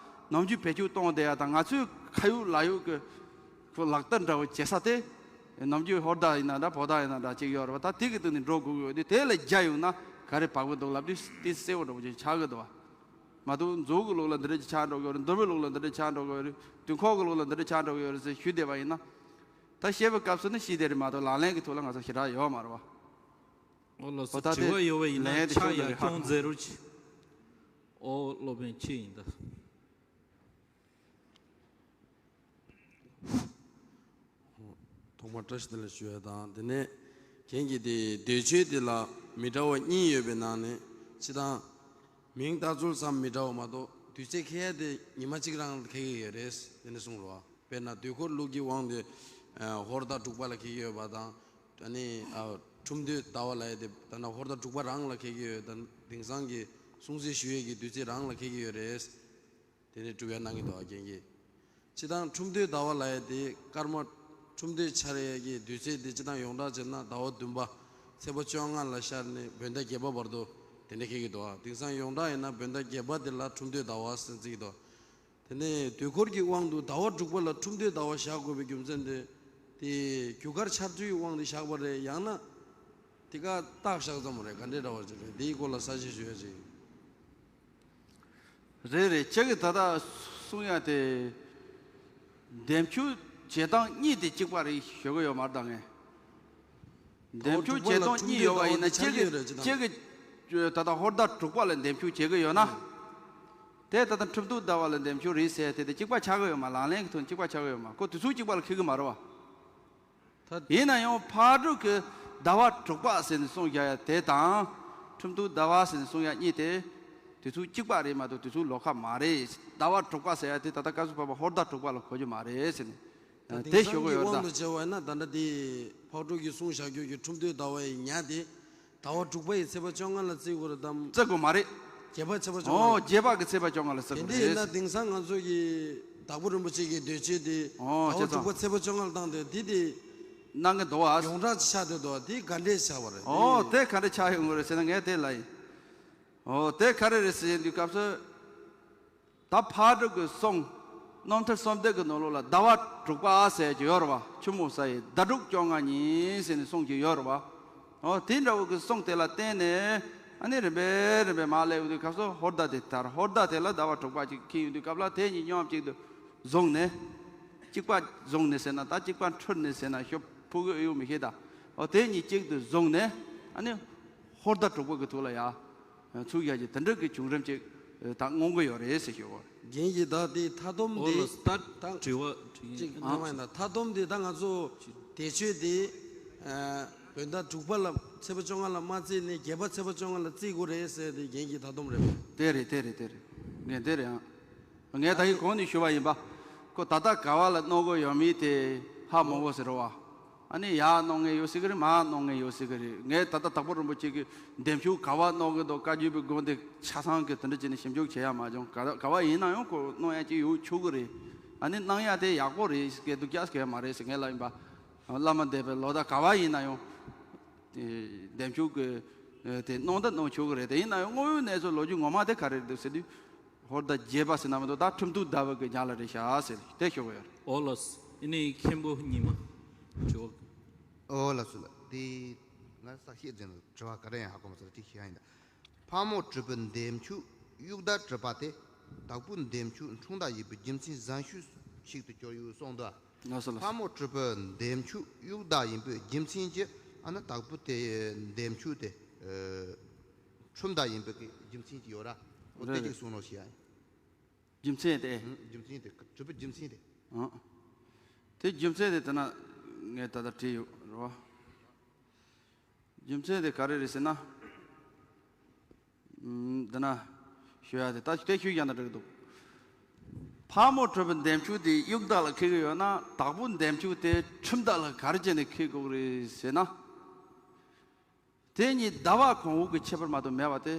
ནམ་རྒྱུན་བེད་སྤྱོད་གཏོང་བསྡད་ཡ་དང་། ང་ཚོའི་ཁ་ཡོད་ལག་ཡོད་ཀྱི་ཁོ་ལག་བསྟར་འདྲ་བོ་བྱེད་ས་དེ། ནམ་རྒྱུན་ཧོར་ཟླ་ཡིན་ན་འདྲ། བོད་ཟླ་ཡིན་ན་འདྲ་ཅིག་ཡོད་རེད་བ། ད་དེ་གི་སྟེང་ནས་འགྲོ་དགོས་ཀྱི་ཡོད་དུས། དེ་ལ་རྒྱ་ཡོང་ན་ག་རེ་བབ་ཀྱི་འདུག་ལབ་དུས་དེ་གསལ་བོ་འདྲ་བོ་ཅིག་ཆགས་ཀྱི་འདུག་བ། མ་གཏོགས་མཛོད་ཀྱི་ལུགས་ལ་འདི་འདྲ་ཅིག་ཆགས་འགྲོ་གི་ཡོད་རེད། འདུལ་བའི་ལུགས་ལ་འདི་འདྲ་ཆགས་འགྲོ་གི་ཡོད་རེད། དུས་འཁོར་གྱི་ལུགས་ལ་འདི་འདྲ་ཆགས་འགྲོ་གི་ཡོད་རེད་ཟེར་ཞུས་བསྡད་པ་ཡིན་ན། ད་བཤད་པའི་སྐབས་སུ་ནི་ཞུས་བསྡད་རེད་མ་གཏོགས་ལག་ལེན་གྱི་ཐོག་ལ་ང་ཚོ་ཞེ་དྲག་ཡོད་མ་རེད་བ། ཨོ་ལགས་སོ། ད་དྲི་དེ་བ་ཡོད་པ་ཡིན་ལན་ན་དེ་ཕྱག་ཤོག་ཡར་ལ་རེད་ཧ་སྐྱོང་གོ། མཛད་རོགས་གྱིས། ཨོ་སློབ་དཔོན་ཁྱེད་ཡིན་ད། ཐོག་མར་བཀྲ་ཤིས་བདེ་ལེགས་ཞུ་ཡ་དང་། དེ་ནས་རྒན་གྱིས་དེ་འདོད་ཆོས་དེ་ལ་མི་འདྲ་བ་གཉིས་ཡོད་པའི་ནང་ནས། སྤྱིར་བཏང་མིང་བཏགས་ཚུལ་ཙམ་མི་འདྲ་བ་མ་གཏོགས་དུས་ཚེས་འཁེལ་ཡ་དེ་ཉི་མ་གཅིག་རང་ལ་འཁེལ་གྱི་ཡོད་རེད་དེ་ནས་གསུངས་རོགས། དཔེར་ན་དུས་འཁོར་ལུགས་ཀྱི་དབང་དུ་ཧོར་ཟླ་དྲུག་པ་ལ་འཁེལ་གྱི་ཡོད་པ་དང་། ཨ་ནི་ཨ་ཁྲུམས་སྟོད་ཟླ་བ་ལབ་ཡ་དེ་ད་ནི་ཧོར་ཟླ་དྲུག་པ་རང་ལ་འཁེལ་གྱི་ཡོད་དང་། དེང་སང་གི་སྲུང་བརྩི་ཞུ་ཡས་ཀྱི་དུས་ཚེས་རང་ལ་འཁེལ་གྱི་ཡོད་རེད། དེ་ནས་སྒྲུབ་ཡ་གནང་གི་འདུག་ཨ། རྒན་གྱིས། སྤྱིར་བཏང་ཁྲུམས་སྟོད་ཟླ་བ་ལབ་ཡ་དེ་སྐར་མ་ཁྲུམས་སྟོད་འཆར་ཡས་ཀྱི་དུས་ཚེས་དེ་སྤྱིར་བཏང་ཡོངས་གྲགས་བྱས་ན་ཟླ་བ་བདུན་པ་ཚེས་པ་བཅོ་ལྔ་ལ་ཤར་ནས་བོད་ཟླ་བརྒྱད་པ་བར་དུ་དེ་འདྲ་འཁེལ་གྱི་འདུག་ཨ། དེང་སང་ཡོངས་གྲགས་ཡིན་ན་བོད་ཟླ་བརྒྱད་པ་དེ་ལ་ཁྲུམས་སྟོད་ཟླ་བ་ཟེར་བརྩི་གི་འདུག། དེ་ནས་དུས་འཁོར་གྱི་དབང་དུ་ཟླ་བ་དྲུག་པ་ལ་ཁྲུམས་སྟོད་ཟླ་བ་བཞག་དགོས་པའི་རྒྱུ་མཚན་དེ། དེ་རྒྱུ་སྐར་འཆར་ཚུལ་གྱི་དབང་དུ་བཞག་པ་རེད། ཡང་ན་ དེ་ག་བཏགས་བཞག་ཙམ་རེད། ག་འདྲའི་འདྲ་བ་ཅིག་རེད། དེའི་སྐོར་ལ་གསལ་བཤད་ཞུ་ཡ་ཅིག་རེད་རེད། ཁྱེད་ཀྱིས་ད་ལྟ་གསུང་ཡ་དེ། འདེམས་ཤུགས་བྱེད་སྟངས་གཉིས་དེ་གཅིག་པ་རེད་ཞུ་གི་ཡོད་མ་རེད་ད་ངས། འདེམས་ཤུགས་བྱེད་སྟངས་གཉིས་ཡོད་པ་ཡིན་ན་ཁྱེད་ཀྱིས་ཁྱེད་ཀྱིས་ད་ལྟ་ཧོར་ཟླ་དྲུག་པ་ལ་འདེམས་ཤུགས་བྱེད་ཀྱི་ཡོད་ན། དེ་ད་ལྟ་ཁྲིམས་གཏུག་ཟླ་བ་ལ་འདེམས་ཤུགས་རེད་ཟེར་དེ་དེ་གཅིག་པ་ཆགས་ཀྱི་ཡོད་མ། ལག་ལེན་གྱི་ཐོག་ནས་གཅིག་པ་ཆགས་ཀྱི་ཡོད་མ། ཁོ་དུས་ཚོད་གཅིག་པ་ལ་འཁེལ་གྱི་མ་རེད་བ། ད་ཡིན་ན་ཡང་ཕག་གྲུ་གི་ཟླ་བ་དྲུག་པ་ཟེར་ནས་གསུངས་བཞག་ཡ་དེ་དང་། ཁྲིམས་གཏུག་ཟླ་བ་ཟེར་ནས་གསུངས་ཡ་གཉིས་དེ་དུས་ཚོད་གཅིག་པ་རེད་མ་གཏོགས་དུས་ཚོད་ལོགས་ཀ་མ་རེད། ཟླ་བ་དྲུག་པ་ཟེར་ཡ་དེ་ད་ལྟ་སྐབས་སུ་བབས་པ་ཧོར་ཟླ་དྲུག་པ་ལ་གོ་རྒྱུ་མ་རེད་ཟེར་ནས་ད་དེ་དེང་ཞུ་སང་གི་གི་ཡོད་དབང་ད། དུ་བྱས་པ་ཡིན་ན་ད་ལྟ་དེ་ཕག་གྲུ་གིས་གསུངས་བཞག་རྒྱུ་གི་ཁྲིམས་གཏུག་ཟླ་བ་ཡི་ཉ་དེ་ཟླ་བ་དྲུག་པ་ཡི་ཚེས་པ་བཅོ་ལྔ་ལ་བརྩི་དགོས་རེད་དམ། བརྩི་དགོས་མ་རེད། བརྒྱད་པ་ཚེས་པ་བཅོ་ལྔ། ཨོ། བརྒྱད་པ་གི་ཚེས་པ་བཅོ་ལྔ་ལ་བརྩི་དེ་དགོས་འདྲ་ཡིན་ན་རེད། དེང་སང་ང་ཚོ་གི་དྭགས་པོ་རིན་པོ་ཆེ་གི་འདོད་ཆོས་དེ་ཨོ། ཟླ་བ་བྱས་དྲུག་ཙང་པ་ཚེས་པ་བཅོ་ལྔ་ལ་བཏང་དུས་དེ་དེ་གནང་གི་འདུག་ཨ། ཡོངས་གྲགས་ཆགས་བསྡད་འདུག་དེ་ག་འདྲས་ཆགས་པ་རེད། ཨོ། དེ་ག་འདྲས་ཆགས་ཡོང་གི་རེད་ཟེར་ན་ངས་དེ་ལ་ཡིན། ཨོ། དེ་ག་རེ་རེད་ཟེར་དུས་སྐབས་སུ། ད་ཕག་གྲུ་གི་གསུང་། རྣམ་ཐར་གསོལ་འདེབས་ཀྱི་ནང་ལོགས་ལ་ཟླ་བ་དྲུག་པ་ཟེར་གྱི་ཡོད་རེད་བ། ཆུ་མོ་ས་ཡི་ཟླ་དྲུག་བཅོ་ལྔ་ཉིན་ཟེར་ནས་གསུང་གི་ཡོད་རེད་བ། ཨོ། དེ་འདྲ་བོ་གི་གསུང་དེ་ལ་བརྟེན་ནས་ཨ་ནི་རིམ་པས་རིམ་པས་མར་སླེབས་དུས་སྐབས་སུ་ཧོར་ཟླ་དེ་དར། ཧོར་ཟླ་དེ་ལ་ཟླ་བ་དྲུག་པ་ཅིག་འཁེལ་ཡོང་དུས་སྐབས་ལ་དེ་གཉིས་མཉམ་གཅིག་ཏུ་བཟུང་ནས། གཅིག་པ་བཟུང་ནས་ཟེར་ན་ད་གཅིག་པ་འཁྲུལ་ནས་ཟེར་ན་ཤོབ་ཕུ་གུ་ཨེ་ཡོད་མི་ཤེས་ད། ཨོ། དེ་གཉིས་གཅིག་ཏུ་བཟུང་ནས་ཨ་ནི་ཧོར་ཟླ་དྲུག་པ་གི་ཐོག་ལ་ཡ། ཚུགས་ཡག་གི་དེ་འདྲ་གི་བྱུང་རིམ་ཅིག་ད་མངོན་གི་ཡོད་རེད་ཟེར་ཞུ་བ། རྒན་གྱིས་ད་དེ་མཐའ་སྡོམ་ཨོ་དེ་ལགས་སོ། ད་ད་དྲི་བ་དྲི་ཅིག་ཡིན་ཨ། གནང་བ་ཡིན་ན། མཐའ་སྡོམ་དེ་ད་ང་ཚོ་དེ་ཆོས་དེ་བོད་ཟླ་དྲུག་པ་ལ་ཚེས་པ་བཅོ་ལྔ་ལ་མ་བརྩིས་ནས་བརྒྱད་པ་ཚེས་པ་བཅོ་ལྔ་ལ་བརྩི་དགོས་རེད་ཟེར་དེ་རྒན་གྱི་མཐའ་སྡོམ་རེད་པས། དེ་རེད། དེ་རེད། དེ་རེད། རྒན་དེ་རེད་ཨང་། ངས་ད་ཡིན་གོང་ནས་ཞུ་བ་ཡིན་པ། ཁོ་ད་ལྟ་ག་བ་ལ་གནང་དགོས་ཡོད་མེད་དེ་ཧ་མ་གོ་ཟེར་བ། ཨ་ནི་ཡར་གནང་མཁན་ཡོད་སྲིད་གི་རེད། མར་གནང་མཁན་ཡོད་སྲིད་གི་རེད། ངས་ད་ལྟ་དྭགས་པོ་རིན་པོ་ཆེ་གི་འདེམས་ཤོག་ག་བ་གནང་གི་འདུག་བཀའ་བརྒྱུད་པའི་དགོན་སྡེ་ཆ་ཚང་གི་དེ་འདྲ་བྱས་ནས་ཞིབ་འཇུག་བྱེད་ཡ་མ་བྱུང་། ག་ག་བ་ཡིན་ན་ཡང་ཁོ་གནང་ཡ་ཅིག་ཡོད་ཆོག་གི་རེད། ཨ་ནི་གནང་ཡ་དེ་ཡག་པོ་རེད་ཟེར་གི་འདུག་རྒྱག་གི་མ་རེད་ཟེར་ངས་ལབ་ཡིན་པ། བླ་མ་འདས་པའི་ལོ་ཟླ་ག་བ་ཡིན་ན་ཡང་། དེ་འདེམས་ཤོག་གི་དེ་གནང་ད་གནང་ཆོག་གི་རེད། དེ་ཡིན་ན་ཡང་དངོས་ཡོད་གནས་ཚུལ་ལོ་རྒྱུས་ངོ་མ་དེ་ག་རེ་རེད་འདུག་ཟེར་དུས། ཧོར་ཟླ་བརྒྱད་པ་ཟེར་ན་མི་འདུག་ད་ཁྲིམས་གཏུག་ཟླ་བ་གི་ཉ་ལ་རེད་ཤག་ཟེར་དེ་ཞུ་གི་ཡོད་རེད། ཨོ་ལགས་སོ། ཨ་ནི་མཁན་པོ་ཉི་མ་ཞུ་བ། ཨོ་ལགས་སོ་ལགས། དེ་ང་གསལ་བཤད་མཛད་ན་དྲི་བ་ག་རེ་ཡང་ཧ་གོ་མ་སོང་། དེ་ཞུ་ཡ་ཡིན་ད། ཕག་མོ་གྲུ་པའི་འདེམས་ཤོག་དབྱུག་ཟླ་གྲུ་པ་དེ་དྭགས་པོའི་འདེམས་ཤོག་འཁྲུངས་ཟླ་ཡིན་པའི་རྒྱུ་མཚན་གཞན་ཤོས་ཤིག་ཏུ་གྱུར་ཡོད་གསུངས་འདུག་ལགས་སོ་ལགས་སོ། ཕག་མོ་གྲུ་པའི་འདེམས་ཤོག་དབྱུག་ཟླ་ཡིན་པའི་རྒྱུ་མཚན་གྱིས་ཨ་ནི་དྭགས་པོ་དེ་འདེམས་ཤོག་དེ་ཨ་འཁྲུངས་ཟླ་ཡིན་པའི་གི་རྒྱུ་མཚན་གྱིས་ཡོད་ར། འོ་དེ་རེད་རེད། གཅིག་གསུང་རོགས་བྱེད་ཡ། རྒྱུ་མཚན་དེ། ཨང་། རྒྱུ་མཚན་དེ་གྲུ་པའི་རྒྱུ་མཚན་དེ། ཨང་། དེ་རྒྱུ་མཚན་དེ་དེ་ན་ངས་ད་ལྟ་བྲིས་ཡོད་རེད་བ། རྒྱུ་མཚན་དེ་ག་རེ་རེད་ཟེར་ན། ཨུམ། འདི་ན་ཞུ་ཡ་དེ་ད་དེ་ཞུ་ཡ་ན་འགྲིག་འདུག་ཕག་མོ་གྲུ་པའི་འདེམས་ཤོག་དེ་དབྱུག་ཟླ་ལ་འཁེལ་གི་ཡོད་ན་དྭགས་པོའི་འདེམས་ཤོག་དེ་ཁྲིམས་ཟླ་ལ་ག་རེ་བྱས་ནས་འཁེལ་དགོས་རེད་ཟེར་ན། དེ་གཉིས་ཟླ་བ་གང་བོ་གི་ཁྱད་པར་མ་གཏོགས་མེད་པ་དེ།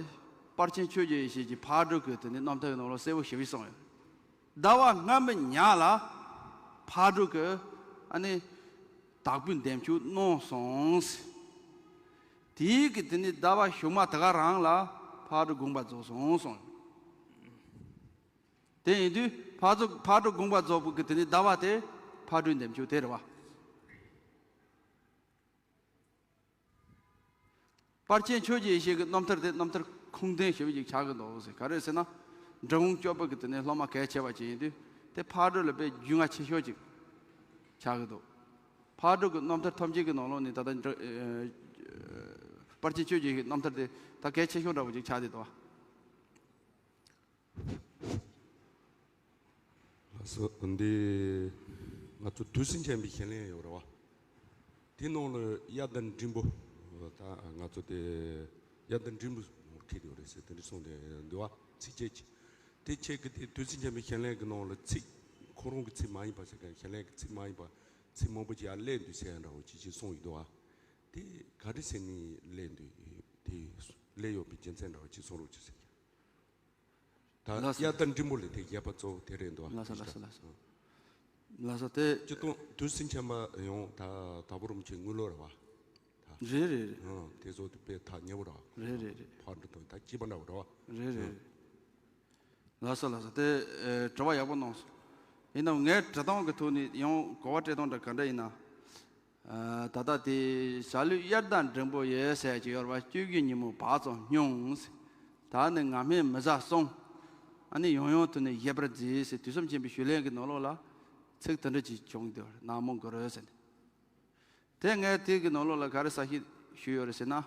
པར་ཆེན་ཆོས་རྒྱལ་ཡེ་ཤེས་ཀྱིས་ཕག་གྲུ་གི་དེ་ནི་རྣམ་ཐར་གྱི་ནང་ལ་གསལ་པོ་ཞེ་པོ་གསུངས་ཡོད། ཟླ་བ་སྔ་མའི་ཉ་ལ་ཕག་གྲུ་གི་ཨ་ནི་དྭགས་པོའི་འདེམས་ཤོག་གནང་སོང་ཟེར། དེའི་གི་དེ་ནི་ཟླ་བ་གཞུག་མ་དེ་ག་རང་ལ་ཕག་གྲུ་དགོངས་པ་རྫོགས་སོང་གསུངས་ཡོད། དེ་ཡིན་དུས་ཕག་གྲུ་ཕག་གྲུ་དགོངས་པ་རྫོགས་པའི་གི་དེ་ནི་ཟླ་བ་དེ་ཕག་གྲུའི་འདེམས་ཤོག་དེ་རེད་བ། པར་ཆེན་ཆོས་རྒྱལ་ཡེ་ཤེས་ཀྱི་རྣམ་ཐར་དེ་རྣམ་ཐར་ཁུངས་ལྡན་ཞེ་པོ་ཅིག་ཆགས་ཀྱི་འདུག་ཟེར། ག་རེ་ཟེར་ན། འབྲི་གུང་སྐྱོབ་པ་གི་དེ་ནས་སློབ་མ་གལ་ཆེ་བ་ཅིག་ཡིན་དུས་དེ་ཕག་གྲུ་ལ་དཔེ་རྒྱུས་མངའ་ཆེ་ཤོས་ཅིག་ཆགས་ཀྱི་འདུག་ཕག་གྲུ་གི་རྣམ་ཐར་ཐམས་ཅད་ཀྱི་ནང་ལོགས་ནས་ད་ལྟ་འབྲི་ཨ་པར་ཆེན་ཆོས་རྒྱལ་ཡེ་ཤེས་ཀྱི་རྣམ་ཐར་དེ་ད་གལ་ཆེ་ཤོས་འདྲ་བོ་ཅིག་ཆགས་བསྡད་འདུག་ལགས་སོ། འདི་ང་ཚོ་དུས་གསུམ་མཁྱེན་པའི་ཞལ་ལན་ཡོད་རེད་བ། དེ་ནང་ལ་དབྱར་ཟླ་འབྲིང་པོ། ད་ང་ཚོ་དེ་དབྱར་ཟླ་འབྲིང་པོ་འཁེལ་ཡོད་རེད་ཟེར་དེ་འདྲ་གསུངས་ཏེ་འདུག་བ། ཚིགས་བཅད་ཅིག་དེ་ཁྱེད་ཀྱི་དེ་དུས་གསུམ་མཁྱེན་པའི་ཞལ་ལན་གྱི་ནང་ལ་ཚིག་ཁོ་རང་གི་ཚིག་མ་ཡིན་པ་ཟེར་མཁན་ཞལ་ལན་གྱི་ཚིག་མ་ཡིན་པ་ཚིག་མང་པོ་ཅིག་ཡར་སླེབས་འདུག་ཟེར་ཡ་འདྲ་བོ་ཅིག་ཅིག་གསུངས་ཡོད་འདུག་བ། དེ་ག་རེ་ཟེར་ནས་སླེབས་འདུག་དེ་སླེབས་ཡོད་པའི་རྒྱུ་མཚན་འདྲ་བོ་ཅིག་གསུང་རོགས་ཅིག་ཟེར་གྱི། ད་ལགས་སོ། དབྱར་ཟླ་འབྲིང་པོ་ལ་དེ་བརྒྱད་པ་གཙོ་བོ་དེ་རེད་འདུག་ལགས་སོ་ལགས་སོ་ལགས་སོ། ལགས་སོ་དེ། སྤྱིར་བཏང་དུས་གསུམ་མཁྱེན་པ་ཡང་ད་དྭགས་པོ་རིན་པོ་ཆེ་དངུལ་ལོ་རེད་བ། ད། རེད་རེད་རེད། ཨང་། དེ་ཚོ་དེ་དཔེ་ཐག་ཉེ་བོ་རེད་བ། རེད་རེད་རེད། ཕག་གྲུ་དང་ད་སྐྱིད་པ་འདྲ་བོ་རེད་བ། རེད་རེད་རེད། ལགས་སོ་ལགས་སོ་དེ། ཨེ། དྲི་བ་ཡག་པོ་གནང་སོང་། ཡིན་ནའང་ངའི་དྲི་སྟངས་ཀྱི་ཐོག་ནས་ཡང་གོ་བ་སྤྲད་སྟངས་འདྲ་ག་འདྲ་ཡིན་ན། ད་ལྟ་དེ་བྱ་ལུས་དབྱར་ཟླ་འབྲིང་པོ་ཡོད་ཟེར་གྱི་ཡོད་རེད་བ། བཅུ་དགུའི་ཉིན་མོ་བག་ཙམ་སྙུང་། ད་ནི་ངར་སྨྲས་མི་བཟའ་གསུངས། ཨ་ནི་ཡང་ཡང་དུ་ནི་བཞེས་པར་མཛད་ཟེར། དུས་གསུམ་མཁྱེན་པའི་ཞུས་ལན་གྱི་ནང་ལོགས་ལ་ཚིག་དེ་འདྲ་ཅིག་བྱུང་འདུག་ནག་མོ་གུ་རུ་ཟེར་ནས། དེ་ངས་དེ་གི་ནང་ལོགས་ལ་ག་རེ་གསལ་བཤད་ཞུས་ཡོད་རེད་ཟེར་ན།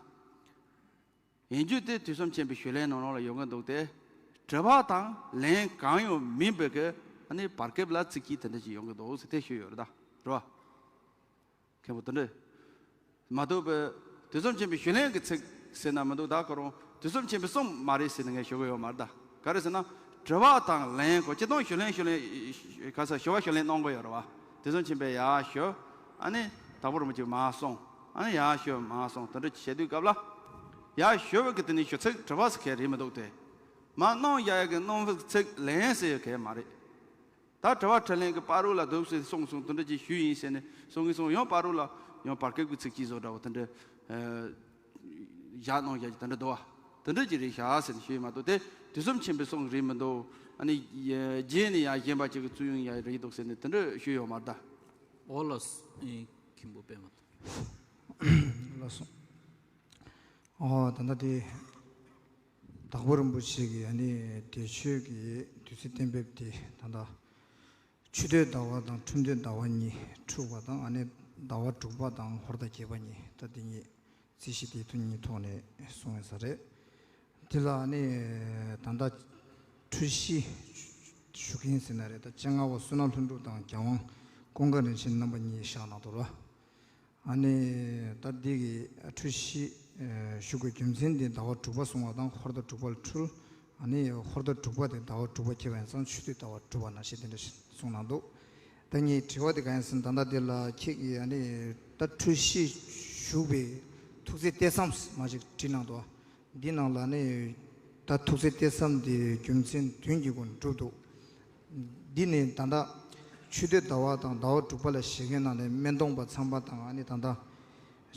ཡིན་རྒྱུ་དེ་དུས་གསུམ་མཁྱེན་པའི་ཞུས་ལན་ནང་ལོགས་ལ་ཡོང་གི་འདུག་སྟེ། དྲི་བ་དང་ལན་གང་ཡང་མིན་པའི་གི་ཨ་ནི་བར་སྐབས་ལ་ཚིག་གཅིག་དེ་འདྲ་ཅིག་ཡོང་གི་འདུག་ཟེར་དེ་ཞུས་ཡོད་རེད་ད། རེད་བ། མཁན་པོ་དེ་འདྲ་མ་གཏོགས་པའི་དུས་གསུམ་མཁྱེན་པའི་ཞུས་ལན་གྱི་ཚིག་ཟེར་ན་མི་འདུག་ད་ཁོ་རང་དུས་གསུམ་མཁྱེན་པའི་གསུང་མ་རེད་ཟེར་ནས་ངས་ཞུ་གི་ཡོད་མ་རེད་ད། ག་རེ་ཟེར་ན། དྲི་བ་དང་ལན་གོ་སྤྱིར་བཏང་ཞུས་ལན་ཞུས་ལན་ག་ས་ཞུ་བ་ཞུས་ལན་གནང་དགོས་ཡོད་རེད་བ། དུས་གསུམ་མཁྱེན་པས་ཡར་ཞུ། ཨ་ནི་དྭགས་པོ་རིན་པོ་ཆེས་མར་གསུངས། ཨ་ནི་ཡར་ཞུ་མར་གསུངས་དེ་འདྲ་བྱེད་དུས་སྐབས་ལ། ཡར་ཞུ་བའི་གི་དེ་ནི་ཞུ་ཚིག་དྲི་བ་ཟེར་མཁན་རེད་མི་འདུག་སྟེ། མར་གནང་བཞག་ཡ་གི་གནང་བའི་ཚིག་ལན་ཟེར་ཡ་གི་མ་རེད། ད་དྲི་བ་དྲིས་ལན་གྱི་བར་དུ་ལ་འདུག་སེ་གསུངས་གསུངས་དེ་འདྲ་ཅིག་ཞུས་ཡིན་ཟེར་ནས་གསུང་གི་གསུང་ཡང་བར་དུ་ལ་ཡང་བར་སྐབས་ཀྱི་ཚིག་གཅིག་བཟོ་འདྲ་བོ་དེ་འདྲ་བཞག་གནང་བཞག་གི་དེ་འདྲ་འདུག་བ། དེ་འདྲ་ཅིག་རེད་བཞག་ཟེར་ནས་ཞུས་ཡིན་མ་གཏོགས་དེ་དུས་གསུམ་མཁྱེན་པའི་གསུང་རེད་མི་འདུག་ཨ་ནི་རྗེས་ནས་ཡང་གཞན་པ་ཅིག་གི་བཙུགས་ཡོང་ཡ་རེད་འདུག་ཟེར་ནས་དེ་འདྲ་ཞུས་ཡོད་མ་རེད་ད། འོ་ལགས་སོ། ཨེ་མཁན་པོ་པད་མ། ལགས་སོ། ཨོ་ད་ལྟ་དེ་དྭགས་པོ་རིན་པོ་ཆེ་གི་ཨ་ནི་དེ་ཆོས་ཀྱི་བདུད་རྩི་གཏན་འབེབས་དེ་ད་ལྟ་ཆུ་སྟོད་ཟླ་བ་དང་ཁྲུམས་སྟོད་ཟླ་བ་གཉིས་འཁྲུགས་པ་དང་ཨ་ནི་ཟླ་བ་དྲུག་པ་དང་ཧོར་ཟླ་བརྒྱད་པ་གཉིས་ད་དེ་གཉིས་རྩིས་གཞི་དེ་དུས་གཉིས་ཐོག་ནས་གསུངས་ཡོད་ས་རེད། དེ་ལ་ཨ་ནི་ད་ལྟ་འཁྲུལ་གཞི་ཞུ་མཁན་ཟེར་ན་རེད་ད་སྤྱན་སྔ་བ་བསོད་ནམས་ལྷུན་གྲུབ་དང་རྒྱལ་དབང་ཀུན་དགའ་རིན་ཆེན་རྣམ་པ་གཉིས་བཞག་གནང་འདུག་ར། ཨ་ནི་ད་འདི་གི་འཁྲུལ་གཞི་ཞུ་དགོས་རྒྱུ་མཚན་འདི་ཟླ་བ་དྲུག་པ་སོང་བ་དང་ཧོར་ཟླ་དྲུག་པ་ལ་འཁྲུལ། ཨ་ནི་ཧོར་ཟླ་དྲུག་པ་དེ་ཟླ་བ་དྲུག་པ་འཁེལ་བ་ཡིན་ཙང་ཆུ་སྟོད་ཟླ་བ་དྲུག་པ་ནང་བཞིན་དེ་འདྲ་ཞིག་གསུངས་གནང་འདུག་ད་ངའི་དྲི་བ་དེ་གང་ཡིན་ཟེར་ན་ད་ལྟ་འདི་ལ་ཁྱེད་ཀྱིས་ཨ་ནི་ད་འཁྲུལ་གཞི་ཞུགས་པའི་ཐུགས་བརྩེ་གཏེར་མཚམས་མ་ཞིག་བྲིས་གནང་འདུག་འདི་ནང་ལ་ནི་ད་ཐུགས་བརྩེ་གཏེར་མཚམས་འདི་རྒྱུ་མཚན་བདུན་གྱི་སྒོ་ནས་གྲུབ་འདུག་འདི་ནི་ད་ལྟ་ཆུ་སྟོད་ཟླ་བ་དང་ཟླ་བ་དྲུག་པ་ལ་བཞེད་མཁན་ནང་ནས་སྨན་དོང་པ་ཚངས་པ་དང་ཨ་ནི་ད་ལྟ་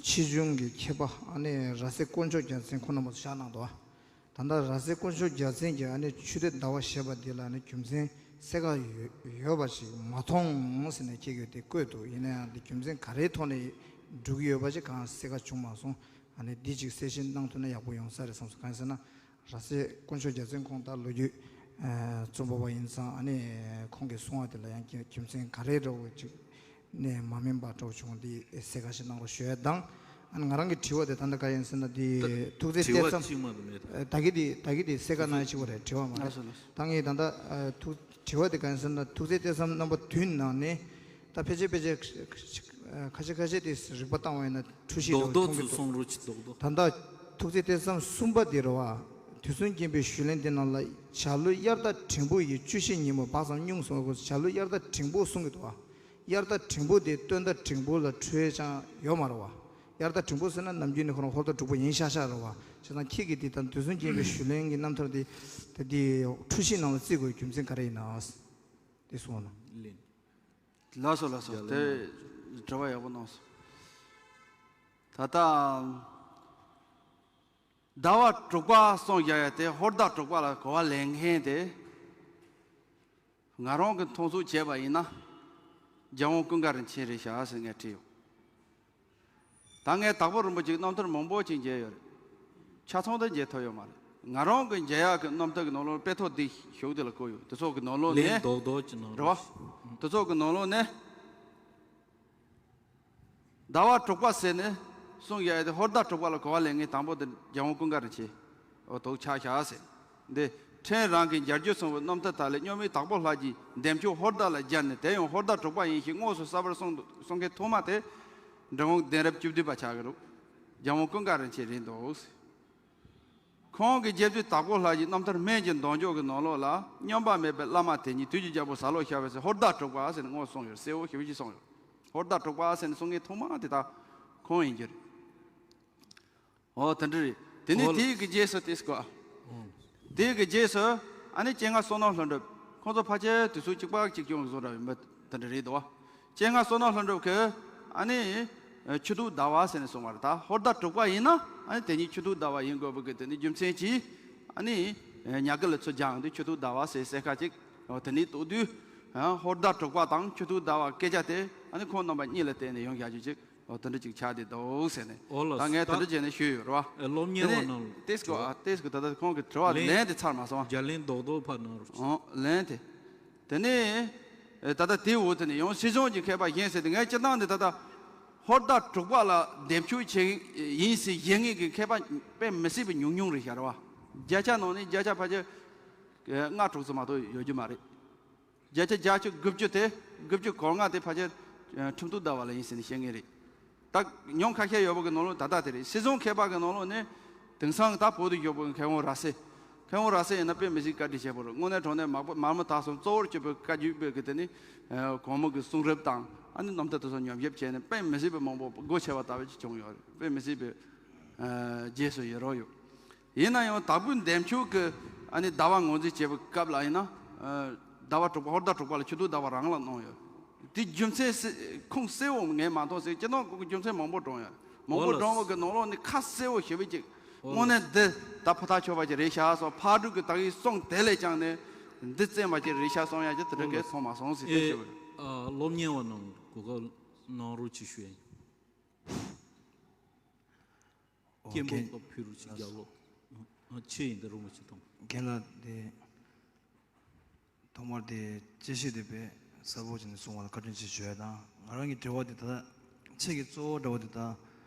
ཆེ་ཆུང་གི་མཁས་པ་ཨ་ནི་ར་སེ་དཀོན་མཆོག་རྒྱལ་མཚན་ཁོང་རྣམ་པ་བཞག་གནང་འདུག་ད་ལྟ་ར་སེ་དཀོན་མཆོག་རྒྱལ་མཚན་གྱིས་ཨ་ནི་ཆུ་སྟོད་ཟླ་བ་ཞེས་པ་འདི་ལ་ནི་རྒྱུ་མཚན་གསལ་ཁ་ཡོད་ཡོད་པ་ཞིག་མ་མཐོང་ཟེར་ནས་ཁྱེད་ཀྱིས་དེ་བཀོད་འདུག་ཡིན་ན་ཡང་འདི་རྒྱུ་མཚན་ག་རེའི་ཐོག་ནས་འགྲོ་གི་ཡོད་པ་ཞིག་གང་གསལ་ཁ་བྱུང་མ་སོང་། ཨ་ནི་འདི་ཅིག་གསལ་བཤད་གནང་ཐུབ་ན་ཡག་པོ་ཡོང་ས་རེད་བསམ་སོང་། གང་ཡིན་ཟེར་ན། ར་སེ་དཀོན་མཆོག་རྒྱལ་མཚན་ཁོང་ད་ལོ་རྒྱུས་རྩོམ་པ་བ་ཡིན་ཙང་ཨ་ནི་ཁོང་གིས་གསུང་བ་དེ་ལ་ཡང་རྒྱུ་རྒྱུ་མཚན་ག་རེ་འདྲ་བོ་ཅིག་ནས་མ་སྨིན་པ་འདྲ་བོ་བྱུང་འདི་གསལ་ཁ་ཞིག་གནང་རོགས་ཞུ་ཡ་དང་། ཨ་ནི་ང་རང་གི་དྲི་བ་དེ་ད་ལྟ་ག་ཡིན་ཟེར་ན་འདི་ཐུགས་བརྩེ་གཏེར་མཚམས་ད་གི་འདི་ད་གི་འདི་གསལ་ཁ་གནང་ཡ་ཅིག་པ་རེད། དྲི་བ་མ་རེད། ད་ངས་ད་ལྟ་ཐུགས་དྲི་བ་དེ་ག་ཡིན་ཟེར་ན་ཐུགས་བརྩེ་གཏེར་མཚམས་རྣམ་པ་བདུན་ནང་ནས་ད་ཕལ་ཆེར་ཕལ་ཆེར་ཁ་ཤས་ཁ་ཤས་དེ་རིག་པ་བཏང་བ་ཡིན་ན་འཁྲུལ་གཞི་རྡོག་རྡོག་མཐོང་གི་ཚུལ་འདུག་གསུང་རོགས་གྱིས། རྡོག་རྡོག་ད་ལྟ་ཐུགས་བརྩེ་གཏེར་མཚམས་གསུམ་པ་དེ་རེད་བ། དུས་གསུམ་མཁྱེན་པའི་ཞུས་ལན་དེ་ནང་ལ་བྱ་ལུ་དབྱར་ཟླ་འབྲིང་པོ་ཡི་བཅུ་བཞི་ཉིན་མོ་བག་ཙམ་སྙུང་གསུངས་པ། བྱ་ལུ་དབྱར་ཟླ་འབྲིང་པོ་གསུང་གི་འདུག་བ། དབྱར་ཟླ་འབྲིང་པོ་དེ་སྟོན་ཟླ་འབྲིང་པོ་ལ་འཁྲུལ་ཡས་ཅང་ཡོད་མ་རེད་བ། དབྱར་ཟླ་འབྲིང་པོ་ཟེར་ན་ནམ་རྒྱུན་ནས་ཁོ་རང་ཧོར་ཟླ་དྲུག་པ་ཡིན་ཤག་ཤག་རེད་བ། བྱས་ཙང་ཁྱེད་ཀྱིས་དེ་ལྟར་དུས་གསུམ་མཁྱེན་པའི་ཞུས་ལན་གྱི་རྣམ་ཐར་དེ་དེ་འཁྲུལ་གཞི་ནང་ལ་བརྩི་དགོས་རྒྱུ་མཚན་ག་རེ་ཡིན་ན། དེ་གསུངས་ན། ལགས་སོ་ལགས་སོ། དེ་དྲི་བ་ཡག་པོ་གནང་སོང་། ད་ལྟ་ཟླ་བ་དྲུག་པ་གསུངས་བཞག་ཡ་དེ་ཧོར་ཟླ་དྲུག་པ་ལ་གོ་བ་ལེན་མཁན་དེ་ང་རང་གི་མཐོང་ཚུལ་བྱས་པ་ཡིན་ན་རྒྱལ་དབང་ཀུན་དགའ་རིན་ཆེན་རེད་ཤག་ཟེར་ངས་བྲིས་ཡོད། ད་ངས་དྭགས་པོ་རིན་པོ་ཆེའི་རྣམ་ཐར་མང་པོ་ཅིག་མཇལ་ཡོད་རེད། ཆ་ཚང་དུ་མཇལ་ཐུབ་ཡོད་མ་རེད། ང་རང་གི་མཇལ་ཡག་གི་རྣམ་ཐར་གི་ནང་ལོགས་དཔེ་ཐོ་འདི་ཞུགས་དེ་ལ་བཀོད་ཡོད། དེ་ཚོ་གི་ནང་ལོགས་ནས་ལན་རྡོག་རྡོག་ཅིག་གནང་རེད་བ། རོགས། དེ་ཚོ་གི་ནང་ལོགས་ནས་ཟླ་བ་དྲུག་པ་ཟེར་ནས་གསུངས་ཡོད་དེ་ཧོར་ཟླ་དྲུག་པ་ལ་གོ་བ་ལེན་མཁན་དང་པོ་དེ་རྒྱལ་དབང་ཀུན་དགའ་རིན་ཆེན། འོ་དོག་ཆགས་བཞག་ཟེར། འདི་ཕྲན་རང་གི་མཇལ་རྒྱུ་སོང་བའི་རྣམ་ཐར་དག་ལས་སྙོན་མོས་དྭགས་པོ་ལྷ་གྱིས་འདེམས་ཆོག་ཧོར་ཟླ་ལ་སྦྱར་ནས་དེ་ཡང་ཧོར་ཟླ་དྲུག་པ་ཡིན་ཞེས་དངོས་སུ་གསལ་བར་གསུངས་འདུག་གསུང་མཁན་ཐོག་མ་དེ་འབྲི་གུང་གདན་རབས་བཅུ་བདུན་པ་ཆགས་ཀྱི་འདུག་རྒྱལ་དབང་ཀུན་དགའ་རིན་ཆེན་རེད་འདུག་ཁོང་གི་རྗེ་བཙུན་དྭགས་པོ་ལྷ་གྱི་རྣམ་ཐར་སྨན་གྱི་འདོད་འཇོ་གི་ནང་ལོགས་ལ་སྙོམས་པ་མེད་པའི་བླ་མ་དེ་ཉིད་དུས་ཀྱི་རྒྱལ་པོ་གཟའ་ལྷག་ཤར་བའི་ཚེ་ཧོར་ཟླ་དྲུག་པ་ཟེར་ནས་དངོས་སུ་གསུངས་ཡོད། གསལ་བོ་ཞེ་པོ་ཅིག་གསུངས་ཡོད། ཧོར་ཟླ་དྲུག་པ་ཟེར་ནས་གསུང་མཁན་ཐོག་མ་དེ་ད་ཁོང་ཡིན་རྒྱུ་རེད། འོ་དེ་འདྲ་རེད། དེ་ནས་འོ་དེའི་གི་རྗེས་སུ་དེ་སྐོར། དེའི་གི་རྗེས་སུ་ཨ་ནི་སྤྱན་སྔ་བསོད་ནམས་ལྷུན་གྲུབ་ཁོང་ཚོ་ཕལ་ཆེར་དུས་ཚོད་གཅིག་པ་གཅིག་རྐྱང་བཟོ་འདྲ་བའི་མི་དེ་འདྲ་རེད་དོ། སྤྱན་སྔ་བསོད་ནམས་ལྷུན་གྲུབ་ཀྱིས་ཨ་ནི་ཆུ་ཐུག་ཟླ་བ་ཟེར་ནས་གསུངས་པ་རེད། ད་ཧོར་ཟླ་དྲུག་པ་ཡིན་ན་ཨ་ནི་དེ་ཉིད་ཆུ་ཐུག་ཟླ་བ་ཡིན་དགོས་པའི་གི་དེ་ནི་རྒྱུ་མཚན་གྱིས་ཨ་ནི་ཉག་གི་ལ་ཚུར་སྦྱངས་དུས་ཆུ་ཐུག་ཟླ་བ་ཟེར་གསལ་ཁ་ཅིག་འོ་དེ་ནས་རྟོགས་དུས་ཧོར་ཟླ་དྲུག་པ་དང་ཆུ་ཐུག་ཟླ་བ་སྐད་ཆ་དེ་ཨ་ནི་ཁོང་རྣམ་པ་གཉིས་ལ་བརྟེན་ནས་ཡོང་བཞག་རྒྱུ་ཅིག་ཨོ་དེ་འདྲ་ཅིག་ཆགས་བསྡད་འདུག་ཟེར་ནས། ཨོ་ལགས་ད་ངས་དེ་འདྲ་བྱས་ནས་ཞུས་ཡོད་རེད་བ། ཨེ་སློབ་གཉེར་བ་ནང་ལ་ཏེས་ཀོ་ཨ་ཏེས་ཀོ་ད་ལྟ་ཁོང་གི་དྲི་བ་ལན་ལན་དེ་ཚར་མ་སོང་བ། རྒྱ་ལན་རྡོག་རྡོག་ཕར་གནང་རོགས། ཨོ་ལན་དེ། དེ་ནས་ཨེ་ད་ལྟ་དེའི་འོག་དེ་ནས་ཡང་སྲིད་གཞུང་གི་མཁས་པ་གཞན་ཟེར་ཏེ། ངས་སྤྱིར་བཏང་དེ་ད་ལྟ་ཧོར་ཟླ་དྲུག་པ་ལ་འདེམས་ཤོག་བྱེད་ཡིན་ཟེར་བཞེངས་མཁན་གྱི་མཁས་པ་དཔེ་མི་སྲིད་པའི་ཉུང་ཉུང་རེད་ཤག་རེད་བ། བརྒྱ་ཆ་ནང་ནས་བརྒྱ་ཆ་ཕལ་ཆེར་ལྔ་དྲུག་ཙམ་མ་གཏོགས་ཡོད་རྒྱུ་མ་རེད། བརྒྱ་ཆ་བརྒྱད་ཅུ་དགུ་བཅུ་དེ་དགུ་བཅུ་གོ་ལྔ་དེ་ཕལ་ཆེར་ཁྲིམས་གཏུག་ཟླ་བ་ལ་ཡིན་ཟེར་ནས་བཤད་མཁན་རེད། ད་ཉུང་ཁ་ཤས་ཡོད་པ་གི་ནང་ལོགས་ད་ལྟ་དེ་རེད། སྲིད་གཞུང་མཁས་པ་གི་ནང་ལོགས་ནས་དེང་སང་ད་བོད་དུ་བཞུགས་པའི་མཁས་དབང་ར་སེ། མཁས་དབང་ར་སེ་ཡིན་ན་དཔེ་མི་སྲིད་བཀའ་དྲིན་ཆེ་པོ་རེད། དངོས་གནས་དྲང་གནས་མ་མ་མ་དག་སོང་གཙོ་བོར་གྱུར་པའི་བཀའ་བརྒྱུད་པའི་གི་དེ་ནི་གོང་མ་གི་གསུང་རབ་དང་ཨ་ནི་རྣམ་ཐར་དེ་ཚོ་ཉམས་ཞིབ་བྱས་ནས་དཔེ་མི་སྲིད་པའི་མང་པོ་སྒོ་ཕྱེ་བ་ལྟ་བུ་ཅིག་བྱུང་ཡོད་རེད། དཔེ་མི་སྲིད་པའི་རྗེས་སུ་ཡི་རང་ཡོད། ཡིན་ན་ཡང་དྭགས་པོའི་འདེམས་ཤོག་གི་ཨ་ནི་ཟླ་བ་ངོས་འཛིན་བྱེད་པའི་སྐབས་ལ་ཡིན་ན། ཟླ་བ་དྲུག་པ་ཧོར་ཟླ་དྲུག་པ་ལ་ཆུ་སྟོད་ཟླ་བ་རང་ལ་གནང་ཡོད། དེ་རྒྱུ་མཚན་གསལ་ཁུངས་གསལ་བོ་ངས་མ་མཐོང་ཟེར། སྤྱིར་བཏང་ཁོ་གི་རྒྱུ་མཚན་མང་པོ་བགྲངས་ཡོད། མང་པོ་བགྲངས་པ་གི་ནང་ལོགས་ནས་ཁ་གསལ་བོ་ཞེ་པོ་ཅིག་དངོས་གནས་འདི་ད་ཕོ་ཐག་ཆོད་པ་ཅིག་རེད་ཤག་སོགས་ཕར་འགྲོ་གི་ད་གིན་གསུང་དེ་ལས་ཀྱང་ནས་འདི་བཙན་པ་ཅིག་རེད་ཤག་གསུང་ཡག་ཅིག་དེ་འདྲ་གས་མཐོང་མ་སོང་ཟེར་དེ་ཞུ་བ་ཡིན། ཨ་སློབ་གཉེར་བ་རྣམས་གོ་སྐབས་གནང་རོགས་ཅིག་ཞུ་ཡ་ཡིན། སྐད་འབོད་སྐབས་ཕུལ་རོགས་ཅིག་རྒྱབ་ལོགས། ཨ་ཆེ་ཡིན་ད་རུང་མ་ཆེ་དང་། རྒན་ལགས་དེ་ཐོག་མར་དེ་དཔྱད་ཞིབ་དེ་དཔེ་གསལ་པོ་བྱས་ནས་གསུངས་པ་ལ་བཀའ་དྲིན་ཆེ་ཞུ་ཡ་དང་། ང་རང་གི་དྲི་བ་དེ་ད་ལྟ་ཁྱེད་ཀྱི་གཙོ་བོ་འདྲ་བོ་དེ་ད་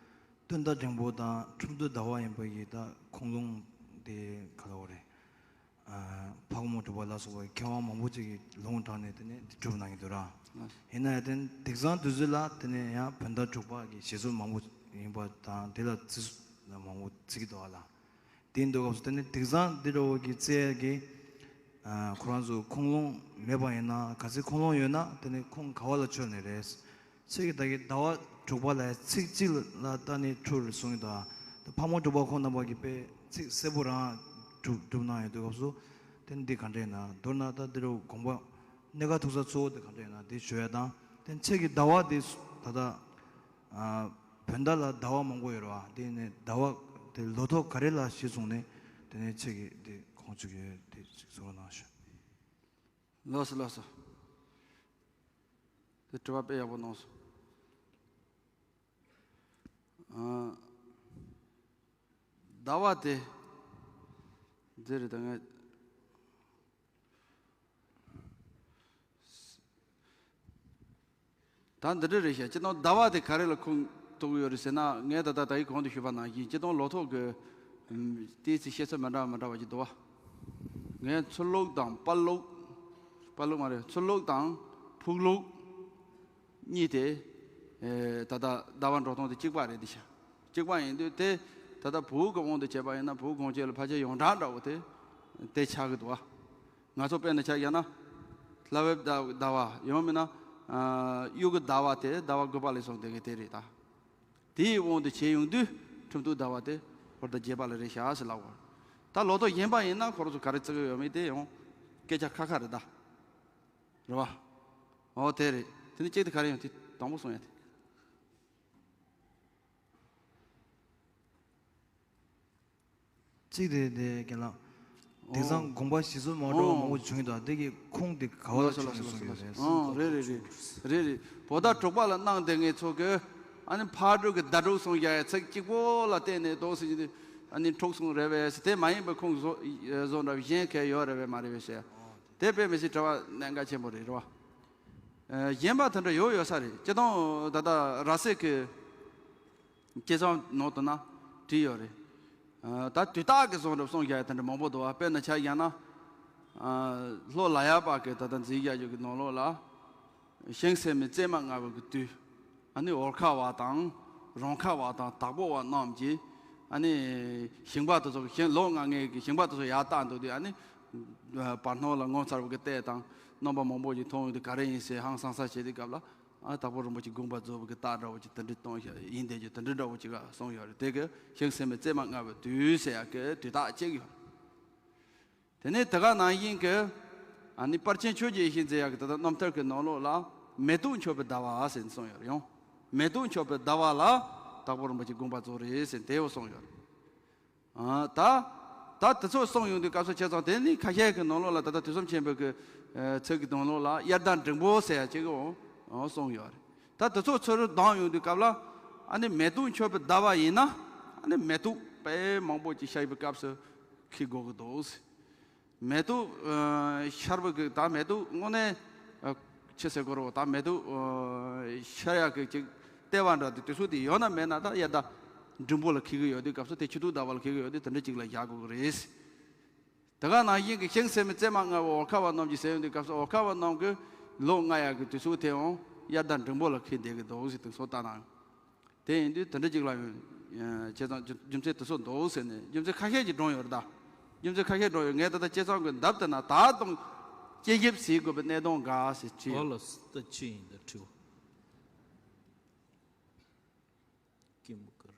སྟོན་ཟླ་འབྲིང་པོ་དང་ཁྲིམས་གཏུག་ཟླ་བ་ཡིན་པ་ཡི་ད་ཁུངས་ལུང་དེ་ག་ལ་བ་རེད། ཨ་ཕག་མོ་གྲུ་པ་ལ་སོགས་པའི་མཁས་དབང་མང་པོ་ཅིག་གིས་ལུང་དྲངས་ནས་དེ་ནས་འདི་གྲུབ་གནང་གི་འདུག་ར། ཡིན་ན་ཡང་དེ་དེང་སང་དུས་ཚོད་ལ་དེ་ནས་ཡང་བོད་ཟླ་དྲུག་པ་གི་བཞེད་སྲོལ་མང་པོ་ཡིན་པ་དང་དེ་ལ་བརྩི་སྲོལ་མང་པོ་བརྩི་གི་འདུག་ཨ་ལ། དེ་འདུག་སྐབས་སུ་དེ་ནས་དེང་སང་འདི་འདྲ་བོ་གི་བཙལ་གི་ཨ་ཁོ་རང་ཚོ་ཁུངས་ལུང་མེད་པ་ཡིན་ན། གལ་སྲིད་ཁུངས་ལུང་ཡོད་ན་དེ་ནས་ཁུངས་ག་བ་ལ་འཆོལ་ནས་རེད། ཁྱེད་ཀྱིས་ད་གིན་ཟླ་བ་དྲུག་པ་ལ་ཚིག་གཅིག་ལ་ལྟ་ནས་འཁྲུལ་རེད་གསུངས་ཡོད་ད། ད་ཕག་མོ་གྲུ་པ་ཁོང་རྣམ་པ་གིས་དཔེ་ཚིག་གསལ་པོ་རང་སྒྲུབ་སྒྲུབ་གནང་ཡོད་དུས་སྐབས་སུ་དེ་འདི་ག་འདྲ་ཡིན་ན། མདོར་ན་ད་འདི་རུ་དགོངས་པ་གནད་འགག་ཐུག་ས་གཙོ་བོ་དེ་ག་འདྲ་ཡིན་ན་དེ་ཞུ་ཡ་དང་། དེ་ཁྱེད་ཀྱིས་ཟླ་བ་དེ་ད་ལྟ་ཨ་བོད་ཟླ་ལ་ཟླ་བ་མང་པོ་ཡོད་རེད་བ། དེ་ནས་ཟླ་བ་དེ་ལོ་ཐོ་ག་རེ་ལ་གཞི་བཟུང་ནས་དེ་ནས་ཁྱེད་ཀྱིས་དེ་ཁུངས་བཅུག་ཡོད་དེ་ཅིག་གསུང་རོགས་གནང་ཞུ། ལགས་སོ་ལགས་སོ། དེ་དྲི་བ་དཔེ་ཡག་པོ་གནང་སོང་། ཨ། ཟླ་བ་དེ། འདི་རེད་ད་ངས། ད་འདི་འདྲ་རེད་ཤག་སྤྱིར་བཏང་ཟླ་བ་དེ་ག་རེ་ལ་ཁུངས་གཏུགས་ཡོད་རེད་ཟེར་ན། ངས་ད་ལྟ་ད་ཡིག་གོང་དུ་ཞུས་པ་ནང་བཞིན་སྤྱིར་བཏང་ལོ་ཐོ་གི་ཨམ་ཏོག་ཙམ་བཤད་ཚུལ་མི་འདྲ་བ་མི་འདྲ་བ་ཅིག་འདུག་བ། ངས་ཚུར་ལོག་དང་པར་ལོག་པར་ལོག་མ་རེད། ཚུར་ལོག་དང་ཕུག་ལོག་གཉིས་དེ། ཨེ་ད་ལྟ་ཟླ་བ་འགྲོ་སྟངས་དེ་གཅིག་པ་རེད་འདི་ཤག་གཅིག་པ་ཡིན་དུས་དེ་ད་ལྟ་བོད་ཀྱི་དབང་དུ་བྱས་པ་ཡིན་ན་བོད་གངས་ཅན་ལ་ཕལ་ཆེར་ཡོངས་གྲགས་འདྲ་བོ་དེ་དེ་ཆགས་ཀྱི་འདུག་བ། ང་ཚོ་དཔེར་ན་ཆ་བཞག་ན། ལྷ་བབས་ཟླ་ཟླ་བ་ཡང་མིན་ན། ཨ་དབྱུག་གི་ཟླ་བ་དེ་ཟླ་བ་དགུ་པ་ལ་སོང་བསྡད་མཁན་དེ་རེད་ད། དེའི་དབང་དུ་བྱས་ཡོང་དུས་ཁྲིམས་གཏུག་ཟླ་བ་དེ་ཧོར་ཟླ་བརྒྱད་པ་ལ་རེད་ཤག་ཟེར་ལབ་པ། ད་ལོ་ཐོ་གཞན་པ་ཡིན་ན་ཁོ་རང་ཚོ་ག་རེ་བརྩི་གི་ཡོད་མེད་དེ་ཡང་སྐད་ཆ་ཁ་ཁ་རེད་ད། རེད་བ། ཨོ་དེ་རེད། དེ་ནི་གཅིག་དེ་ག་རེ་ཡང་དེ་དང་པོ་གསུང་ཡ་དེ། གཅིག་དེ་དེ་རྒན་ལགས། དེང་སང་ཨོ། དགོངས་པ་བཞེས་སྲོལ་མ་འདྲ་བ་ཨོ། མང་པོ་བྱུང་ཡོད་དོ། དེ་གི་ཁུངས་དེ་ག་བ་ལ་ལགས་སོ་བྱུང་ལགས་སོ་སོང་ཡོད་ལགས་རེད། སོ། ཨོ་རེད་རེད་རེད། རེད་རེད། བོད་ཟླ་དྲུག་པ་ལ་གནང་བསྡད་མཁན་ཚོ་གི་ཨ་ནི་ཕར་འགྲོ་གི་ཟླ་དྲུག་གསུང་རྒྱུ་ཡ་ཚིག་གཅིག་པོ་ལ་བརྟེན་ནས་འདུག་ཟེར་གྱི་འདུག་ཨ་ནི་འཁྲུག་སོང་རེད་པས་ཟེར། དེ་མ་ཡིན་པའི་ཁུངས་བཟོ་བཟོ་འདྲ་གཞན་གལ་ཡོད་རེད་པས་མ་རེད་པས་ཟེར། དེ་དཔེ་མི་སྲིད་དྲི་བ་གནད་འགག་ཆེན་པོ་རེད། རེད་བ། ཨ་གཞན་པ་དེ་འདྲ་ཡོད་ཡོད་ས་རེད། སྤྱིར་བཏང་ད་ལྟ་ར་སེ་གི་སྐྱེས་ཚང་ནང་དུ་ན་བྲིས་ཡོད་རེད། ཨ་ད་དུས་རྟག་གི་གསུང་རབ་གསུང་རྒྱུ་དེ་འདྲ་མང་པོ་འདུག་བ། དཔེར་ན་ཆ་བཞག་ན། ཨ་ལྷོ་ལ་ཡག་པ་གི་ད་ལྟ་མཛད་རྒྱ་ཡོད་ཀྱི་ནང་ལོགས་ལ། ཞིང་ཟད་མི་བཙས་མ་སྔ་བའི་གི་དུས། ཨ་ནི་འོལ་ཁ་བ་དང་རོང་ཁ་བ་དང་དྭགས་པོ་བ་རྣམས་ཀྱིས་ཨ་ནི་ཞིང་པ་དེ་ཚོ་གི་ཞིང་ལོ་ལྔ་ལྔའི་གི་ཞིང་པ་དེ་ཚོ་ཡར་བལྟ་འདུག་དུས། ཨ་ནི་བར་སྣང་ལ་ངོ་མཚར་བའི་གི་ལྟས་དང་རྣམ་པ་མང་པོ་ཞིག་མཐོང་ཡོང་དུས་ག་རེ་ཡིན་ཟེར་ཧང་སང་ས་བྱེད་དུས་སྐབས་ལ། ཨ་དྭགས་པོ་རིན་པོ་ཆེ་དགོངས་པ་རྫོགས་པའི་གི་རྟགས་འདྲ་བོ་ཅིག་དེ་འདྲ་གཏོང་ཡིན་བསྡད་རྒྱུ་དེ་འདྲ་འདྲ་བོ་ཅིག་གསུངས་ཡོད་རེད། དེ་གི་ཞིང་ཟད་མི་བཙས་མ་སྔ་བའི་དུས་ཟེར་ཡག་གི་དུས་རྟགས་གཅིག་ཡོད་རེད། དེ་ནས་དེ་ག་ནང་བཞིན་གྱི་ཨ་ནི་པར་ཆེན་ཆོས་ཀྱི་ཡིད་བཞིན་མཛད་ཡག་གི་ད་ལྟ་རྣམ་ཐར་གྱི་ནང་ལོགས་ལ་མེ་ཏོག་མཆོད་པའི་ཟླ་བ་ཟེར་ནས་གསུངས་ཡོད་རེད། ཡང་མེ་ཏོག་མཆོད་པའི་ཟླ་བ་ལ་དྭགས་པོ་རིན་པོ་ཆེ་དགོངས་པ་རྫོགས་རེད་ཟེར་དེ་བོ་གསུངས་ཡོད་རེད། ཨ་ད་ད་དེ་ཚོ་གསུངས་ཡོང་དུས་སྐབས་སུ་བྱས་ཙང་། དེ་ནི་ཁ་ཤས་ཀྱི་ནང་ལོགས་ལ་ད་ལྟ་དུས་གསུམ་མཁྱེན་པའི་གི་ཚིག་གི་ནང་ལོགས་ལ་དབྱར་ཟླ་འབྲིང་པོ་ཟེར་ཡག་ཅིག་གསུངས་ཡོད་རེད། ད་དེ་ཚོ་ཚུར་བསྡོམས་ཡོང་དུས་སྐབས་ལ་ ཨ་ནི་མེ་ཏོག་མཆོད་པའི་ཟླ་བ་ཡིན་ན། ཨ་ནི་མེ་ཏོག་དཔེ་མང་པོ་ཅིག་ཤར་བའི་སྐབས་སུ་འཁྱེར་དགོས་ཀྱི་འདུག། མེ་ཏོག་ཨ་ཤར་བ་གི་ད་མེ་ཏོག་དངོས་གནས་ཨ་ཆི་ཟེར་དགོས་རེད། ད་མེ་ཏོག་ཨ་ཤར་ཡག་གི་ཅིག་ལྟེ་བ་འདྲ་དེ་དུས་ཚོད་དེ་ཡོད་ན་མེད་ན། ད་དབྱར་ཟླ་འབྲིང་པོ་ལ་འཁེལ་གི་ཡོད་དུས་སྐབས་སུ། དེ་ཕྱི་ཟླ་བ་ལ་འཁེལ་གི་ཡོད་དུས་དེ་འདྲ་ཅིག་ལ་བཞག་དགོས་ཀྱི་རེད། དེ་ག་ནང་བཞིན་གྱི་ཤིང་བསིལ་མའི་བཙས་མ་མངར་བ་འོལ་ཁ་བ་རྣམས་ཀྱིས་ཟེར་ཡོང་དུས་སྐབས་སུ། འོལ་ཁ་བ་རྣམས་ཀྱིས་ལོ་ལྔ་ཡག་གི་དུས་ཚོད་དེའང་དབྱར་ཟླ་འབྲིང་པོ་ལ་འཁེལ་བསྡད་ཀྱི་འདུག་ཟེར་དེ་ཚོ་ལྟ་ན། དེ་ཡིན་དུས་དེ་འདྲ་ཅིག་ལ་ཡང་བྱས་ཙང་རྒྱུ་རྒྱུ་མཚན་དེ་ཚོ་འདུག་ཟེར་ནས། རྒྱུ་མཚན་ཁ་ཤས་ཅིག་བགྲངས་ཡོད་རེད་ད། རྒྱུ་མཚན་ཁ་ཤས་བགྲངས་ཡོད། ངས་ད་ལྟ་བྱས་ཙང་གི་འདབ་དེ་ན་ད་དུང་དཔྱད་ཞིབ་བྱེད་དགོས་པའི་གནད་དོན་འགའ་ཞིག་བྲིས་ཡོད། ཨོ་ལགས་སོ། ད་ཅི་ཡིན་ད་དྲི་བ། ཀེམ་ཀར།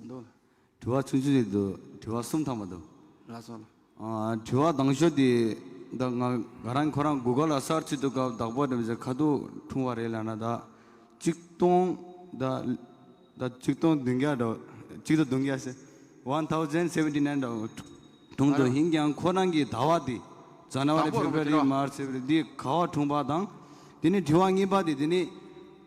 འདུག། དྲི་བ་ཆུང་ཆུང་ཞིག་འདུག། དྲི་བ་གསུམ་ཐམ་པ་འདུག། ལགས་སོ། ཨ། དྲི་བ་དང་ཤོས་དེ། ད་ང་ང་རང་ཁོ་རང་གུ་གལ་ལ་སར་ཆི་དུས་སྐབས་དྭགས་པོ་རིན་པོ་ཆེ་ཁ་ཐུག་འཁྲུངས་པ་རེད་ལབ་ན། ད་ཆིག་སྟོང་། ད་ད་ཆིག་སྟོང་བདུན་བརྒྱ་འདྲ། ཆིག་སྟོང་བདུན་བརྒྱ་ཟེར། One thousand seventy nine འདྲ་འཁྲུངས་འདུག། ཨ་རོ། ཡིན་ཀྱང་ཁོ་རང་གི་ཟླ་བ་དེ། ཇ་ན་ཝ་རི། དྭགས་པོ་རིན་པོ་ཆེ། ཕེབ་རུ་ཝ་རི། མར་ཆི། ཨེབ་རི་ལ་འདི་ག་པར་འཁྲུངས་པ་དང་། དེ་ནས་དྲི་བ་གཉིས་པ་དེ། དེ་ནས་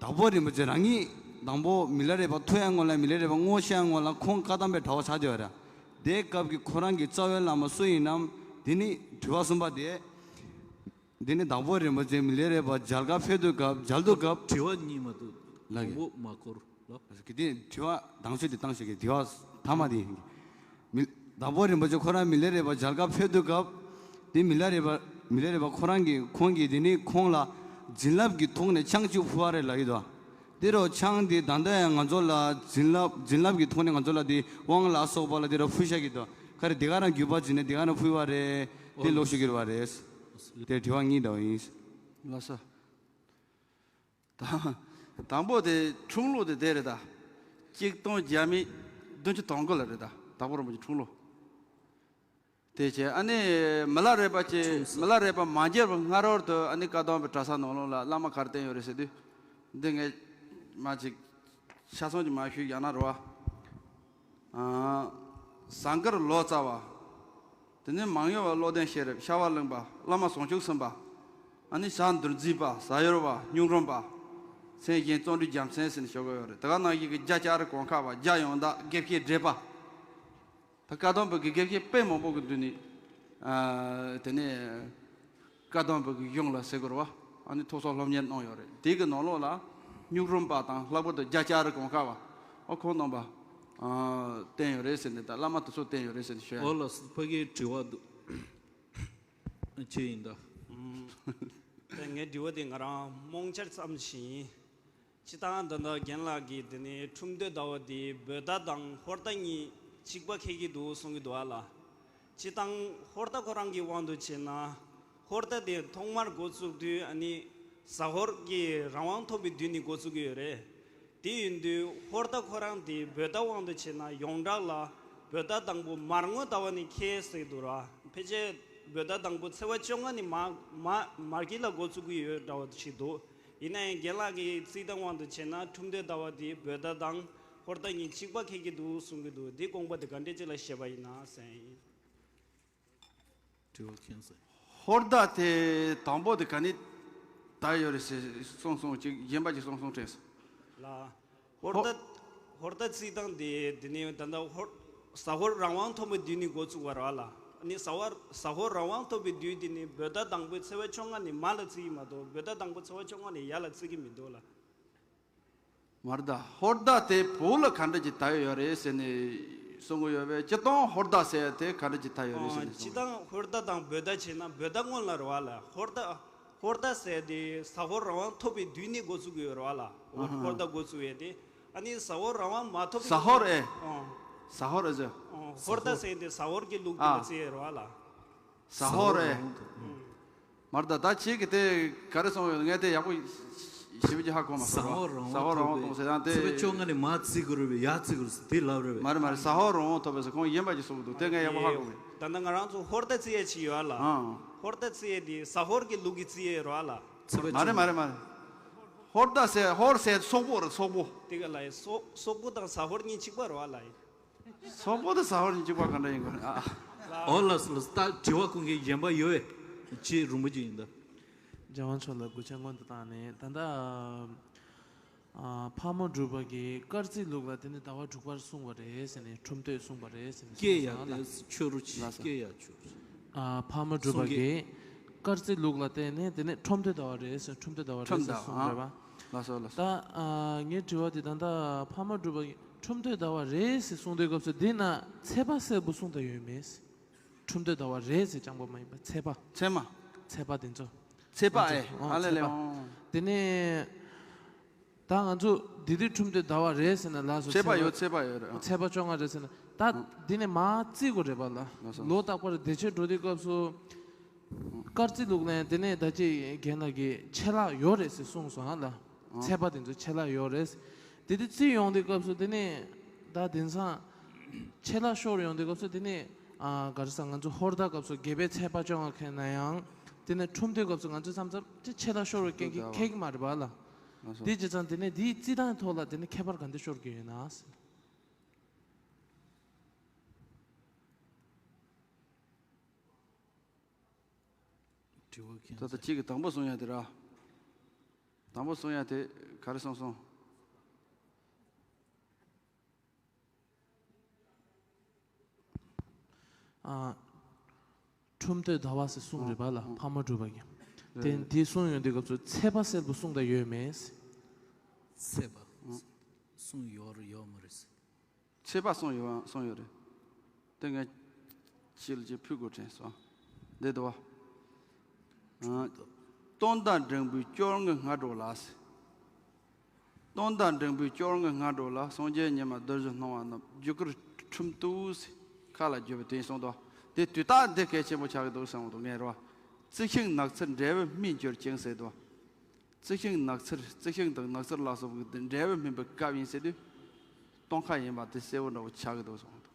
དྭགས་པོ་རིན་པོ་ཆེ་རང་ཉིད་དང་པོ་མི་ལ་རས་པ་ཐུག་ཡ་སྔོན་ལ། མི་ལ་རས་པ་ངོ་ཤེས་ཡ་སྔོན་ལ་ཁོང་བཀའ་གདམས་པའི་གྲྭ་པ་ཆགས་བསྡད་ཡོད་རེད། དེའི་སྐབས་ཀྱི་ཁོ་རང་གི་རྩ་བའི་བླ་མ་སུ་ཡིན་ནམ། དེ་ནས་དྲི་བ་གསུམ་པ་དེ། དེ་ནས་དྭགས་པོ་རིན་པོ་ཆེ་མི་ལ་རས་པ་མཇལ་ཁ་ཕེབས་དུས་སྐབས། མཇལ་དུས་སྐབས། དྲི་བ་གཉིས་མ་གཏོགས། ལགས། དང་པོ་མ་འཁོར་ལ། གི་དེ་དྲི་བ་དང་ཤོས་དེ་བཏང་ཤོག། གི་དྲི་བ་ཐ་མ་དེ་ཡིན། མི། དྭགས་པོ་རིན་པོ་ཆེ་ཁོ་རང་མི་ལ་རས་པ་མཇལ་ཁ་ཕེབས་དུས་སྐབས། དེ་མི་ལ་རས་པ། མི་ལ་རས་པ་ཁོ་རང་གིས། ཁོང་གིས་དེ་ནས་ཁོང་ལ་བྱིན་རླབས་ཀྱི་ཐོག་ནས་ཆང་གཅིག་ཕུལ་བ་རེད་ལབ་ཀྱི་འདུག། དེ་རུ་ཆང་དེ་ད་ལྟ་ཡང་ང་ཚོ་ལ་བྱིན་རླབས། བྱིན་རླབས་ཀྱི་ཐོག་ནས་ང་ཚོ་ལ་དེ་དབང་ལ་སོགས་པ་ལ་དེ་རུ་ཕུལ་བཞག་གི་འདུག། ག་རེ་དེ་ག་རང་བརྒྱུད་པ་བྱས་ནས་དེ་ག་རང་ཕུལ་བ་རེད། དེ་ལོག་ཞུ་གི་རེད་པ། རེད། དེ་དྲི་བ་གཉིས་འདྲ་བ་ཡིན། ལགས་སོ། དང་དང་པོ་དེ་འཁྲུངས་ལོ་དེ་དེ་རེད་ད། གཅིག་སྟོང་བརྒྱ་མེད་བདུན་ཅུ་དོན་དགུ་ལ་རེད་ད། དྭགས་པོ་རིན་པོ་ཆེ་འཁྲུངས་ལོ། དེ་བྱས། ཨ་ནི་མི་ལ་རས་པ་ཅིག། མི་ལ་རས་པ་མ་མཇལ་བར་སྔ་རོལ་དུ། ཨ་ནི་བཀའ་གདམས་པའི་གྲྭ་ས་ནང་ལོགས་ལ་བླ་མ་ག་རེ་བསྟེན་ཡོད་རེད་ཟེར་དུས། འདི་ངས་མ་ཅིག་ཆ་ཚང་ཅིག་མ་ཞུས་ཡང་ན་རེད་པ། ཨ། ཟངས་དཀར་ལོ་ཙཱ་བ། དེ་ནས་མང་ཡུལ་བ་བློ་ལྡན་ཤེས་རབ། ཤར་བ་གླིང་པ། བླ་མ་ཟུང་འཇུག་གསུམ་པ། ཨ་ནི་བྱ་འདུལ་འཛིན་པ། ཟ་ཡོར་བ། སྙུང་རུམ་པ། མཚན་གཞན་བརྩོན་འགྲུས་རྒྱལ་མཚན་ཟེར་ནས་ཞུ་གི་ཡོད་རེད། དེ་ག་ནང་བཞིན་གྱི་རྒྱ་ལྕགས་རི་གོང་ཁ་བ། རྒྱ་ཡང་དག། དགེ་བཤེས་བགྲེས་པ། ད་བཀའ་གདམས་པའི་གི་དགེ་བཤེས་དཔེ་མང་པོ་གི་མདུན་ནས། ཨ། དེ་ནས་བཀའ་གདམས་པའི་གི་གཞུང་ལ་ཟེར་དགོས་རེད་པ། ཨ་ནི་ཐུགས་གསོ་སློབ་གཉེར་གནང་ཡོད་རེད། དེ་གི་ནང་ལོགས་ལ་སྙུང་རུམ་པ་དང་། ལྷག་པར་དུ་རྒྱ་ལྕགས་རི་གོང་ཁ་བ། ཨ། ཁོང་རྣམ་པ། ཨ། བསྟེན་ཡོད་རེད་ཟེར་ནས། ད་བླ་མ་དེ་ཚོ་བསྟེན་ཡོད་རེད་ཟེར་ནས་ཞུ་ཡ། ཨོ་ལགས་སོ། ཕ་གིའི་དྲི་བ་འདུག། ཅི་ཡིན་ད། ཨུམ། ད་ངའི་དྲི་བ་དེ་ང་རང་རྨོངས་འཆར་ཙམ་ཞིག་ཡིན། སྤྱིར་བཏང་ད་ལྟ་རྒན་ལགས་ཀྱིས་དེ་ནས་འཁྲུངས་སྟོད་ཟླ་བ་དེ་བོད་ཟླ་དང་ཧོར་ཟླ་གཉིས་གཅིག་པ་འཁེལ་གྱི་འདུག་གསུང་གི་འདུག་ཨ་ལ། སྤྱིར་བཏང་ཧོར་ཟླ་ཁོ་རང་གི་དབང་དུ་བྱས་ན། ཧོར་ཟླ་དེ་ཐོག་མར་འགོ་བཙུགས་དུས་ཨ་ནི་ཟ་ཧོར་གྱི་རང་དབང་ཐོབ་པའི་དུས་ནས་འགོ་བཙུགས་ཀྱི་ཡོད་རེད། དེ་ཡིན་དུས་ཧོར་ཟླ་ཁོ་རང་དེ་བོད་ཟླ་དབང་དུ་བྱས་ན་ཡོངས་གྲགས་ལ་བོད་ཟླ་དང་པོ་མར་ངོ་ཟླ་བ་ནས་འཁེལ་ཟེར་གྱི་འདུག་ར། ཕལ་ཆེར་བོད་ཟླ་དང་པོ་ཚེས་པ་བཅོ་ལྔ་ནས་མ་མ་མར་དཀྱིལ་ལ་འགོ་བཙུགས་ཀྱི་ཡོད་འདྲ་བ་ཞིག་འདུག། ཡིན་ནའང་རྒན་ལགས་ཀྱི་རྩིས་སྟངས་དབང་དུ་བྱས་ན་འཁྲུངས་སྟོད་ཟླ་བ་དེ་བོད་ཟླ་དང་ཧོར་ཟླ་གཉིས་གཅིག་པ་འཁེལ་གྱི་འདུག་གསུང་གི་འདུག། འདི་དགོངས་པ་དེ་ག་འདྲས་ཅིག་ལ་བཞེས་པ་ཡིན་ན་ཟེར་ཡིན། དྲི་བ་མཁྱེན་སོང་། ཧོར་ཟླ་དེ་དང་པོ་དེ་ག་ནས་དར་ཡོད་རེད་ཟེར་གསུངས་སོང་། ཅིག་གཞན་པ་ཅིག་གསུངས་སོང་དྲན་སོང་། ལགས། ཧོར་ཧོ། ཟླ། ཧོར་ཟླ་རྩིས་སྟངས་དེ་དེ་ནས་ད་ལྟ་ཧོར་ཟ་ཧོར་རང་དབང་ཐོབ་པའི་དུས་ནས་འགོ་བཙུགས་པ་རེད་ལ། ཨ་ནི་ཟ་ཧོར་ཟ་ཧོར་རང་དབང་ཐོབ་པའི་དུས་དེ་ནི་བོད་ཟླ་དང་པོའི་ཚེས་པ་བཅོ་ལྔ་ནས་མར་ལ་བརྩི་གི་མ་གཏོགས་བོད་ཟླ་དང་པོ་ཚེས་པ་བཅོ་ལྔ་ནས་ཡར་ལ་བརྩི་གི་མི་འདུག་ལ། མར་ཟླ། ཧོར་ཟླ་དེ་བོད་ལ་ག་འདྲ་ཅིག་དར་ཡོད་རེད་ཟེར་ནས་གསུང་གི་ཡོད་པས། སྤྱིར་བཏང་ཧོར་ཟླ་ཟེར་ཡ་དེ་ག་འདྲ་ཅིག་དར་ཡོད་རེད་ཟེར་ནས་གསུང་། སྤྱིར་བཏང་ཧོར་ཟླ་དང་བོད་ཟླ་བྱས་ན་བོད་ཟླ་སྔོན་ལ་རེད་པ་ལ། ཧོར་ཟླ། ཧོར་ཟླ་ཟེར་དེ་ཟ་ཧོར་རང་དབང་ཐོབ་པའི་དུས་ནས་འགོ་བཙུགས་ཀྱི་ཡོད་རེད་པ་ལ། ཨ་ཧ། ཧོར་ཟླ་འགོ་བཙུགས་ཡས་དེ། ཨ་ནི་ཟ་ཧོར་རང་དབང་མ་ཐོབ་པའི། ཟ་ཧོར་ཨེ། ཨང་། ཟ་ཧོར་ཨེ་ཟེར། ཨང་། ཧོར་ཟླ་ཟེར་དེ་ཟ་ཧོར་གྱི་ལུགས་དེ་ལ། ཨ། བརྩི་ཡས་རེད་པ་ལ། ཟ་ཧོར་ཨེ། ཟ་ཧོར་རང་དབང་ཐོབ། ཨང་། མར་ཟླ། ད་ཁྱེད་ཀྱིས་དེ་ག་རེ་གསུངས་ཡོད། ངས་དེ་ཡག་པོ་ཞེ་པོ་ཅིག་ཧ་གོ་མ་སོང་། ཟ་ཧོར་རང་དབང་ཟ་ཧོར་རང་དབང་ཐོབ་པའི་ཐོབ་ཟེར་ཡང་དེ། ཚེས་པ་བཅོ་ལྔ་ནས་མར་བརྩི་དགོས་རེད་པས། ཡར་བརྩི་དགོས་རེད་ཟེར་དེ་ལབ་རེད་པས། མ་རེད་མ་རེད། ཟ་ཧོར་རང་དབང་ཐོབ་པས་ཟེར། ཁོང་གཞན་པ་ཅིག་གསུང་གི་འདུག། དེ་ངས་ཡག་པོ་ཧ་གོ་མེད། ད་ལྟ་ང་རང་ཚོ་ཧོར་ཟླ་བརྩི་ཡས་ཅིག་ཡོད་ལ། ཨང་། ཧོར་ཟླ་བརྩི་ཡས་དེ་ཟ་ཧོར་གྱི་ལུགས་ཀྱི་བརྩི་ཡས་རེད་པ་ལ། ཚེས་པ་བཅོ་ལྔ། མ་རེད་མ་རེད་མ་རེད། ཧོར་ཟླ་ཟེར། ཧོར་ཟེར་སོག་པོ་རེད། སོག་པོ། དེ་ག་ལ་ཡ། སོག་སོག་པོ་དང་ཟ་ཧོར་གཉིས་གཅིག་པ་རེད་པ་ལ་ཡ། སོག་པོ་དང་ཟ་ཧོར་གཉིས་གཅིག་པ་ག་འདྲ་ཡིན་དགོས་རེད། ཨ། ཨོ་ལགས་སོ་ལགས་སོ། ད་དྲི་བ་ཁོང་གི་གཞན་པ་ཡོད་པས། ཅིག་རིང་པོ་ཅིག་ཡིན་ད། རྒྱལ་དབང་མཆོག་ལ་གུས་ཕྱག་སྔོན་དུ་བཏང་ནས། ད་ལྟ་ཨ་ཕག་མོ་གྲུ་པ་གིས་སྐར་རྩིས་ལུགས་ལ་དེ་ནི་ཟླ་བ་དྲུག་པར་གསུངས་པ་རེད་ཟེར་ནས། ཁྲོམ་སྟོད་གསུངས་པ་རེད་ཟེར་ནས་སྐྱེ་ཡ་གསུངས་སོང་ལ། དེ་ཆུ་རུ་ཆི་ལགས་སོ། སྐྱེ་ཡ་ཆུ་རུ་ཆི། ཨ་ཕག་མོ་གྲུ་པ་གསུང་གི། གིས་སྐར་རྩིས་ལུགས་ལ་བརྟེན་ནས་དེ་ནི་ཁྲོམ་སྟོད་ཟླ་བ་རེད་ཟེར། ཁྲོམ་སྟོད་ཟླ་བ་རེད་ཁྲོམ་ཟེར་ཟླ་གསུངས་རེད་བ། ཨ། ལགས་སོ་ལགས་སོ། ད་ཨ་ངའི་དྲི་བ་དེ་ད་ལྟ་ཕག་མོ་གྲུ་པ་གིས་ཁྲོམ་སྟོད་ཟླ་བ་རེད་ཟེར་གསུངས་དུས་སྐབས་སུ། འདི་ན་ཚེས་པ་གསལ་པོ་གསུངས་ད་ཡོད་མེད། ཁྲོམ་སྟོད་ཟླ་བ་རེད་ཟེར་རྐྱང་པ་མ་ཡིན་པ། ཚེས་པ། ཚེས་མ། ཚེས་པ་དེ་ཚོ། ཚེས་པ། ཨེ། ཨ་ལེ་ལེ། ཨོ། དེ་ནས་ད་ང་ཚོ་འདི་དུས་ཁྲོམ་སྟོད་ཟླ་བ་རེད་ཟེར་ན། ལགས་སོ། ཚེས་པ་ཡོད། ཚེས་པ་ཡོད་རེད། ཚེས་པ་བཅོ་ལྔ་རེད་ཟེར་ན། ད་འདི་ནས་མར་བརྩི་དགོས་རེད་པ་ལ། ལགས་སོ། ལོ་རྟག་པར་བདེ་མཆོག་འགྲོ་དུས་སྐབས་སུ། སྐར་རྩིས་ལུགས་ལ་ཡང་དེ་ནས་ད་ཅི་རྒན་ལགས་ཀྱིས་ཆད་ལྷག་ཡོད་རེད་ཟེར་གསུངས་སོང་ཨ་ལ། ཨ། ཚེས་པ་དེ་ཚོ་ཆད་ལྷག་ཡོད་རེད། དེ་དུས་རྩིས་ཡོང་དུས་སྐབས་སུ་དེ་ནས་ད་དེང་སང་ཆད་ལྷག་ཤོར་ཡོང་དུས་སྐབས་སུ། དེ་ནས་ཨ་ག་རེ་ཟེར། ང་ཚོ་ཧོར་ཟླ་སྐབས་སུ་དགེ་བའི་ཚེས་པ་བཅོ་ལྔ་འཁེལ་ན་ཡང་། དེ་ནས་ཁྲོམ་སྟོད་སྐབས་སུ་ང་ཚོ་མཚམས་མཚམས་ཅིག་ཆད་ལྷག་ཤོར་བའི་རྐྱེན་གྱིས་འཁེལ་གྱི་མ་རེད་པ་ལ། ལགས་སོ། དེ་བྱས་ཙང་དེ་ནས་དེའི་རྩིས་སྟངས་ཐོག་ལ་དེ་ནས་ཁྱད་པར་ག་འདྲ་ཤོར་གྱི་ཡོད་ན་ཟེར། དྲི་བ་ཁྱེད་ད་ལྟ་ཚོས། གཅིག་གིས་དང་པོ་གསུང་ཡ་དེ་ར། དང་པོ་གསུང་ཡ་དེ་ག་རེ་གསུངས་སོང་། ཨ། ཁྲོམ་སྟོད་ཟླ་བ་ཟེར་གསུངས་རེད་པ་ལ། ཨ། ཕག་མོ་གྲུ་པ་གིས། རེད། དེ་འདི་གསུངས་ཡོང་དུས་སྐབས་སུ་ཚེས་པ་གསལ་པོ་གསུངས་ད་ཡོད་མེད། ཚེས་པ། ཨ། གསུངས་ཡོད་རེད་ཡོད་མ་རེད། ཚེས་པ་གསུངས་ཡོད། གསུངས་ཡོད་རེད། དེ་ངས་ཁྱེད་ལ་ཅིག་ཕུལ་དགོས་དྲན་སོང་། འདི་འདུག་བ། ཨ། སྟོན་ཟླ་འབྲིང་པོའི་བཅོ་ལྔའི་སྔ་དྲོ་ལ་ཟེར། སྟོན་ཟླ་འབྲིང་པོའི་བཅོ་ལྔའི་སྔ་དྲོ་ལ། སངས་རྒྱས་ཉི་མ་རྡོ་རྗེ་སྣང་བ་རྣམས། རྒྱུ་སྐར་ཁྲོམ་སྟོད་ཟེར་ཁ་ལ་བརྗོད་པ་དེ་གསུངས་འདུག། དེ་དུས་རྟགས་འདི་གལ་ཆེན་པོ་ཆགས་ཀྱི་འདུག་བསམ་གྱི་འདུག་ངས་རེད་བ། རྩི་ཤིང་ནགས་ཚལ་འབྲས་བུ་སྨིན་གྱུར་ཅིང་ཟེར་འདུག། རྩི་ཤིང་ནགས་ཚལ། རྩི་ཤིང་དང་ནགས་ཚལ་ལ་སོགས་པའི་འབྲས་བུ་སྨིན་པའི་སྐབས་ཡིན་ཟེར་དུས། སྟོན་ཁ་ཡིན་པ་དེ་གསལ་པོ་འདྲ་བོ་ཆགས་ཀྱི་འདུག་གསུངས་འདུག།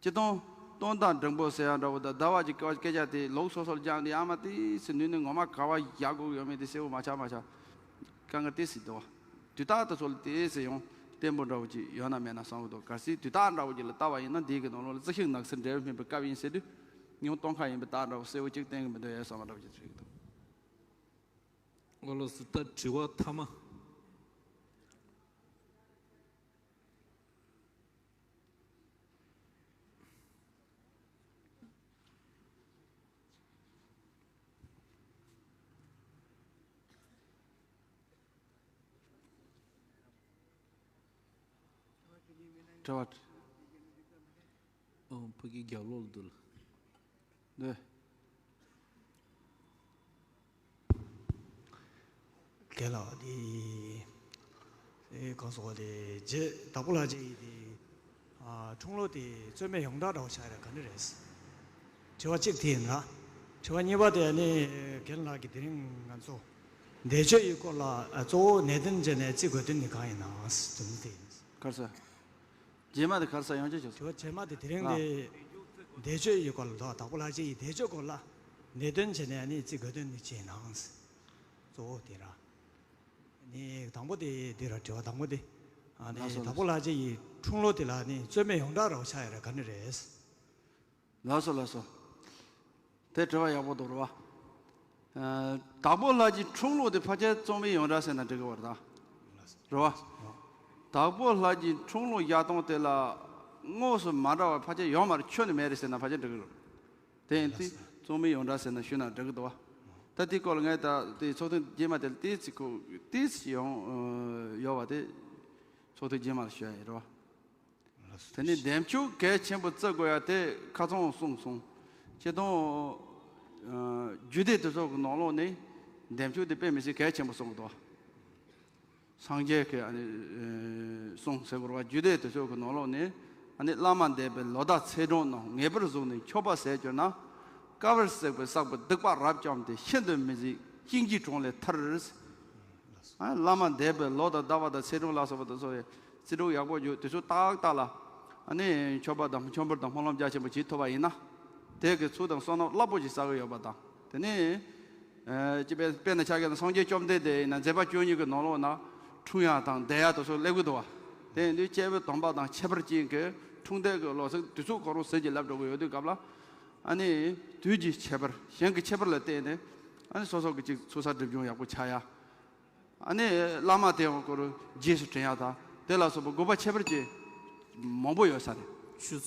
སྤྱིར་བཏང་སྟོན་ཟླ་འབྲིང་པོ་ཟེར་ཡ་འདྲ་བོ་དང་ཟླ་བ་གི་སྐད་ཆ་དེ་ལོགས་སོ་སོར་སྦྱངས་ཏེ། ཨ་མ་དེ་ཟེར་ནུས་ནི་ངོ་མ་ག་བ་ཡག་དགོས་ཡོད་མེད་དེ་གསལ་པོ་མ་ཆགས་མ་ཆགས། དཀའ་ངལ་དེ་ཟེར་འདུག་བ། དུས་རྟགས་དེ་ཚོ་ལ་དེ་ཟེར་ཡང་བརྟན་པོ་འདྲ་བོ་ཅིག་ཡོད་ན་མེད་ན་བསམ་གྱི་འདུག། གལ་སྲིད་དུས་རྟགས་འདྲ་བོ་ཅིག་ལ་ལྟ་བ་ཡིན་ན། འདི་གི་ནང་ལོགས་ལ་རྩི་ཤིང་ནགས་ཚལ་འབྲས་བུ་སྨིན་པའི་སྐབས་ཡིན་ཟེར་དུས། ཡང་སྟོན་ཁ་ཡིན་པའི་རྟགས་འདྲ་བོ་གསལ་པོ་ཅིག་བསྟན་གྱི་མི་འདུག་ཡ་བསམ་པ་འདྲ་བོ་ཅིག་ཐོན་གྱི་འདུག། ཨོ་ལགས་སོ། ད་དྲི་བ་མཐའ་མ། དྲི་བ། ཨོ། ཕ་གི་རྒྱབ་ལོགས་ལ་འདུག་ལ། འདི། རྒན་ལགས། དེ་ཨེ་གང་སོགས་དེ་རྗེ་དྭགས་པོ་ལྷ་རྗེ་ཡི་དེ། ཨ། འཁྲུངས་ལོ་དེ་རྩོད་མེད་ཡོངས་གྲགས་འདྲ་བོ་ཆགས་ཡ་ག་འདྲ་རེད། དྲི་བ་གཅིག་དེ་ཡིན་ན། དྲི་བ་གཉིས་པ་དེ་ནི་རྒན་ལགས་ཀྱིས་དེ་རིང་ང་ཚོ་འདས་མཆོད་ཡི་སྐོར་ལ། ཨ། གཙོ་བོ་ནད་གདོན་བྱས་ནས་བརྩི་དགོས་དོན་ནི་གང་ཡིན་ནའང་ཟེར་དོན་དེ་ཡིན། ག་རེ་ཟེར། རྗེས་མ་དེ་ག་རེ་ཟེར། ཡང་བསྐྱར་ཞུ། དྲི་བ་རྗེས་མ་དེ་དེ་རིང་ལ། དེ་འདས་མཆོད་ཡི་སྐོར་ལ། དྭགས་པོ་ལྷ་རྗེ་ཡི་འདས་མཆོད་སྐོར་ལ་ནད་གདོན་བྱས་ནས་ནི་བརྩི་དགོས་དོན་ནི་ཅི་ཡིན་ནའང་ཟེར། གཙོ་བོ་དེ་ར། ནི་དང་པོ་དེ་འདི་ར། དྲི་བ་དང་པོ་དེ། ཨ། ནི་ལགས་སོ། དྭགས་པོ་ལགས། ལྷ་རྗེ་ཡི་འཁྲུངས་ལོ་དེ་ལ་ནི་རྩོད་མེད་ཡོངས་གྲགས་འདྲ་བོ་ཆགས་ཡ་ར་ག་འདྲ་རེད། ལགས་སོ་ལགས་སོ། དེ་དྲི་བ་ཡག་པོ་འདུག་རེད་བ། ཨ། དྭགས་པོ་ལྷ་རྗེ་འཁྲུངས་ལོ་དེ་ཕལ་ཆེར་རྩོད་མེད་ཡོངས་གྲགས་ཟེར་ན་འགྲིག་གི་བ་རེད་ད། རེད་བ། དྭགས་པོ་ལྷ་རྗེ་འཁྲུངས་ལོ་བཞག་སྟངས་དེ་ལ་དངོས་སུ་མ་འདྲ་བ་ཕལ་ཆེར་ཡོད་མ་རེད། ཁྱོན་ནས་མེད་རེད་ཟེར་ན་ཕལ་ཆེར་འགྲིག་གི་རེད། དེ་ཡིན་དུས་རྩོད་མེད་ཡོངས་གྲགས་ཟེར་ན་ཞུས་ན་འགྲིག་གི་འདུག་བ། ད་དེའི་སྐོར་ལ་ངས་ད་དེ་ཚོགས་ཐེངས་རྗེས་མ་དེ་ལ་ཏོག་ཙམ་གོ་ཏོག་ཙམ་ཡོང་ཡོད་པ་དེ་ཚོགས་ཐེངས་རྗེས་མ་ལ་ཞུ་ཡ་ཡིན། རེད་བ། དེ་ནས་འདས་མཆོད་གལ་ཆེན་པོ་བརྩི་དགོས་ཡ་དེ་ཁ་ཚང་གསུངས་སོང་། སྤྱིར་བཏང་། ཨ། རྒྱུད་སྡེ་དེ་ཚོ་གི་ནང་ལོགས་ནས་འདས་མཆོད་དེ་དཔེ་མི་སྲིད་གལ་ཆེན་པོ་གསུངས་འདུག། སངས་རྒྱས་ཀྱིས། ཨ་ནི། ཨ། གསུངས་ཟེར་དགོས་རེད་བ། རྒྱུད་སྡེ་དེ་ཚོ་གི་ནང་ལོགས་ནས། ཨ་ནི། བླ་མ་འདས་པའི་ལོ་ཟླ་ཚེས་གྲངས་རྣམས་ངེས་པར་བཟུང་ནས་མཆོད་པ་ཟས་གྱུར་ན། དཀའ་བར་སྲེག་པའི་བསགས་པའི་སྡིག་པ་རབ་བཅོམ་སྟེ། ཤིན་ཏུ་མི་བརྗེད་གཤིན་རྗེའི་གྲངས་ལས་ཐར། ཨ། བླ་མ་འདས་པའི་ལོ་དང་ཟླ་བ་དང་ཚེས་གྲངས་ལ་སོགས་པ་དེ་ཚོ་ཡི་རྩིས་འགྲོ་ཡག་པོ་བརྗོད། དེ་ཚོ་ཏག་ཏག་ལ། ཨ་ནི། མཆོད་པ་དང་མཆོད་འབུལ་དང་སྨོན་ལམ་རྒྱ་ཆེན་པོ་བྱེད་ཐུབ་པ་ཡིན་ན། དེ་གི་ཚུལ་དང་བསོད་ནམས་རླབས་པོ་ཆེ་བསགས་ཀྱི་ཡོད་པ་དང་། དེ་ནས། ཨ། ཅི་དཔེ་དཔེར་ན་ཆ་བཞག་ན་སངས་རྒྱས་བཅོམ་ལྡན་འདས་ཡིན་ན་མཛད་པ་བཅུ་གཉིས་ཀྱི་ནང་ལོགས་ན་འཁྲུངས་ཡ་དང་འདས་ཡ་དེ་ཚོ་སླེབས་ཀྱི་འདུག་བ། དེ་ཡིན་དུས་སྐྱེས་བུ་དམ་པ་དང་ཁྱད་པར་ཅན་གྱི་འཁྲུངས་འདས་ཀྱི་ལོ་ཚིགས་དེ་ཚོ་ཁོ་རང་ཟིན་གྱིས་ལབ་འགྲོ་གི་ཡོད་དུས་སྐབས་ལ། ཨ་ནི། དུས་ཀྱི་ཁྱད་པར། གཞན་གྱི་ཁྱད་པར་ལ་བརྟེན་ནས། ཨ་ནི་སོ་སོ་གི་ཅིག་ཚོགས་བསགས་སྒྲིབ་སྦྱོང་ཡག་པོ་ཆགས་ཡ། ཨ་ནི་བླ་མ་དེ་ཡང་ཁོ་རུ་རྗེས་སུ་དྲན་ཡ་དང་དེ་ལ་སོགས་པ་དགོས་པ་ཁྱད་པར་ཅན་མང་པོ་ཡོད་ས་རེད། ཞུ།